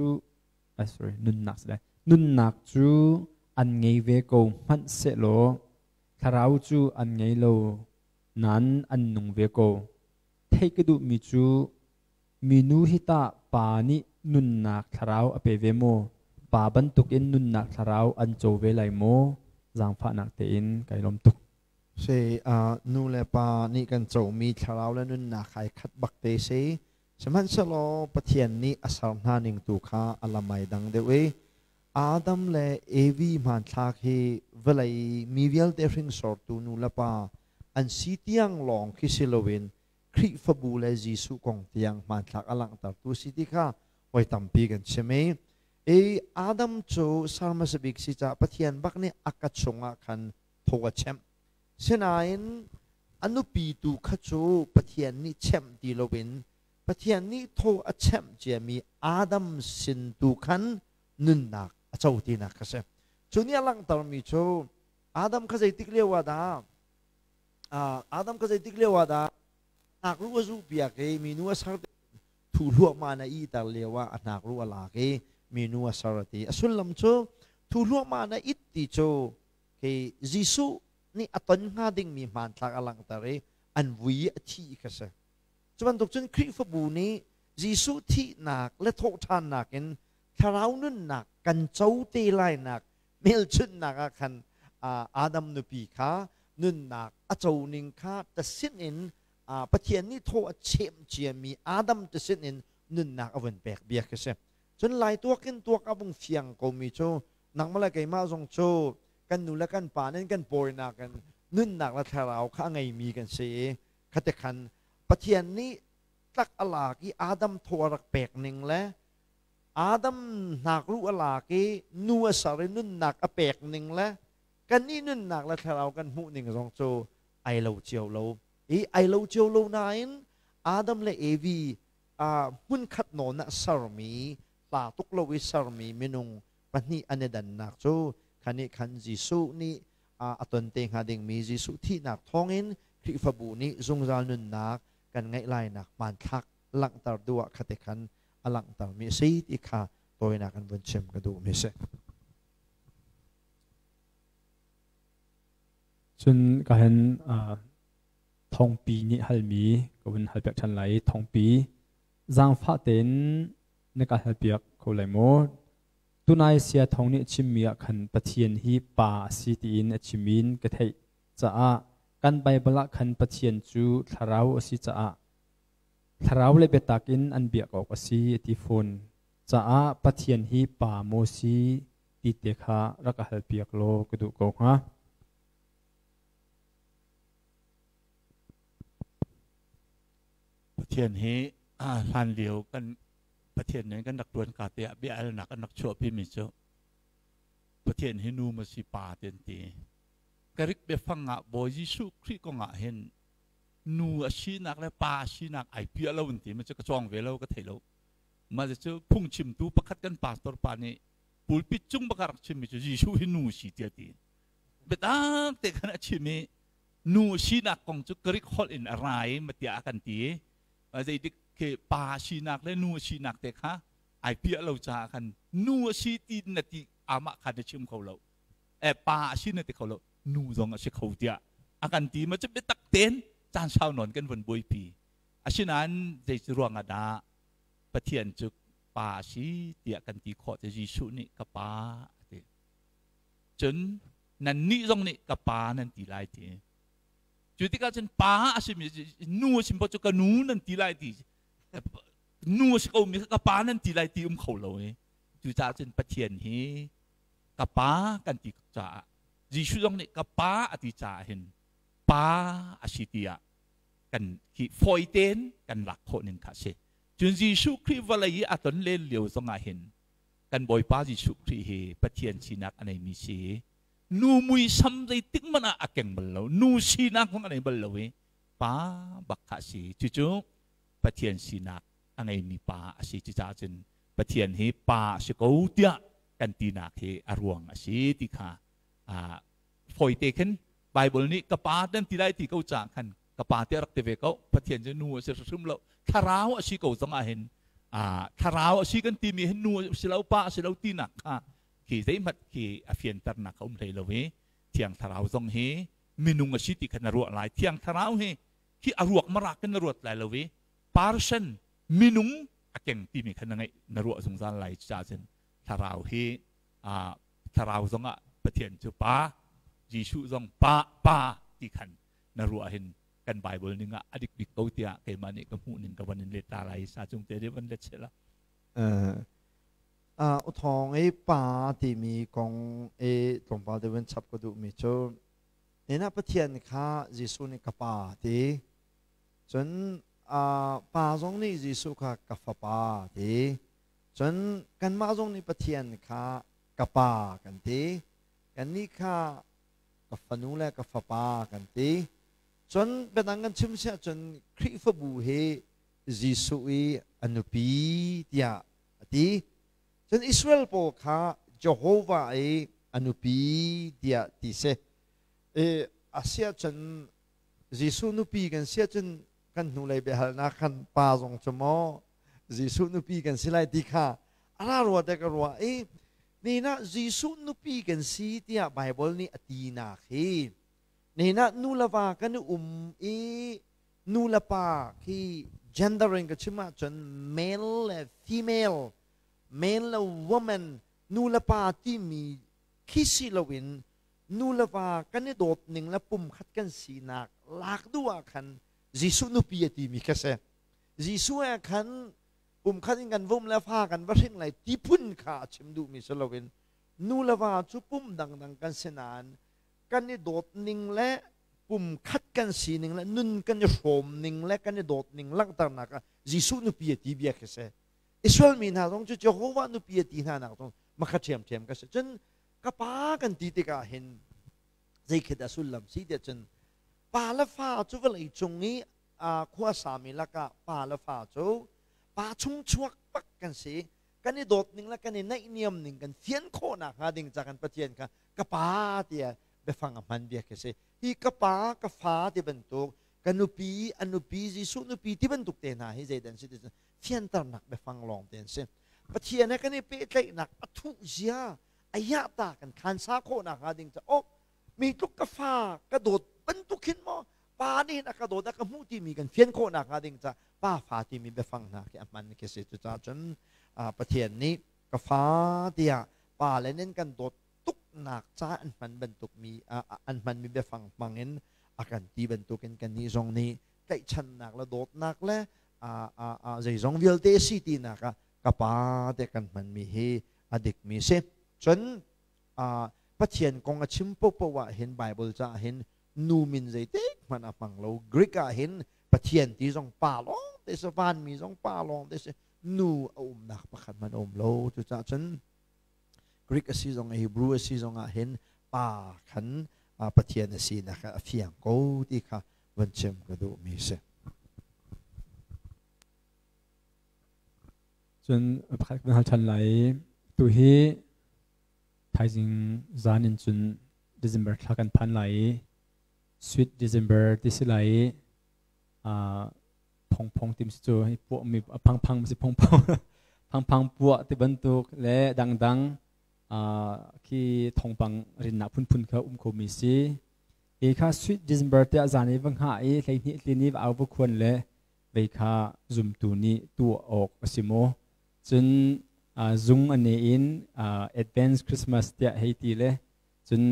sorry, nunnak si lai. Nunnak cu an ngei ve ko hmanh sehlaw thlarau cu an ngei lo nain an nung ve ko. Theih ka duhmi cu minu hi tah pa nih nunnak thlarau a pe ve maw? Pa bantukin nunnak thlarau an co ve lai maw? Zaangfahnak tein kai lawm tuk. Si nu le pa nih kan comi thlarau le nunnak ai khat bak te si. Sihmanhsehlaw Pathian nih a ser hna ning tu kha a lam ai dang deuh i Adam le Evi hmanthlak hi vawlei mi vialte hringsortu nu le pa an si tiang lawng khi si loin Khrihfabu le Jesuh kong tiang hmanthlak a langhtertu si ti kha voi tampi kan chim i Adam cu ser hmasa bik si caah Pathian bak nih a ka chungah khan thaw a chemh. Sinain a nupi tu kha cu Pathian nih chemh ti loin Pathian nih thaw a chemh ciami Adam sin tu khan nunnak a co tinak kha si. Cu nih a langhtermi cu Adam kha zeitik lio ah dah Adam ka zeitik lio ah dah hnakruh a zuh piak i minu a ser thu hluahmah na iter lio ah a hnakruh a lak i minu a ser a ti. A sullam cu thu hluahmah na it ti cu khi Jesuh nih a ton hnga dingmi hmanthlak a langhter i an vui i a thi kha si. Cu bantuk cun Khrihfabu nih Jesuh thihnak le thawhṭhannak in thlarau nunnak kan co te lainak hmelchunhnak ah khan Adam nupi kha nunnak a co ning kha tasin in Pathian nih thaw a chem ciami Adam tasin in nunnak a vun pek bia khi si. Cun lai tuak in tuak a vung fiang komi cu nangmah le keimah zong cu kan nu le kan pa nih kan pawinak in nunnak le thlarau kha a ngeimi kan si i khate khan Pathian nih tlak a lak i Adam thaw a rak pek ning le Adam hnakruh a lak i nu a ser i nunnak a pek ning le kannih nunnak le thlarau kan hmuh ning zong cu ai lo cio lo. I ai lo cio lo nain Adam le Evi hmunkhat nawn ah sermi hla tuk lo i sermi minung pahnih an i dannak cu khan nih khan Jesuh nih a ton te hnga dingmi Jesuh thihnak thawngin Khrihfabu nih zungzal nunnak kan ngeih lainak hmanthlak langhter duh ah khate khan a langhtermi a si ti kha tawinak in vun chim ka duhmi a si. Cun ka hen thongpi nih halmi ka vun halpiak ṭhan lai i thongpi zaangfah tein na ka halpiak kho lai maw? Tunai sia thong nih a chimmi ah khan Pathian hi pa a si tiin a chim in ka theih caah kan Baibal ah khan Pathian cu thlarau a si caah thlarau le biatak in an biak awk a si a ti fawn caah Pathian hi pa maw si ti te kha rak ka halpiak law ka duh ko hnga. Pathian hi hlan lio kan Pathian nih kan rak tuan ka te ah bia alnak an rak chuahpi mi cu Pathian hi nu ma si pa ti an ti. Greek biafang ah Bawi Jesuh Khrih kong ah hin nu a sinak le pa a sinak ai piah lo an ti ma cu ka cawng ve lo ka thei lo. Mah cu phungchimtu pakhat kan pastor pa nih pulpit cung bak a rak chimmi cu Jesuh hi nu si tiah ti. Biatak te khan a chim i nu sinak kong cu Greek holh in a ra i matiah a kan ti i zeitik khi pa sinak le nu sinak te kha ai piah lo caah khan nu a si ti na ti amah khan na chim kho lo pa a si na ti kho lo nu zong a si kho tiah a kan ti ma cu biatak tein caan sau nawn kan vun buaipi asinain zei cu ruang ah dah Pathian cu pa a si tiah kan ti khawh te Jesuh nih ka pa a ti cun nannih zong nih ka pa nan ti lai ti cu tikah cun pa a simi nu a sim cu ka nu nan ti lai ti nu a si ko mi ka pa nan ti lai ti um kho lo i cucaah cun Pathian hi ka pa kan ti caah Jesuh zong nih ka pa a ti caah hin pa a si tiah kan hi fawi tein kan lak khawh ning kha a si cun Jesuh Khrih vawlei i a ton len lio zong ah hin kan Bawipa Jesuh Khrih hi Pathian sinak a neimi si nu muisam zeitik hmanh ah a keng bal lo nu sinak zong a nei bal lo i pa bak kha a si cucu Pathian sinak a ngeimi pa a si cucaah cun Pathian hi pa a si ko tiah kan tinak hi a ruang a si ti kha fawite khin Bible nih ka pa nan ti lai ti ko caah khan ka pa te rak ti ve ko Pathian cu nu a si hrim lo thlarau a si ko zong ah hin thlarau a si kan timi hin nu a si lo pa a si lo tinak kha khi zeihmanh khi a fianternak a um hlei lo i thiang thlarau zong hi minung a si ti kha na ruah lai thiang thlarau hi khi a ruak marak in na ruat lai lo i person minung a keng timi kha na ngeih na ruah zungzal lai caah cun thlarau hi thlarau zong ah Pathian cu pa Jesuh zong pa pa ti khan na ruah hin kan Bible ning ah a dik bik ko tiah keimah nih ka hmuh ning ka van in let ta lai sa cung te van let sela Uthawng i pa timi kong i tlawmpal te van chap ka duhmi cu nina Pathian kha Jesuh nih ka pa ti cun pa zong nih Jesuh kha ka fapa ti cun kanmah zong nih Pathian kha ka pa kan ti kannih kha ka fanu le ka fapa kan ti cun biadang kan chim siah cun Khrihfabu hi Jesuh i a nupi tiah a ti cun Israel pawl kha Jehovah i a nupi tiah ti si i a si ahcun Jesuh nupi kan si ahcun kan hnulei biahalnak khan pa zong cu maw Jesuh nupi kan si lai ti kha a ra rua te ka ruah i nihin ah Jesuh nupi kan si tiah Baibal nih a tinak hi nihin ah nu le va kan i um i nu le pa khi gender in ka chim ahcun male le female, male le woman, nu le pa timi khi si loin nu le va kan i dawt ning le pumkhat kan sinak lak duh ah khan Jesuh nupi a timi kha si. Jesuh he khan pumkhat in kan vum le fa kan va hring lai ti phun kha a chim duhmi si loin nu le va cu pum dangdang kan si nain kan i dawt ning le pumkhat kan sining le nun kan i hrawm ning le kan i dawt ning langhternak ah Jesuh nupi a ti bia khi si. Israel mi hna zong cu Jehovah nupi a ti hna nak zong makha ṭhiamṭhiam ka si. Cun ka pa kan ti tikah hin zei khi dah sullam si tiah cun pa le fa cu vawlei cung i khua sami lakah pa le fa cu pa chung chuak bak kan si. Kan i dawt ning le kan i naihniam ning kan fian khawhnak hnga ding ca kan Pathian kha ka pa tiah biafang a hman bia khi si. Hi ka pa ka fa ti bantuk, ka nupi a nupi Jesuh nupi ti bantuk te hna hi zeidah an si ti cun fianternak biafang lawng te an si. Pathian he kan i pehtlaihnak a thuh zia a yahta kan khansa khawhnak hnga ding ca oh mi tluk ka fa ka dawt bantuk hin maw pa nih hin a ka dawt a ka hmuh timi kan fian khawhnak hnga ding ca pa fa timi biafang hna khi a hman khi si. Cucaah cun Pathian nih ka fa tiah pa le nin kan dawt tuknak ca an hman bantuk mi an hmanmi biafang hmang in a kan ti bantukin kannih zong nih tlaihchannak le dawtnak le zeizong vialte si tinak ah ka pa te kan hmanmi hi a dikmi si. Cun Pathian kong a chim popoh ah hin Bible caah hin nu min zeitik hmanh a hmang lo. Greek ah hin Pathian ti zong pa lawng te si, vanmi zong pa lawng te si, nu a umnak pakhat hmanh a um lo. Cucaah cun Greek a si zong Hebrew a si zong ah hin pa khan Pathian a sinak a fiang ko ti kha van chim ka duhmi si. Cun pakhat kan hal ṭhan lai. Tu hi thaizing zan in cun December thla kan phan lai i Sweet December ti si lai i phongphong tim si cu hi puah mi phangphang si phongphong phangphang puah ti bantuk le dangdang khi thawngpang rinnak phunphun kha um kho mi si. Hi kha Sweet December tiah zan i va hngah i 12 tlin i va au va khuan le vei kha zumtu nih tuah awk a si maw? Cun zung a ne in Advance Christmas tiah hei ti le cun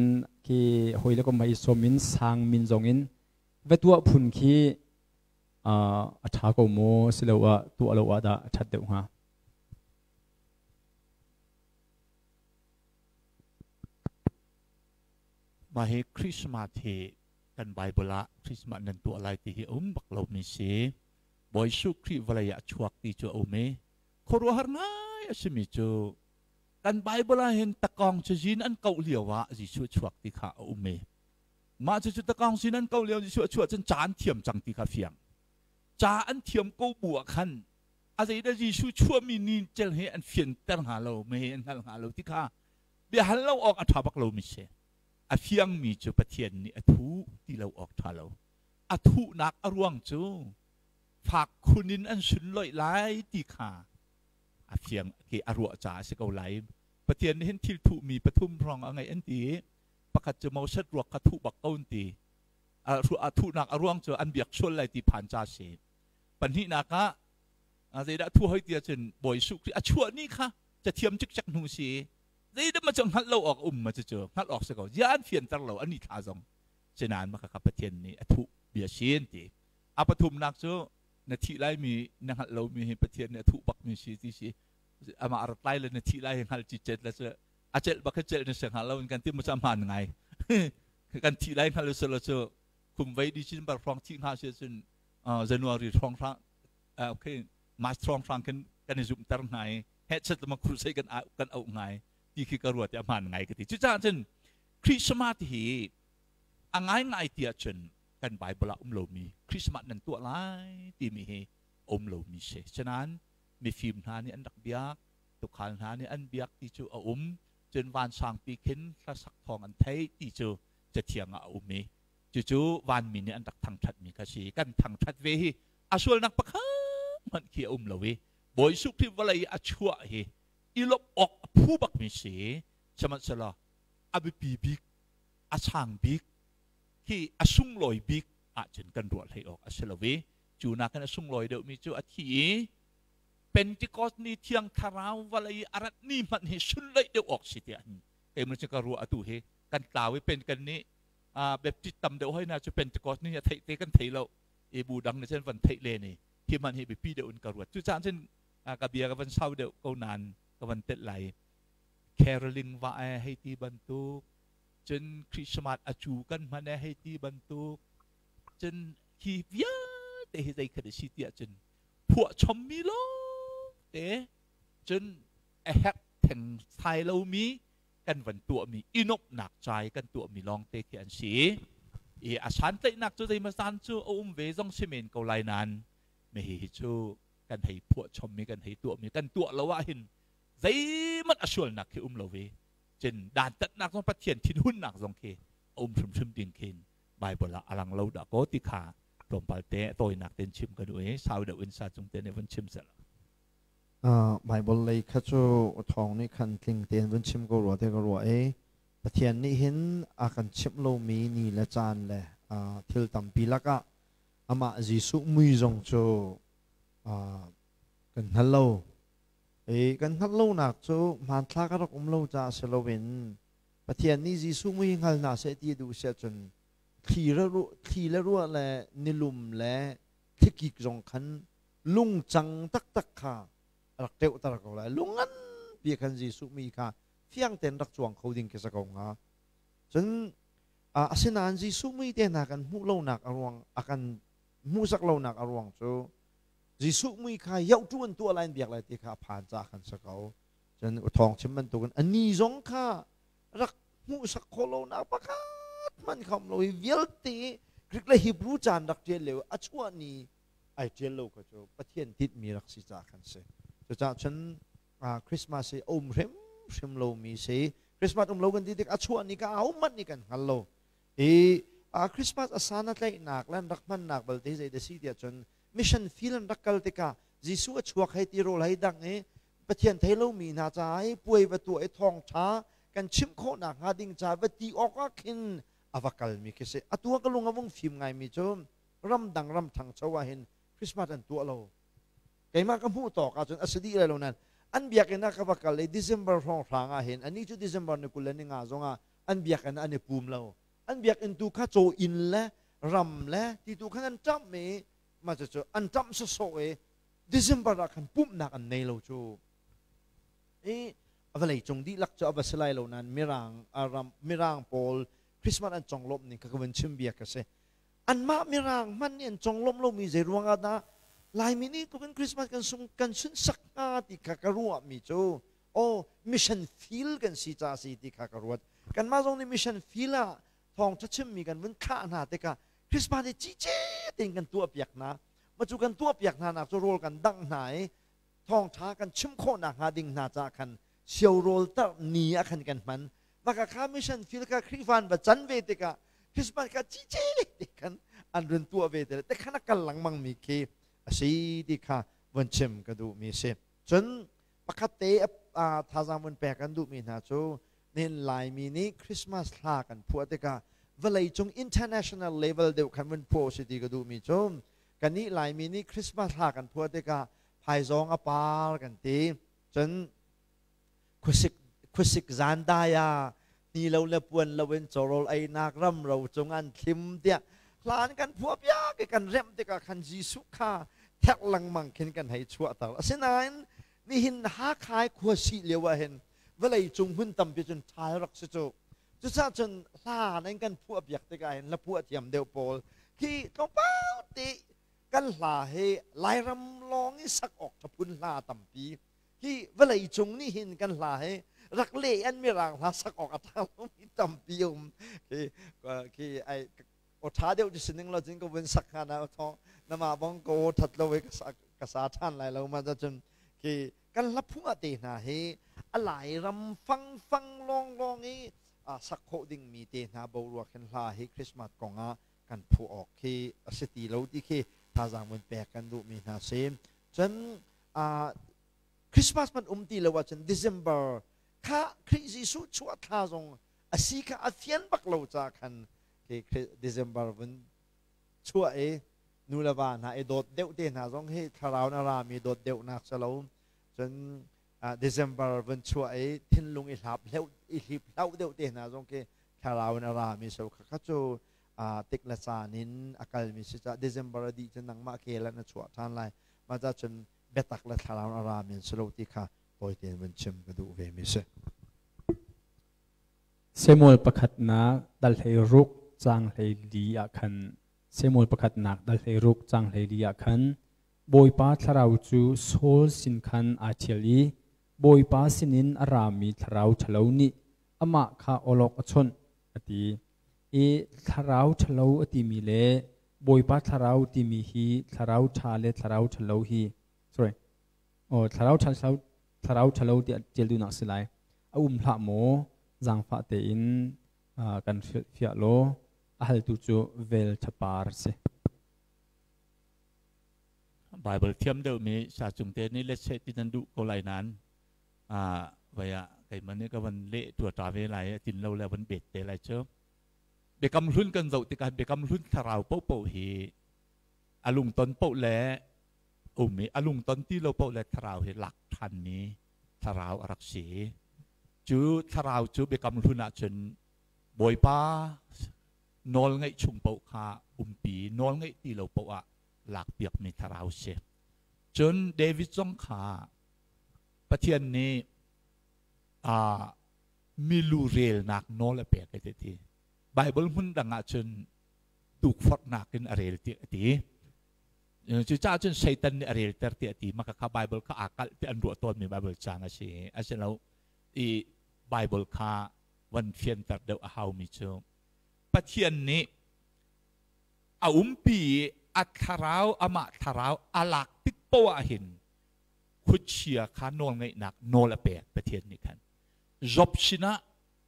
khi hawi le kom hei sawm in sang min zong in va tuah phun khi a ṭha ko maw siloah tuah lo ah dah a ṭhat deuh hnga? Mah hi Christmas hi kan Bible ah Christmas nan tuah lai ti hi a um bak lomi si. Bawi Jesuh Khrih vawlei ah chuak ti cu a um i khuaruahhar ngai a simi cu kan Bible ah hin takawng cazin an koh lio ah Jesuh chuak ti kha a um i mah cucu takawng sin an koh lio Jesuh a chuah cun ca an thiam cang ti kha fiang. Ca an thiam ko bu ah khan a zeidah Jesuh chuahmi ni cel he an fianter hnga lo, me an hngal hnga lo ti kha biahal lo awk a ṭha bak lomi si. A fiangmi cu Pathian nih a thuh ti lo awk ṭha lo. A thuhnak a ruang cu fak khun in an sunloih lai ti kha a fiang ke a ruah caah a si ko lai. Pathian nih hin thil thuhmi pathum hrawng a ngeih an ti i pakhat cu Moses ruak kha thuh bak ko an ti. A thuhnak a ruang cu an biak sual lai ti phan ca a si. Pahnihnak ah zeidah thu hoi ti ahcun Bawi Jesuh Khrih a chuah ni kha cathiam cikcek hnu si zeidah ma cu hngalh lo awk um ma cucu hngalh awk si ko zia an fianter lo an i thla zong sinain maka ka Pathian nih a thuh bia si an ti. A pathumnak cu na thih lai mi na hngalh lomi hi Pathian nih a thuh bak mi si ti si amah rat lai le na thih lai hi hngal ci cet le cu a celh bak hi celh na si hngal lo in kan ti mu cu hmaan ngai kan thih lai hngal usilo cu kum vei di chin bar hrawng thih hnga si cun January hrawng hrang okay March hrawng hrang khin kan i zumhter hna i hehchet ma crusade kan kan auh ngai ti khi ka ruat i a hmaan ngai ka ti. Cucaah cun Christmas hi a ngaingai ti ahcun kan Bible ah um lomi Christmas nan tuah lai timi hi um lomi si. Sinain mifim hna nih an rak biak, tukhal hna nih an biak ti cu a um. Cun vansangpi khin hlasak thawng an theih ti cu cathiang ah a um i Cucu vanmi nih an rak thangṭhatmi kha si. Kan thangṭhat ve hi a sualnak pakhat hmanh khi a um lo i Bawi Jesuh Khrih vawlei i a chuah hi i lawmh awk a phu bakmi si. Sihmanhsehlaw a biapi bik, a sang bik, khi a sunglawi bik ahcun kan ruah hlei awk a si lo i cu nakin a sunglawi deuhmi cu a thi i Pentecost ni Thiang Thlarau vawlei i a rat ni hmanh hi sunlaih deuh awk si tiah keimah cu ka ruah. Atu hi kan tlau i pen kan nih Baptist tam deuh hoi na cu Pentecost ni a theih te kan thei lo i bu dang nih cun van theih len i hi hmanh hi biapi deuh in ka ruat. Cucaah cun ka bia ka van sau deuh ko nain ka van telh lai. Caroling va e hei ti bantuk cun Christmas a cu kan hman e hei ti bantuk cun hi vialte hi zei khat a si tiah cun phuah chommi lawng te cun a herh theng thai lomi kan van tuahmi i nuamhnak ca i kan tuahmi lawngte khi an si i a santlaihnak cu zeimaw zan cu a um ve zong si men ko lai nain mi hi cu kan hei phuah chommi, kan hei tuahmi, kan tuah lo ah hin zeihmanh a sualnak khi um lo ve cun dantatnak zong, Pathian thinhunnak zong khi a um hrimhrim ding khin Bible ah a lang lo dah kaw ti kha tlawmpal te tawinak ten chim ka duh i sau deuh in sa cung te nih vun chim seh. Bible lei kha cu thawng nih khan tling tein vun chim ko rua te ka ruah i Pathian nih hin a kan chimh lomi ni le caan le thil tampi lakah amah Jesuh mui zong cu kan hngal lo. I kan hngalh lonak cu hmanthlak a rak um lo caah si loin Pathian nih Jesuh mui hngal hna seh ti a duh si ahcun thli le ruah le nilum le thlikik zong khan lungcang taktak kha a rak teuhter ko lai. Lung nganpi khan Jesuh mi kha fiang tein rak cuang kho ding khi si ko hnga. Cun asinain Jesuh mui te hna kan hmuh lonak a ruang, a kan hmuhsak lonak a ruang cu Jesuh mui kha yohtu an tuah lai, an biak lai ti kha a phan caah khan si ko. Cun thawng chim bantukin a ni zong kha rak hmuhsak khawh lonak pakhat hmanh kha um lo. Hi vialte Greek le Hebrew caan rak ṭial lio a chuah ni ai ṭial lo kha cu Pathian tinhmi rak si caah khan si. Cucaah cun Christmas hi a um hrimhrim lomi si. Christmas um lo kan ti tik a chuah ni ka a um manh ni kan hngal lo. I Christmas a san a tlaihnak le an rak hmannak balte zei da si tiah cun mission field an rak kal tikah Jesuh a chuak hei ti rawl hei dang i Pathian thei lomi hna caah hi puai va tuah i thawngṭha kan chimh khawhnak hnga ding ca va ti awk ah khin a va kalmi khi si. Atu ah ka lung a vung fim ngaimi cu ramdang ram ṭhangcho ah hin Christmas an tuah lo. Keimah ka hmuh tawk ahcun a si dih lai lo nain an biakinn ah ka va kal i December hrawnghrang ah hin anih cu December ni 25 zong ah an biakinn ah an i pum lo. An biakinn tu kha caw inn le ram le ti tu khan an ṭamh i mah cucu an ṭamh sawsawh i December ah khan pumhnak an nei lo cu. I vawlei cung dihlak cu a va si lai lo nain Mirang ram Mirang pawl Christmas an conglawmh ning kha ka vun chim bia ka si. Anmah Mirang hmanh nih an conglawmh lomi zei ruangah dah Laimi nih tluk in Christmas kan sung kan sunhsak hnga ti kha ka ruahmi cu oh, mission field kan si caah si ti kha ka ruat. Kanmah zong nih mission field ah thawngṭha chimmi kan vun thlah hna tikah Christmas hi cice tein kan tuahpiak hna. Mah cu kan tuahpiak hna nak cu rawl kan dangh hna i thawngṭha kan chim khawhnak hnga ding hna caah khan sio rawl tarh ni ah khan kan hman. Maka kha mission field kha Khrihfa an va can ve tikah Christmas kha cice te khan an run tuah ve te te khan a kal lengmang mi khi a si ti kha vun chim ka duh mi si. Cun pakhat te thazaang vun pek kan duh mi hna cu nihin Laimi nih Christmas hla kan phuah tikah vawleicung international level deuh khan vun phuah si ti ka duh mi cu kannih Laimi nih Christmas hla kan phuah tikah phaizawng a par kan ti, cun khuasik khuasik zan dai ah ni lo le puan lo in cawrawl einak ram ro cung an thlim tiah hlan kan phuah piak i kan remh tikah khan Jesuh kha thek lengmang khin kan hei chuahter. Asinain nihin Hakha i khua sih lio ah hin vawlei cung hmun tampi cun ṭhal rak si cu. Cucaah cun hla nan kan phuah piak tikah hin hla phuah thiam deuh pawl khi tlawmpal te kan hla hi Lairam lawng i sak awk ṭha phun hla tampi hi vawlei cung nih hin kan hla hi rak le an mirang hla sak awk a ṭha lomi tampi um khi khi ai aw ṭha deuh ti sining lo cun ka vun sak hnga na thawng nama bong ka aw ṭhat lo i ka sa ṭhan lai lo ma cun khi kan hla phung ah te hna hi a Lairam fangfang lawnglawng i Sak khawh dingmi te hna boruak hin hla hi Christmas kong ah kan phu awk khi a si ti lo ti khi thazaang vun pek kan duhmi hna si. Cun Christmas man um ti lo ahcun December kha Khrih Jesuh chuah thla zong a si kha a fian bak lo ca khan khi December vun chuah i nu le va hna i dawt deuh te hna zong hi thlarau na rami dawt deuhnak si lo. Cun December vun chuah i thinlung i hlap hleuh i hlip hlauh deuh te hna zong khi thlarau in a rami so kha kha cu tik le caan in a kalmi si ca December a dih cun nangmah kel ah na chuah ṭhan lai. Mah ca cun biatak le thlarau in a rami an si lo ti kha tawi tein vun chim ka duh ve mi si. Samuel pakhatnak dal 16 caang 14 ah khan Samuel pakhatnak dal 16 caang 14 ah khan Bawipa thlarau cu Saul sin khan aa ṭhial i Bawipa sinin a rami thlarau ṭhalo nih amah kha awlok a chawnh, a ti. I thlarau ṭhalo a timi le Bawipa thlarau timi hi thlarau ṭha le thlarau ṭhalo hi sorry oh thlarau ṭha thlarau ṭhalo tiah ṭial duhnak a si lai. A um hlah maw? Zaangfah tein kan hrilhfiah law a haltu cu vel ṭhapar a si. Bible thiam deuhmi sa cung te nih let seh ti nan duh ko lai nain vai ah keimah nih ka van leh tua ta ve lai tin lo le van bet te lai cu. Biakam hlun kan zoh tikah biakam hlun thlarau paohpaoh hi a lungton paoh le um i a lungton ti lo paoh le thlarau hi lak ṭhanmi thlarau a rak si. Cu thlarau cu biakam hlun ahcun Bawipa nawl ngeih chung paoh kha umpi, nawl ngeih ti lo paoh ah lakpiakmi thlarau si. Cun David zong kha Pathian nih milu relnak nawl a pek a ti. Bible hmun dang ah cun tukforhnak in a rel ti a ti. Cucaah cun Satan nih a relter ti a ti. Maka kha Bible kha aa kalh ti an ruah tawnmi Bible caang a si. Asilo i Bible kha van fianter deuh a haumi cu Pathian nih a umpi i a thlarau amah thlarau a lak tik poah ah hin khuachia kha nawlngeihnak nawl a pek Pathian nih khan. Job sinah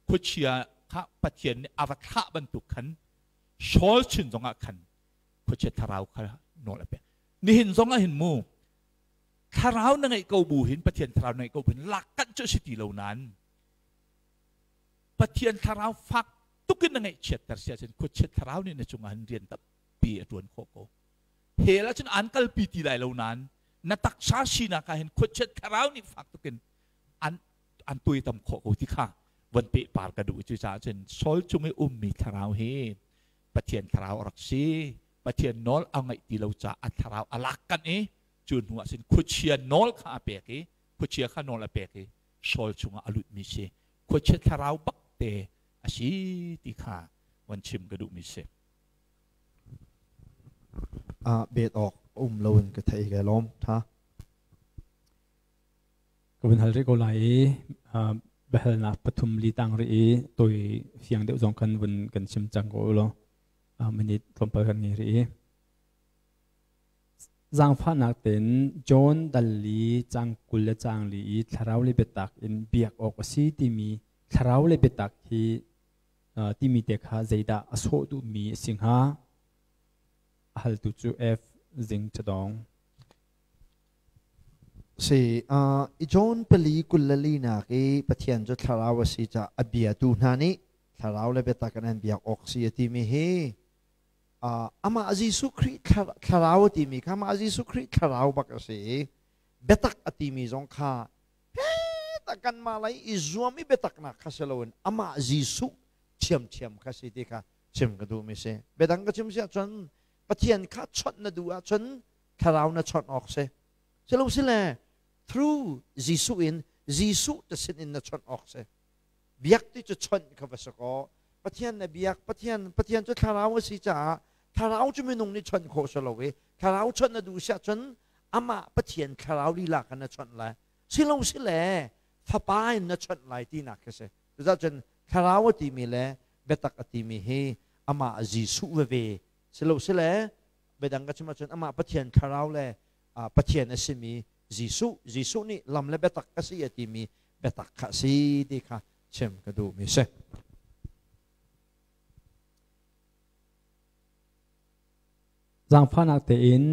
khuachia kha Pathian nih a va thlah bantuk khan Saul chin zongah khan khuachia thlarau kha nawl a pek. Nihin zongah hin mu thlarau na ngeih ko bu hin Pathian thlarau na ngeih ko bu hin lak kanh cu a si ti lo nain Pathian thlarau fak tuk in na ngaihchiatter si ahcun khuachiat thlarau nih na cungah hin rian tampi a ṭuan khawh ko. Hell ahcun aan kalpi ti lai lo nain na taksa sinak ah hin khuachiat thlarau nih fak tuk in an an tuaitam khawh ko ti kha von pehpar ka duh. Cucaah cun Saul cung i ummi thlarau hi Pathian thlarau a rak si. Pathian nawl a ngaih ti lo caah a thlarau a lak kanh i cu hnu ah cun khuachia nawl kha a pek i khuachia kha nawl a pek i Saul chungah a lutmi si. Khuachia thlarau bak te a si ti kha van chim ka duhmi si. Bet awk um loin ka thei ka lawm tha. Ka vun hal rih ko lai i biahalnak pathum li tang rih i toi fiang deuh zong khan vun kan chim cang ko law minute tlawmpal kan ngei rih i zaangfahnak tein John dal li cang 20 le cang li i thlarau le biatak in biak awk a si timi thlarau le biatak hi timi te kha zeidah a sawh duhmi a si hnga? A haltu cu F. Zing Chadong. Si i John 4:24 nak i Pathian cu thlarau a si caah a biatu hna nih thlarau le biatak in an biak awk si a timi hi amah Jesuh Khrih thlarau a timi kha amah Jesuh Khrih thlarau bak a si i biatak a timi zong kha kanmah lei i zuam i biataknak kha si loin amah Jesuh ṭhiamṭhiam kha si ti kha chim ka duhmi si. Biadang ka chim si ahcun Pathian kha chawnh na duh ahcun thlarau na chawnh awk si. Silo sile through Jesuh in Jesuh te sin in na chawnh awk si. Biak ti cu chawnh kha va si kaw Pathian na biak Pathian Pathian cu thlarau a si caah thlarau cu minung nih chawnh khawh si lo i thlarau chawnh na duh si ahcun amah Pathian thlarau lila kha na chawnh lai. Silo sile fapa in na chawnh lai tinak khi si. Cucaah cun thlarau a timi le biatak a timi hi amah Jesuh veve silo sile biadang ka chim ahcun amah Pathian thlarau le Pathian a simi Jesuh Jesuh nih lam le biatak ka si a timi biatak kha si ti kha chim ka duhmi si. Zaangfahnak tein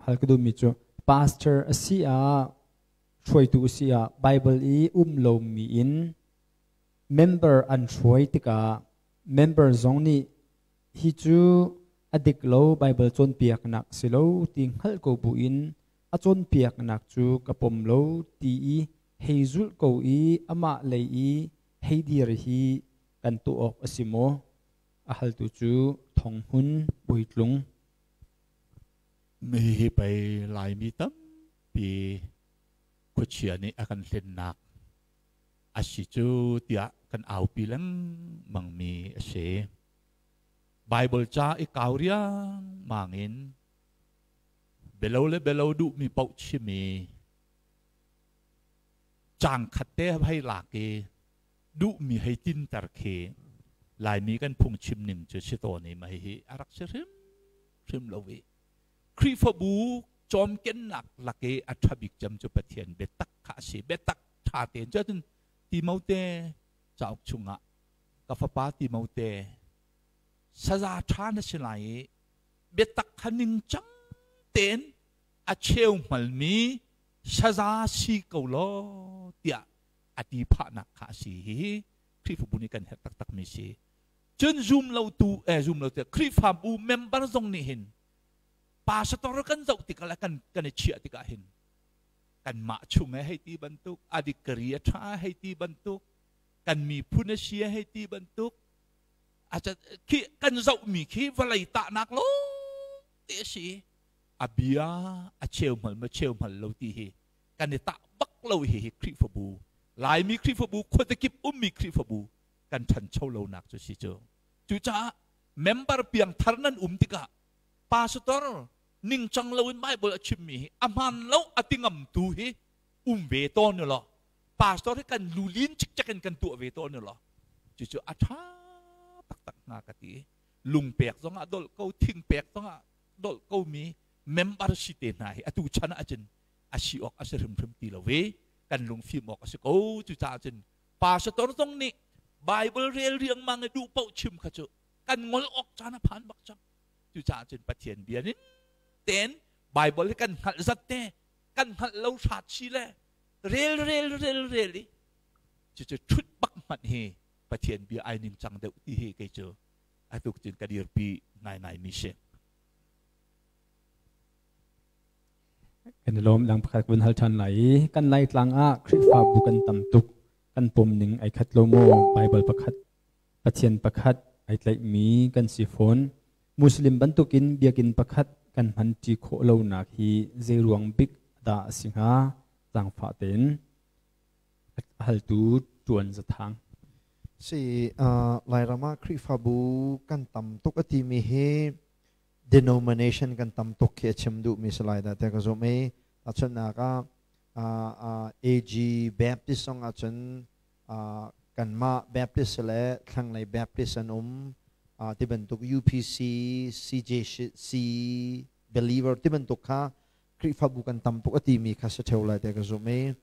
hal ka duhmi cu pastor a si ah hruaitu a si ah Bible i um lomi in member an hruai tikah member zong nih hi cu a dik lo Bible cawnpiaknak si lo ti hngalh ko buin a cawnpiaknak cu ka pom lo ti i hei zulh ko i amah lei i hei dir hi kan tuah awk a si maw? A haltu cu Thonghmun Bawitlung. Hihi pei Laimi tampi khuachia nih a kan hlennak a si cu tiah kan aupi lengmangmi a si. Bible ca i kau riangmang in belo le belo duhmi paoh chim i caang khat te hei lak i duhmi hei tinter khi Laimi kan phungchim ning cu si tawn i mah hihi a rak si hrimhrim lo i Khrihfabu cawmkennak lak i a ṭha bik cem cu Pathian biatak kha a si. Biatak ṭha tein cu ahcun Timote cauk chungah ka fapa Timote saza ṭha na si lai i biatak kha ningcang tein a cheu hngalmi saza si ko law tiah a ti phahnak kha a si. Hihi Khrihfabu nih kan herh taktakmi si. Cun zum lotu eh zum lotu Khrihfabu member zong nih hin pastor kan zoh tikah le kan kan i chiah tikah hin kanmah chung he hei ti bantuk adikari a ṭha hei ti bantuk kan miphun a si hei ti bantuk khi kan zohmi khi vawlei tahnak lawng te a si. A bia a cheu hmal ma cheu hmal lo ti hi kan i tah bak lo. Hi hi Khrihfabu, Laimi Khrihfabu, khuatakip ummi Khrihfabu kan ṭhancho lonak cu si cu. Cucaah member piang thar nan um tikah pastor ningcang loin Bible a chimmi hi a hmaan lo a ti ngamtu hi um ve tawn u law pastor hi kan lulin cikcek in kan tuah ve tawn u law cucu a ṭha taktak hnga ka ti. Lungpek zongah dolh ko, thingpek zongah dolh ko mi member si te hna hi atu chan ah cun a si awk a si hrimhrim ti lo i kan lungfim awk a si ko. Cucaah cun pastor zong nih Bible rel riangmang i duh paoh chim kha cu kan ngol awk caan a phan bak cang. Cucaah cun Pathian bia nin tein Bible hi kan hngalh zat te kan hngalh lo hrat si le rel rel rel rel i cucu ṭhut bak hmanh hi Pathian bia ai ning cang deuh ti hi kei cu atuk cun ka dirpi ngaingai mi si. Kan i lawm. Dang pakhat vun hal ṭhan lai i kan Laitlang ah Khrihfabu kan tam tuk, kan pom ning ai khat lo maw? Bible pakhat, Pathian pakhat ai tlaihmi kan si fawn. Muslim bantukin biakinn pakhat kan hmanṭi khawh lonak hi zei ruang bik dah a si hnga? Zaangfah tein. A haltu Ṭuan Zathang. Si, Lairam ah Khrihfabu kan tam tuk a timi hi denomination kan tam tuk khi a chim duhmi si lai dah tiah ka zumh i tahchunhnak ah AG Baptist zong ahcun kanmah Baptist le thlanglei Baptist an um ti bantuk, UPC, CJC believer ti bantuk kha Khrihfabu kan tam tuk a timi kha si ṭheo lai tiah ka zumh i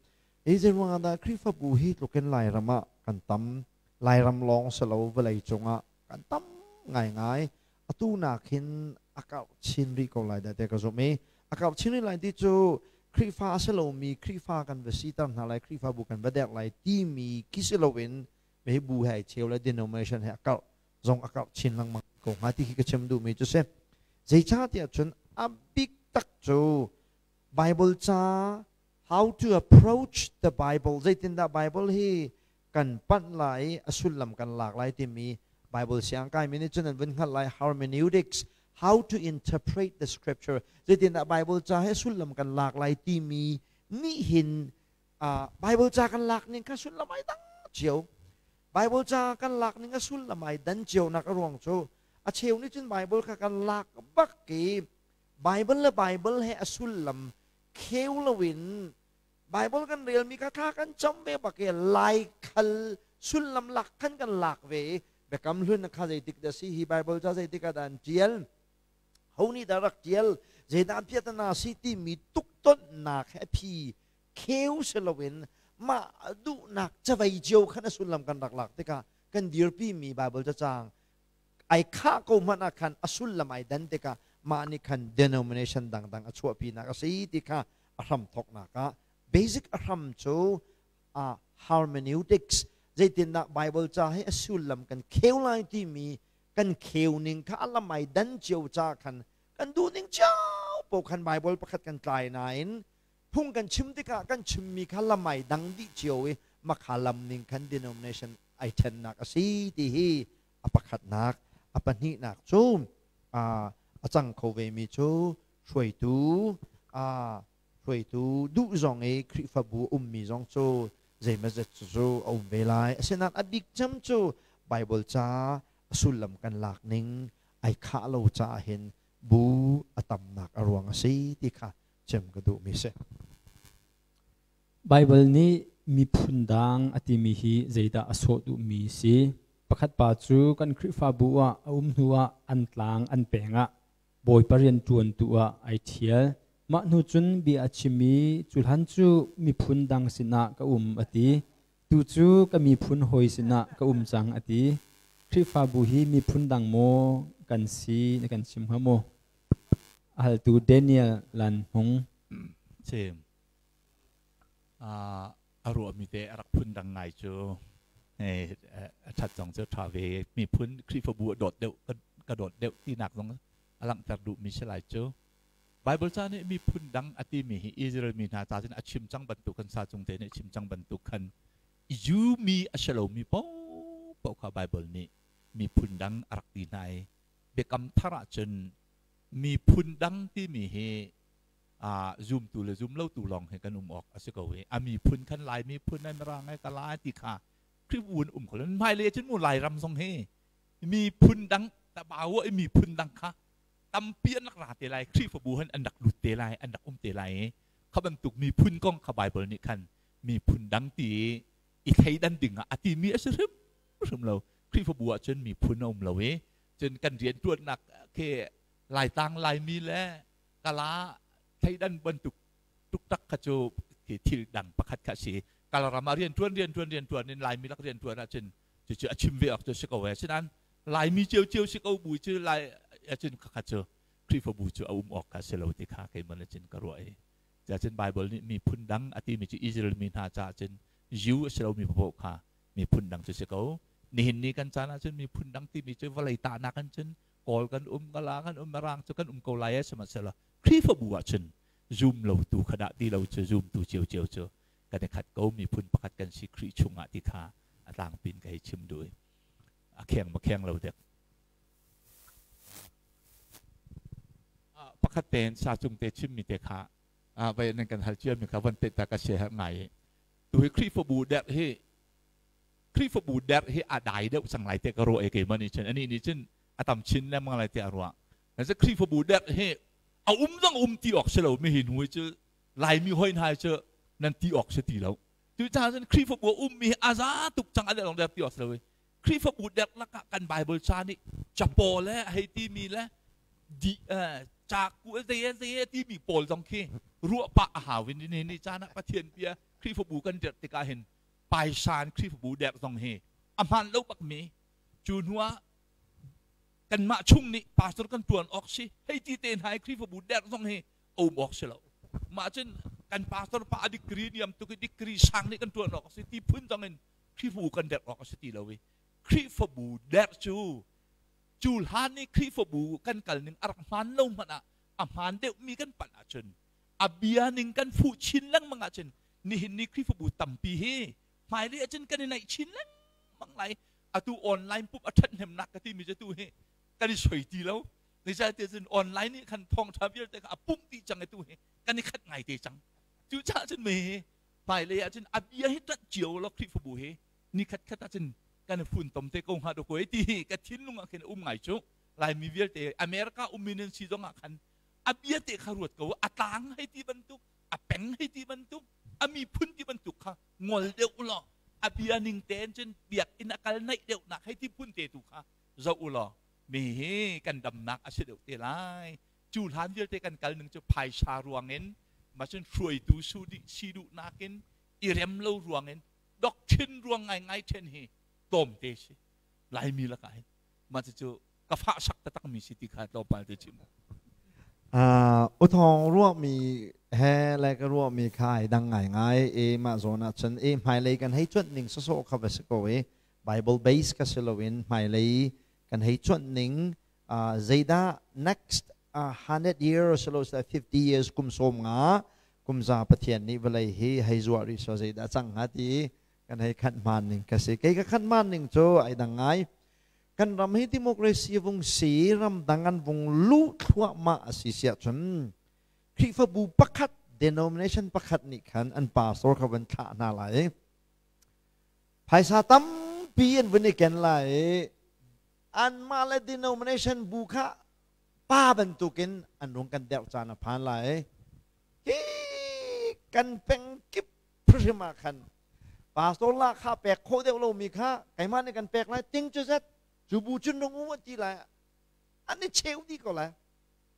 ei zei ruangah dah Khrihfabu hi tlukin Lairam ah kan tam? Lairam lawng si lo, vawlei cungah kan tam ngaingai. Atu nak hin a karh chin rih ko lai dah tiah ka zumh i a karh chin rih lai ti cu Khrihfa a si lomi Khrihfa kan va siter hna lai, Khrihfabu kan va derh lai timi khi si loin hi bu he ai cheu le denomination he a karh zong a karh chin lengmang ko hnga ti khi ka chim duhmi cu si. Zeicahtiah cun a bik tak cu Bible ca, how to approach the Bible, zeitindah Bible hi kan panh lai i a sullam kan lak lai timi Bible siang kaimi nih cun an vun hngalh lai. Hermeneutics, how to interpret the scripture, zeitindah Bible ca hi sullam kan lak lai timi nih hin Bible ca kan lak ning kha sullam ai dang cio. Bible ca kan lak ning a sullam ai dan cio nak a ruang cu a cheu nih cun Bible kha kan lak bak i Bible le Bible he a sullam kheu loin Bible kan relmi kha thla kan cam ve bak i lai khal sullam lak khan kan lak ve i Biakam Hlun kha zeitik dah si, hi Bible ca zeitik ah dah an ṭial, ho nih dah rak ṭial, zeidah piahtana si timi tuktonhnak he a phi kheu si loin mah duhnak cavei cio khan a sullam kan rak lak tikah kan dirpimi Bible cacang Ai khah ko hmanh ah khan a sullam ai dan tikah mah nih khan denomination dangdang a chuahpinak a si ti kha a hram thawknak ah basic a hram cu hermeneutics, zeitindah Bible ca hi a sullam kan kheu lai timi kan kheu ning kha a lam ai dan cio ca khan kan duh ning cio po khan Bible pakhat kan tlai nain phung kan chim tikah kan chimmi kha lam ai dang dih cio i makha lam ning khan denomination ai ṭhennak a si ti hi a pakhatnak. A pahnihnak cu a cang kho vemi cu hruaitu hruaitu duh zong i Khrihfabu ummi zong cu zeimazet cu a um ve lai. Asinain a bik cem cu Bible ca a sullam kan lak ning ai khah lo caah hin bu a tamnak a ruang a si ti kha chim ka duhmi si. Baibal nih miphun dang a timi hi zeidah a sawh duhmi si? Pakhat pa cu kan Khrihfabu ah a um hnuah an tlang an peng ah Bawipa rian ṭuantu ah ai ṭhial. Mah hnu cun bia a chim i cu hlan cu miphun dang sinah ka um a ti. Tu cu ka miphun hawi sinah ka um cang a ti. Khrihfabu hi miphun dang maw kan si na kan chim hnga maw? A haltu Daniel Lan Hmung. Chim. A ruahmi te a rak phun dang ngai cu a ṭhat zong cu ṭha ve. Miphun Khrihfabu a dawt deuh, ka dawt deuh tinak zong a langhter duhmi si lai cu. Bible ca nih miphun dang a timi hi Israel mi hna ca cun a chim cang bantuk kan sa cung te nih chim cang bantuk khan Jew mi a si lomi paohpaoh kha Bible nih miphun dang a rak ti hna i Biakam Thar ah cun miphun dang timi hi zumtu le zumlotu lawng hi kan um awk a si ko i a miphun khan Lai miphun ai Mirang ai Kala ai ti kha Khrihfabu in um kho lo. Hmailei cun mu Lairam zong hi miphun dang tabawa i miphun dang kha tampi an rak ra te lai, Khrihfabu han an rak lut te lai, an rak um te lai i kha bantuk miphun kong kha Bible nih khan miphun dang ti i thleidan ding ah a timi a si hrimhrim lo. Khrihfabu ah cun miphun a um lo i cun kan rianṭuannak khi Laitlang Laimi le Kala thleidan bantuk tuktak kha cu thil dang pakhat kha a si. Kalaram ah rianṭuan rianṭuan rianṭuan in Laimi lak rianṭuan ahcun cucu a chim ve awk cu si ko e. Asinain Laimi ciocio si ko bu cu Lai ahcun khakha cu Khrihfabu cu a um awk kha si lo ti kha keimah nih cun ka ruah i cun Bible nih miphun dang a timi cu Israel mi hna caah cun Jew a si lomi paoh kha miphun dang cu si ko. Nihin ni kan caan ahcun miphun dang timi cu vawlei tahnak in cun Kawl kan um, Kala kan um, Mirang cu kan um ko lai sihmanhsehlaw Khrihfabu ahcun zum lotu kha dah ti lo cu zumtu ciocio cu kan i khat ko, miphun pakhat kan si Khrih chungah ti kha a tlangpin ka hei chim duh i a kheng ma kheng lo dek. Pakhat tein sa cung te chimmi te kha vai nan kan hal ciami kha von te ta ka sia herh ngai i tu hi Khrihfabu derh hi Khrihfabu derh hi a dai deuh cang lai te ka ruah i keimah nih cun anih nih cun a tam chin lengmang lai tiah a ruah. Cu Khrihfabu derh hi a um zong um ti awk si lo mi hi hnu hi cu Laimi hoi hna hi cu nan ti awk si ti lo. Cucaah cun Khrihfabu a ummi hi a za tuk cang a leh lawng der ti awk si lo i Khrihfabu derh lakah kan Bible ca nih capo le a hei timi le di caku zei zei timi pawl zong khi ruah pah a hau in ni ni caan ah Pathian bia Khrihfabu kan dirh tikah hin paisan Khrihfabu derh zong hi a hmaan lo bak mi cu hnu ah kanmah chung nih pastor kan tuan awk si hei ti te hna i Khrihfabu derh zong hi a um awk si lo. Mah cun kan pastor pa a degree niam tuk i degree sang nih kan tuan awk a si ti phun zong in Khrihfabu kan derh awk a si ti lo i Khrihfabu derh cu cu hlan i Khrihfabu kan kal ning a rak hmaan lo hmanh ah a hmaan deuhmi kan panh ahcun a bia ning kan fuh chin lengmang ahcun nihin ni Khrihfabu tampi hi hmailei ahcun kan i naih chin lengmang lai. Atu online pup a ṭhathnemnak ka timi cu tu hi kan i soi ti lo. Zeicahtiah cun online nih khan thawngṭha vialte kha a pumh dih cang i tu hi kan i khat ngai te cang. Cucaah cun mi hmailei ah cun a bia hi ṭanh cio law Khrihfabu hi ni khat khat ah cun kan i funtom te ko hnga dawkaw ti hi ka thinlung ah khin a um ngai cu. Laimi vialte America ummi nan si zong ah khan a bia te kha ruat ko, a tlang hei ti bantuk, a peng hei ti bantuk, a miphun ti bantuk kha ngol deuh u law a bia ning tein cun biakinn a kal naih deuhnak hei ti phun te tu kha zoh u law mi hi kan damnak a si deuh te lai. Cu hlan vialte kan kal ning cu phaisa ruangin macun hruaitu si duhnak in i rem lo ruangin doctrine ruang ngaingai ṭhen hi tlawmte si Laimi lakah hin mah cucu. Ka fah sak taktak mi si ti kha tlawmpal te chim. Uthong ruahmi he le ka ruahmi kha ai dang ngaingai i mah zawn ah cun i hmailei kan hei cuanh ning sawsawh kha va si ko i Bible base ka si loin hmailei kan hei cuanh ning zeidah next 100 years lo 50 years kum sawm nga kum za Pathian nih vawlei hi hei zuah rih so zeidah cang hnga ti kan hei khanh hmaan ning ka si. Kei ka khanh hmaan ning cu ai dang ngai. Kan ram hi democracy vung si, ramdang an vung luh thluahmah a si siah cun Khrihfabu pakhat, denomination pakhat nih khan an pastor kha van thlah hna lai. Phaisa tampi an vun i ken lai i anmah le denomination bu kha pa bantukin an rung kan derh caan a phan lai. Hi kan peng kip hrim ah khan pastor la kha pek khawh deuh lomi kha keimah nih kan pek lai ting cu zet cu bu cun rung um an ti lai, an i cheu dih ko lai.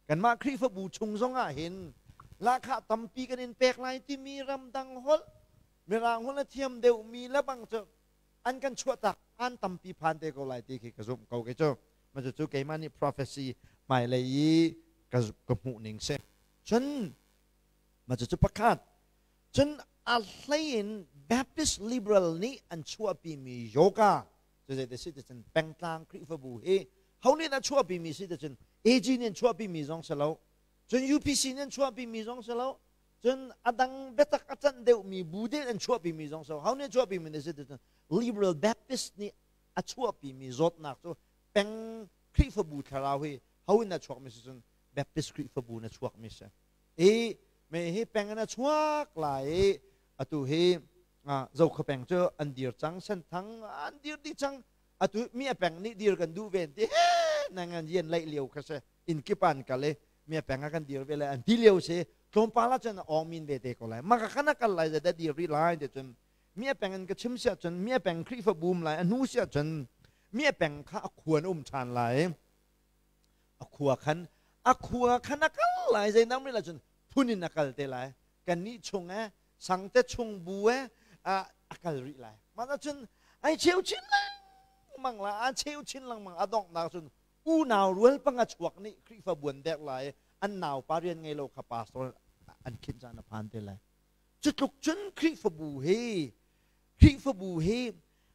Kanmah Khrihfabu chung zong ah hin lahkhah tampi kan in pek lai timi ramdang holh, mirang holh a thiam deuhmi le bang cu an kan chuahtak an tampi phan te ko lai ti khi ka zumh ko. Kei cu ma cu keimah nih prophecy hmailei i ka hmuh ning si. Cun ma cu pakhat. Cun a hlei in Baptist liberal nih an chuahpimi yoga cu zei si ti cun pengtlang Khrihfabu hi ho nih dah chuahpimi si ti cun AG nih an chuahpimi zong si lo, cun UPC nih an chuahpimi zong si lo, cun a dang biatak a canh deuhmi bu deh an chuahpimi zong si lo. Ho nih an chuahpimi nih si ti cun liberal Baptist nih a chuahpimi zawtnak cu peng Khrihfabu thlarau hi ho in a chuakmi si cun Baptist Khrihfabu na chuakmi si i me hi peng in a chuak lai i atu hi Zokhua peng cu an dir cang, Senthang an dir dih cang. Atu mi a peng nih dir kan duh ve ti he nang an yen laih lio kha si, inn kip an kal i mi a peng ah kan dir ve lai an ti lio si. Tlawmpal ah cun awng min ve te ko lai, maka kana kal lai da dir rih lai ti cun mi a peng in ka chim sia cun mi a peng Khrihfa bum lai a hnu sia cun mi a peng kha a khuan um ṭhan lai, a khua khan a khua khan a kal lai. Zei nam rih la cun phun in a kal te lai, kan nih chung e sangte chung bu e a kal rih lai. Mah cun ai cheu chin lengmang la, a cheu chin lengmang, a donghnak cun unau rual panga chuak nih Khrihfa buan dek lai, an nau pa rian ngei lo kha pastor an khinh caan a phan te lai. Cu tluk cun Khrihfabu hi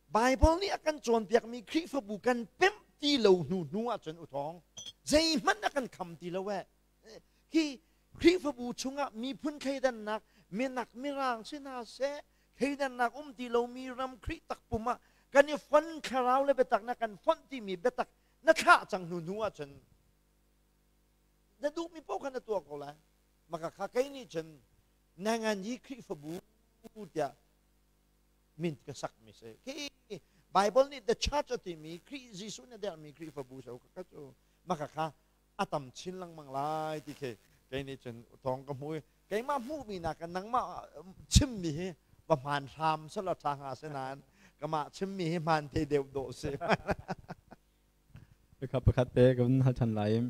Bible nih a kan cawnpiakmi Khrihfabu kan pemh ti lo hnu hnu ahcun uthawng zeihmanh a kan kham ti lo eh. Khi Khrihfabu chungah miphun thleidannak, minak mirang si hna seh, thleidannak um ti lomi ram Khrih takpum ah kan i fon, thlarau le biatak na kan fonh timi biatak na thlah cang hnu hnu ahcun na duhmi paoh kha na tuah ko lai. Maka kha kei nih cun nangan hi Khrihfabu tiah min ka sakmi si. Khi Bible nih the church a timi Khrih Jesuh nih a derhmi Khrihfabu so ka cu maka kha a tam chin lengmang lai ti khi kei nih cun thawng ka hmu i keimah hmuhmi nakin nangmah chimmi hi va hmaan hram selaw ṭha hnga si, nain kamah chimmi hi hmaan te deuh dawh si. Pakhat pakhat te kan hal ṭhan lai.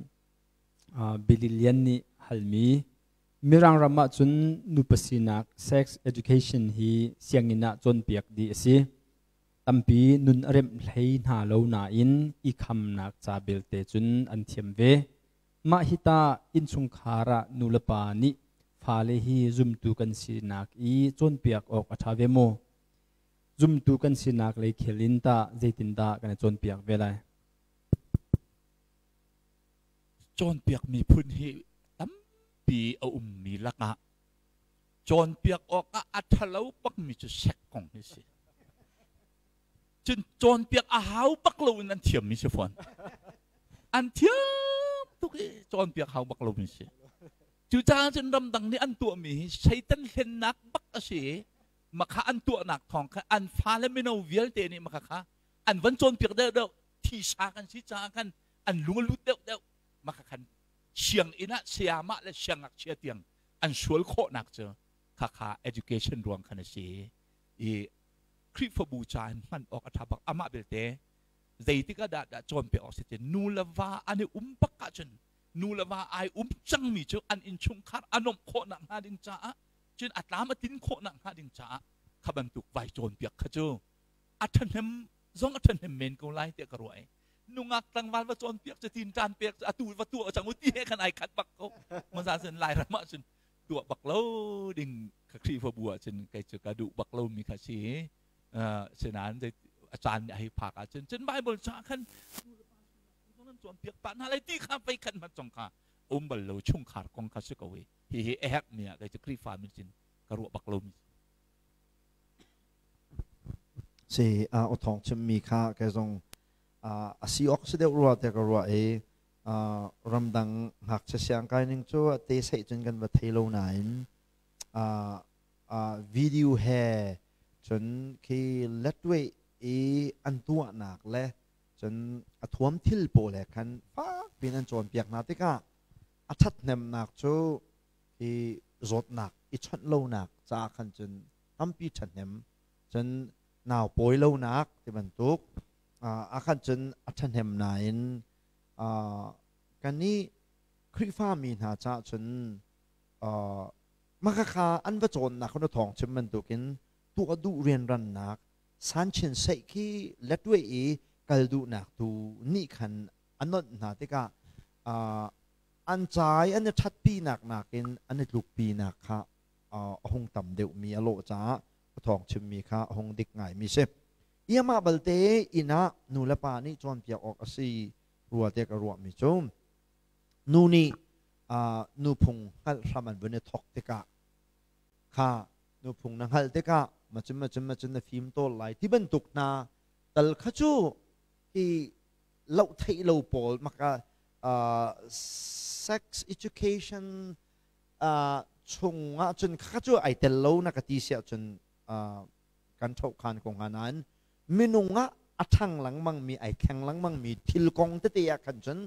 Billy Lian nih halmi: Mirang ram ah cun nupa sinak, sex education, hi sianginn ah cawnpiak dih a si. Tampi nun a remh hlei hna lo nain i khamnak ca belte cun an thiam ve. Mah hi tah innchungkhar ah nulepa nih fale hi zumtu kan sinak i cawnpiak awk a ṭha ve maw? Zumtu kan sinak lei khel in tah zeitindah kan i cawnpiak ve lai? Cawnpiak miphun hi tampi a ummi lakah cawnpiak awkah a ṭhalo bakmi cu sek kong hi si. Cun cawnpiak a hau bak loin an thiammi si fawn. An thiam tuk i cawnpiak hau bak lomi si. Cucaah cun ramdang nih an tuahmi hi Satan hlennak bak a si i makha an tuahnak thawng kha an fale mino vialte nih makha kha an van cawnpiak deuhdeuh, thisa kan si caah khan an lung a lut deuhdeuh. Makha khan sianginn ah sayamah le siangngakchia tiang an sual khawhnak cu khakha education ruang khan a si i Khrihfabu ca in hman awk a ṭha bak. Amah belte zeitik ah dah cawnpiak awk si ti, nu le va an i um bak ahcun, nu le va ai um cangmi cu an innchungkhar a nuamh khawhnak hnga ding caah, cun a tlam a tlin khawhnak hnga ding caah kha bantuk vai cawnpiak kha cu a ṭhahnem zong a ṭhahnem men ko lai tiah ka ruah i. Nungak tlangval va cawnpiak cu tin ṭan pek cu atu va tuah cang u ti he khan ai khat bak ko. Maza cun Lairam ah cun tuah bak lo ding kha Khrihfabu ah cun kei cu ka duh bak lomi kha si. Sinain a caan nih a hei phak ahcun cun Bible ca khan nan cawnpiak pah hna lai ti kha pei khan hmanh zong kha um bal lo chungkhar kong kha si ko i hihi a herhmi ah kei cu Khrihfa min cun ka ruah bak lomi. Si a thawng chimmi kha kei zong a si awk si deuh rua te ka ruah i ramdang ngakchia siangkai ning cu a te seih cun kan va thei lo nain video he cun khi letway i an tuahnak le cun a thuam thil pawl he khan fak piin an cawnpiak hna tikah a ṭhathnemnak cu hi zawtnak i chawnh lonak caah khan cun tampi ṭhahnem cun nau pawi lonak ti bantuk ah khan cun a ṭhahnem nain kannih Khrihfami hna caah cun mah khakha an va cawnnak kha na thawng chim bantukin tuah duh rianrannak sanchin seih khi letwe i kal duhnak tu nih khan a nonh hna tikah an cai an i ṭhatpinak nakin an i tlukpinak kha a hung tam deuhmi a lawh caah a thawng chimmi kha a hung dik ngaimi si. Iamah balte inn ah nu le pa nih cawnpiak awk a si rua te ka ruahmi cu nu nih nuphung hngalh hram an vun i thawk tikah kha nuphung na hngalh tikah macun macun macun na fim tawl lai ti bantuk hna tal kha cu hi loh theih lo pawl maka sex education chung ah cun kha cu ai tel lo na ka ti siah cun kan ṭhohkhan ko hnga nain minung ah a ṭhang lengmang mi ai thleng lengmang mi thil kong tete ah khan cun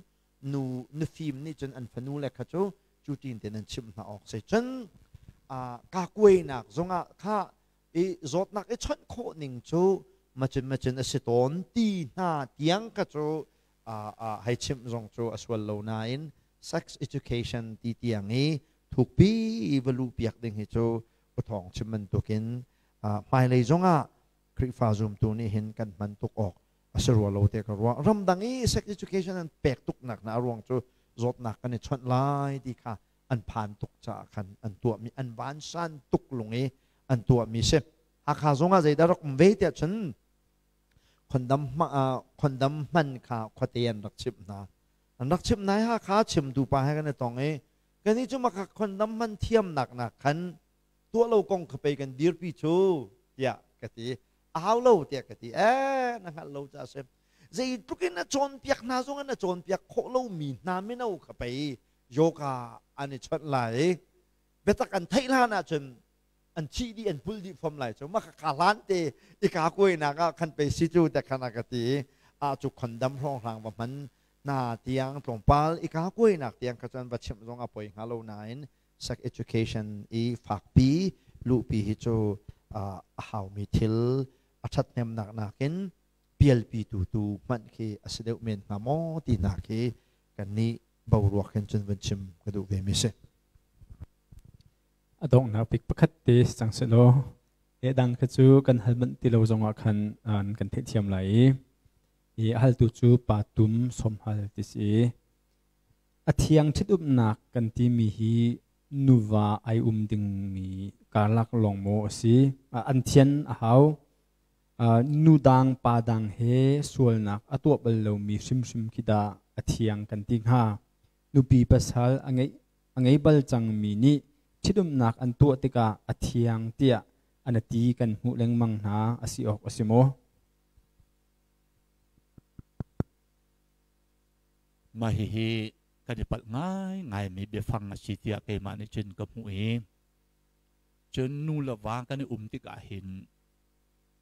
nu nufim nih cun an fanu le kha cu cu tin te nan chimh hna awk si cun kakuainak zongah kha i zawtnak i chawnh khawh ning cu macun macun a si tawn ti hna tiang ka cu hei chimh zong cu a sual lo nain sex education ti tiang i thukpi i va luh piak ding hi cu uthawng chim bantukin hmailei zongah Khrihfa zumtu nih hin kan hman tuk awk a si rua lo te ka ruah. Ramdang i sex education an pek tuk nak na a ruang cu zawtnak kan i chawnh lai ti kha an phan tuk caah khan an tuahmi an vansan tuk lung i an tuahmi si. Hakha zongah zeidah rak um ve tiah cun khondam hman kha khuate an rak chimh hna. An rak chimh nai Hakha chimtu pa he kan i tong i kan i cu maka khondam hman thiamnak nak khan tuah lo kong kha pei kan dirpi cu tiah ka ti. A hau lo tiah ka ti. Eh na hngalh lo ca a si. Zeitluk in a cawnpiak hna zong in a cawnpiak khawh lomi hna mino kha pei yoga an i chawnh lai i biatak an theih hlan ahcun an thih dih an pul dih fom lai cu mah kha hlan te i ka kuainak ah khan pei si cu te khan a ka ti i a cu khondam hrawnghrang va hman na tiang tlawmpal i ka kuainak tiang kha cun va chimh zong a poi hnga lo nain sex education i fakpi luhpi hi cu a haumi thil a ṭhathnemnak nakin pialpi tu tu hmanh khi a si deuh men hnga maw ti hna khi kannih boruak hin cun vun chim ka duh ve mi si. A donghnak bik pakhat te si cang sehlaw le dang kha cu kan hal manh ti lo zongah khan an kan theihthiam lai i i a haltu cu pa tum som hal ti si. A thiang ṭhitumnak kan timi hi nuva ai um dingmi karlak lawng maw a si? An thian a hau. Nu dang pa dang he sualnak a tuah bal lomi hrimhrim khi dah a thiang kan ti hnga. Nupi pasal a ngeih a ngei bal cangmi nih ṭhitumnak an tuah tikah a thiang tiah an ti kan hmuh lengmang hna a si awk a si maw? Mah hihi kan i palh ngaingaimi biafang a si tiah keimah nih cun ka hmuh i cun nu le va kan i um tikah hin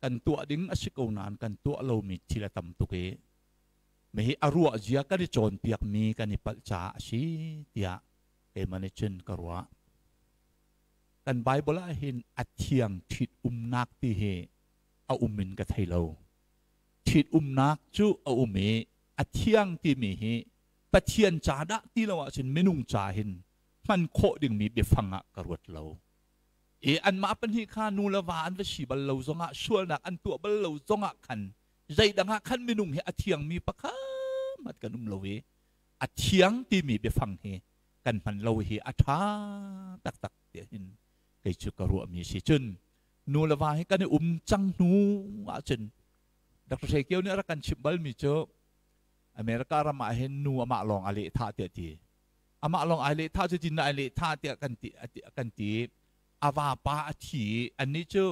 kan tuah ding a si ko nain kan tuah lomi thil a tam tuk i hi a ruah zia kan i cawnpiakmi kan i palh caah a si tiah keimah nih cun ka ruah. Kan Bible ah hin a thiang ṭhit umnak ti hi a um in ka thei lo. Ṭhit umnak cu a um i a thiang timi hi Pathian ca dah ti lo ahcun minung ca hin hman khawh dingmi biafang ah ka ruat lo. I anmah pahnih kha nu le va an va si bal lo zongah sualnak an tuah bal lo zongah khan zeidang ah khan minung hi a thiangmi pakhat Zeihmanh kan um lo i a thiang timi biafang hi kan hman lo hi a ṭha taktak tiah hin kei cu ka ruahmi si. Cun nu le va hi kan i um cang hnu ahcun Dr. Hre Kio nih a rak kan chimh balmi cu America ram ah hin nu amah lawng a lehthah tiah ti. Amah lawng ai lehthah cu tin ai lehthah tiah kan ti kan ti. A vapa a thi i annih cu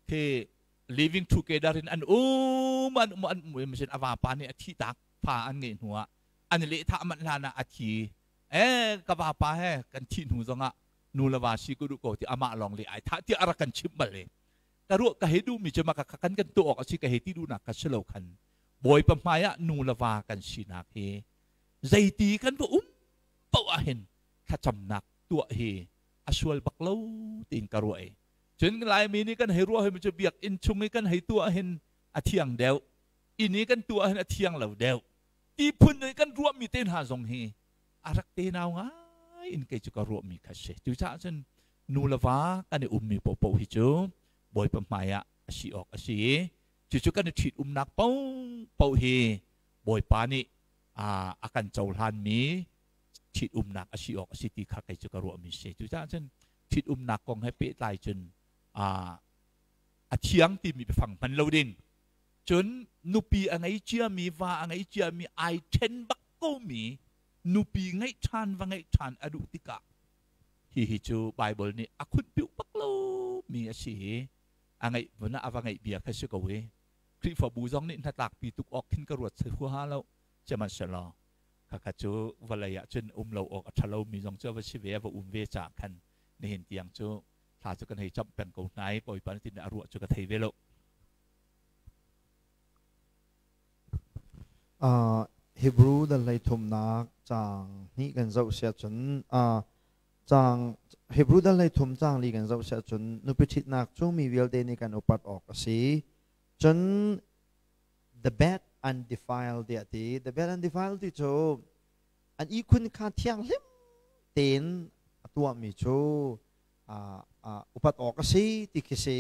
khi living together in an um an um an um in a vapa nih a thih tak fa an ngeih hnu ah an i lehthah manh hlan ah a thi. Eh ka vapa he kan thih hnu zongah nu le va si ku duh ko ti amah lawng le ai thah tiah a rak kan chimh bal i ka ruah ka hei duhmi cu maka kan kan tuah awk a si ka hei ti duhnak kha si lo khan Bawipa hmai ah nu le va kan sinak hi zeiti kan va um paoh ah hin thlacamnak tuah hi a sual bak lo tiin ka ruah i cun Laimi nih kan hei ruah hoi cu biakinn chung i kan hei tuah hin a thiang deuh inn i kan tuah hin a thiang lo deuh ti phun i kan ruahmi te hna zong hi a rak tenau ngai in kei cu ka ruahmi kha si. Cucaah cun nu le va kan i ummi paohpaoh hi cu Bawipa hmai ah a si awk a si i cucu kan i ṭhit umnak paohpaoh hi Bawipa nih a kan cohlanmi ṭhit umnak a si awk a si ti kha kei cu ka ruahmi si. Cucaah cun ṭhit umnak kong he pehtlai cun a thiang timi biafang hman lo ding. Cun nupi a ngei ciami, va a ngei ciami, ai ṭhen bak komi nupi ngeih ṭhan va ngeih ṭhan a duh tikah hihi cu Baibal nih a khunpiuh bak lomi a si i a ngeih vun ah a va ngeih bia kha si ko i Khrihfabu zong nih hnatlakpi tuk awk khin ka ruat huaha lo. Sihmanhsehlaw khakha cu vawlei ah cun um lo awk a ṭha lomi zong cu a va si ve, a va um ve caah khan nihin tiang cu thla cu kan hei camh peng ko hna i Bawipa nih tin a ruah cu ka thei ve lo. Hebrew dal hleithumnak caang hnih kan zoh siah cun caang Hebrew dal hleithum caang li kan zoh siah cun nupi ṭhitnak cu mi vialte nih kan upat awk a si. Cun the bed undefiled tiah ti. The bed undefiled ti cu an ihkhun kha thianghlim tein a tuahmi cu upat awk a si ti khi si.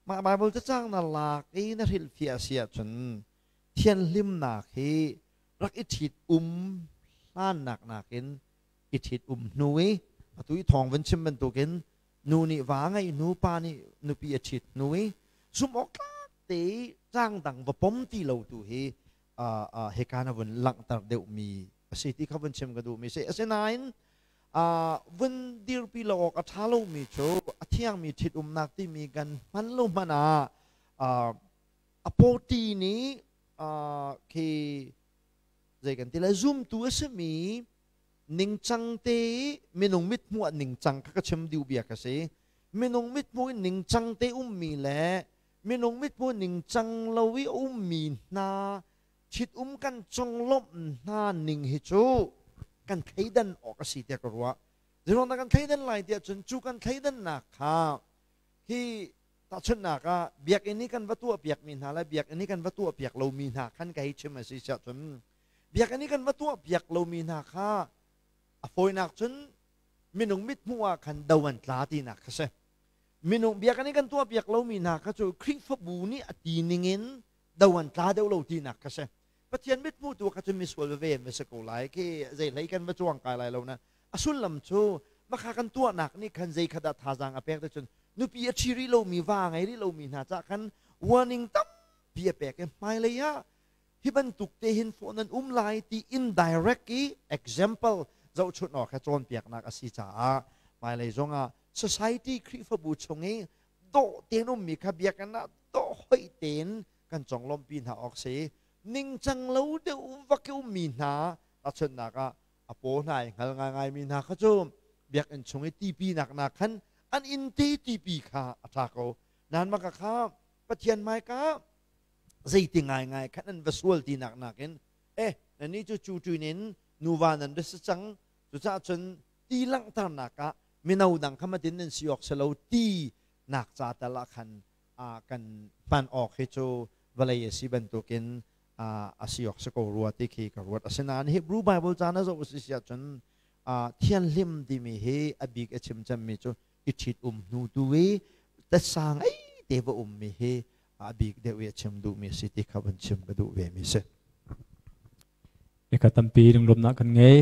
Mah Baibal cacang na lak i na hrilhfiah a si ahcun thianhlimnak hi rak i ṭhit um hlannak nakin i ṭhit um hnu i atu i thawng van chim bantukin nu nih va ngeih hnu pa nih nupi a ṭhit hnu i zumh awk tlak te i cang dang va pom ti lo tu hi hika na vun langhter deuhmi a si ti kha vun chim ka duhmi si. Asinain vun dirpi lo awk a ṭha lomi cu a thiangmi ṭhitumnak timi kan hman lo hmanh ah a pawṭi nih khi zei kan ti lai zumtu a simi ningcang te i minung mithmuh ah ningcang kha ka chim duh bia ka si. Minung mithmuh in ningcang te ummi le minung mithmuh ningcang lo i ummi hna ṭhitum kan conglawmh hna ning hi cu kan thleidan awk a si tiah ka ruah. Zeiruang dah kan thleidan lai tiah cun cu kan thleidannak kha hi tahchunhnak ah biakinn i kan va tuah piakmi hna le biakinn i kan va tuah piak lomi hna khan ka hei chim a si siah cun biakinn i kan va tuah piak lomi hna kha a fawinak cun minung mithmuh ah khan do an tla tinak kha si. Minung biakinn i kan tuah piak lomi hna kha cu Khrihfabu nih a ti ningin do an tla deuh lo tinak kha si. Pathian mithmuh tu kha cun misual veve an va si ko lai khi zei hlei kan va cuang kai lai lo na a sullam cu makha kan tuahnak nih khan zei kha dah thazaang a pek te cun nupi a ṭhi rih lomi va ngei rih lomi hna cah khan warning tampi a pek i hmailei ah hi bantuk te hin fawh nan um lai ti indirect i example zohchunh awk he cawnpiaknak a si caah hmailei zongah society Khrihfabu chung i dawh tein ummi kha biakinn ah dawh hoih tein kan conglawmhpi hna awk si. Ningcang lo deuh vak i ummi hna tahchunhnak ah a paw hna i hngal ngaingaimi hna kha cu biakinn chung i tipinak nak khan an inn te tipi kha a ṭha ko. Nan maka kha Pathian hmaika zeiti ngaingai khan an va sual tinak nakin eh nannih cu cuṭuin in nuva nan ra si cang, cucaah cun ti langhternak ah mino dang kha matin nan si awk si lo ti nak ca tal ah khan kan hman awk hi cu vawlei a si bantukin a si awk si ko rua ti khi ka ruat. Asinain Hebrew Bible ca na zoh si ahcun thianhlim timi hi a bik a chim cemmi cu i ṭhit um hnu tu i tasa ngei te va ummi hi a bik deuh i a chim duhmi a si ti kha van chim ka duh ve mi si. Eka tampi lunglawmhnak kan ngei.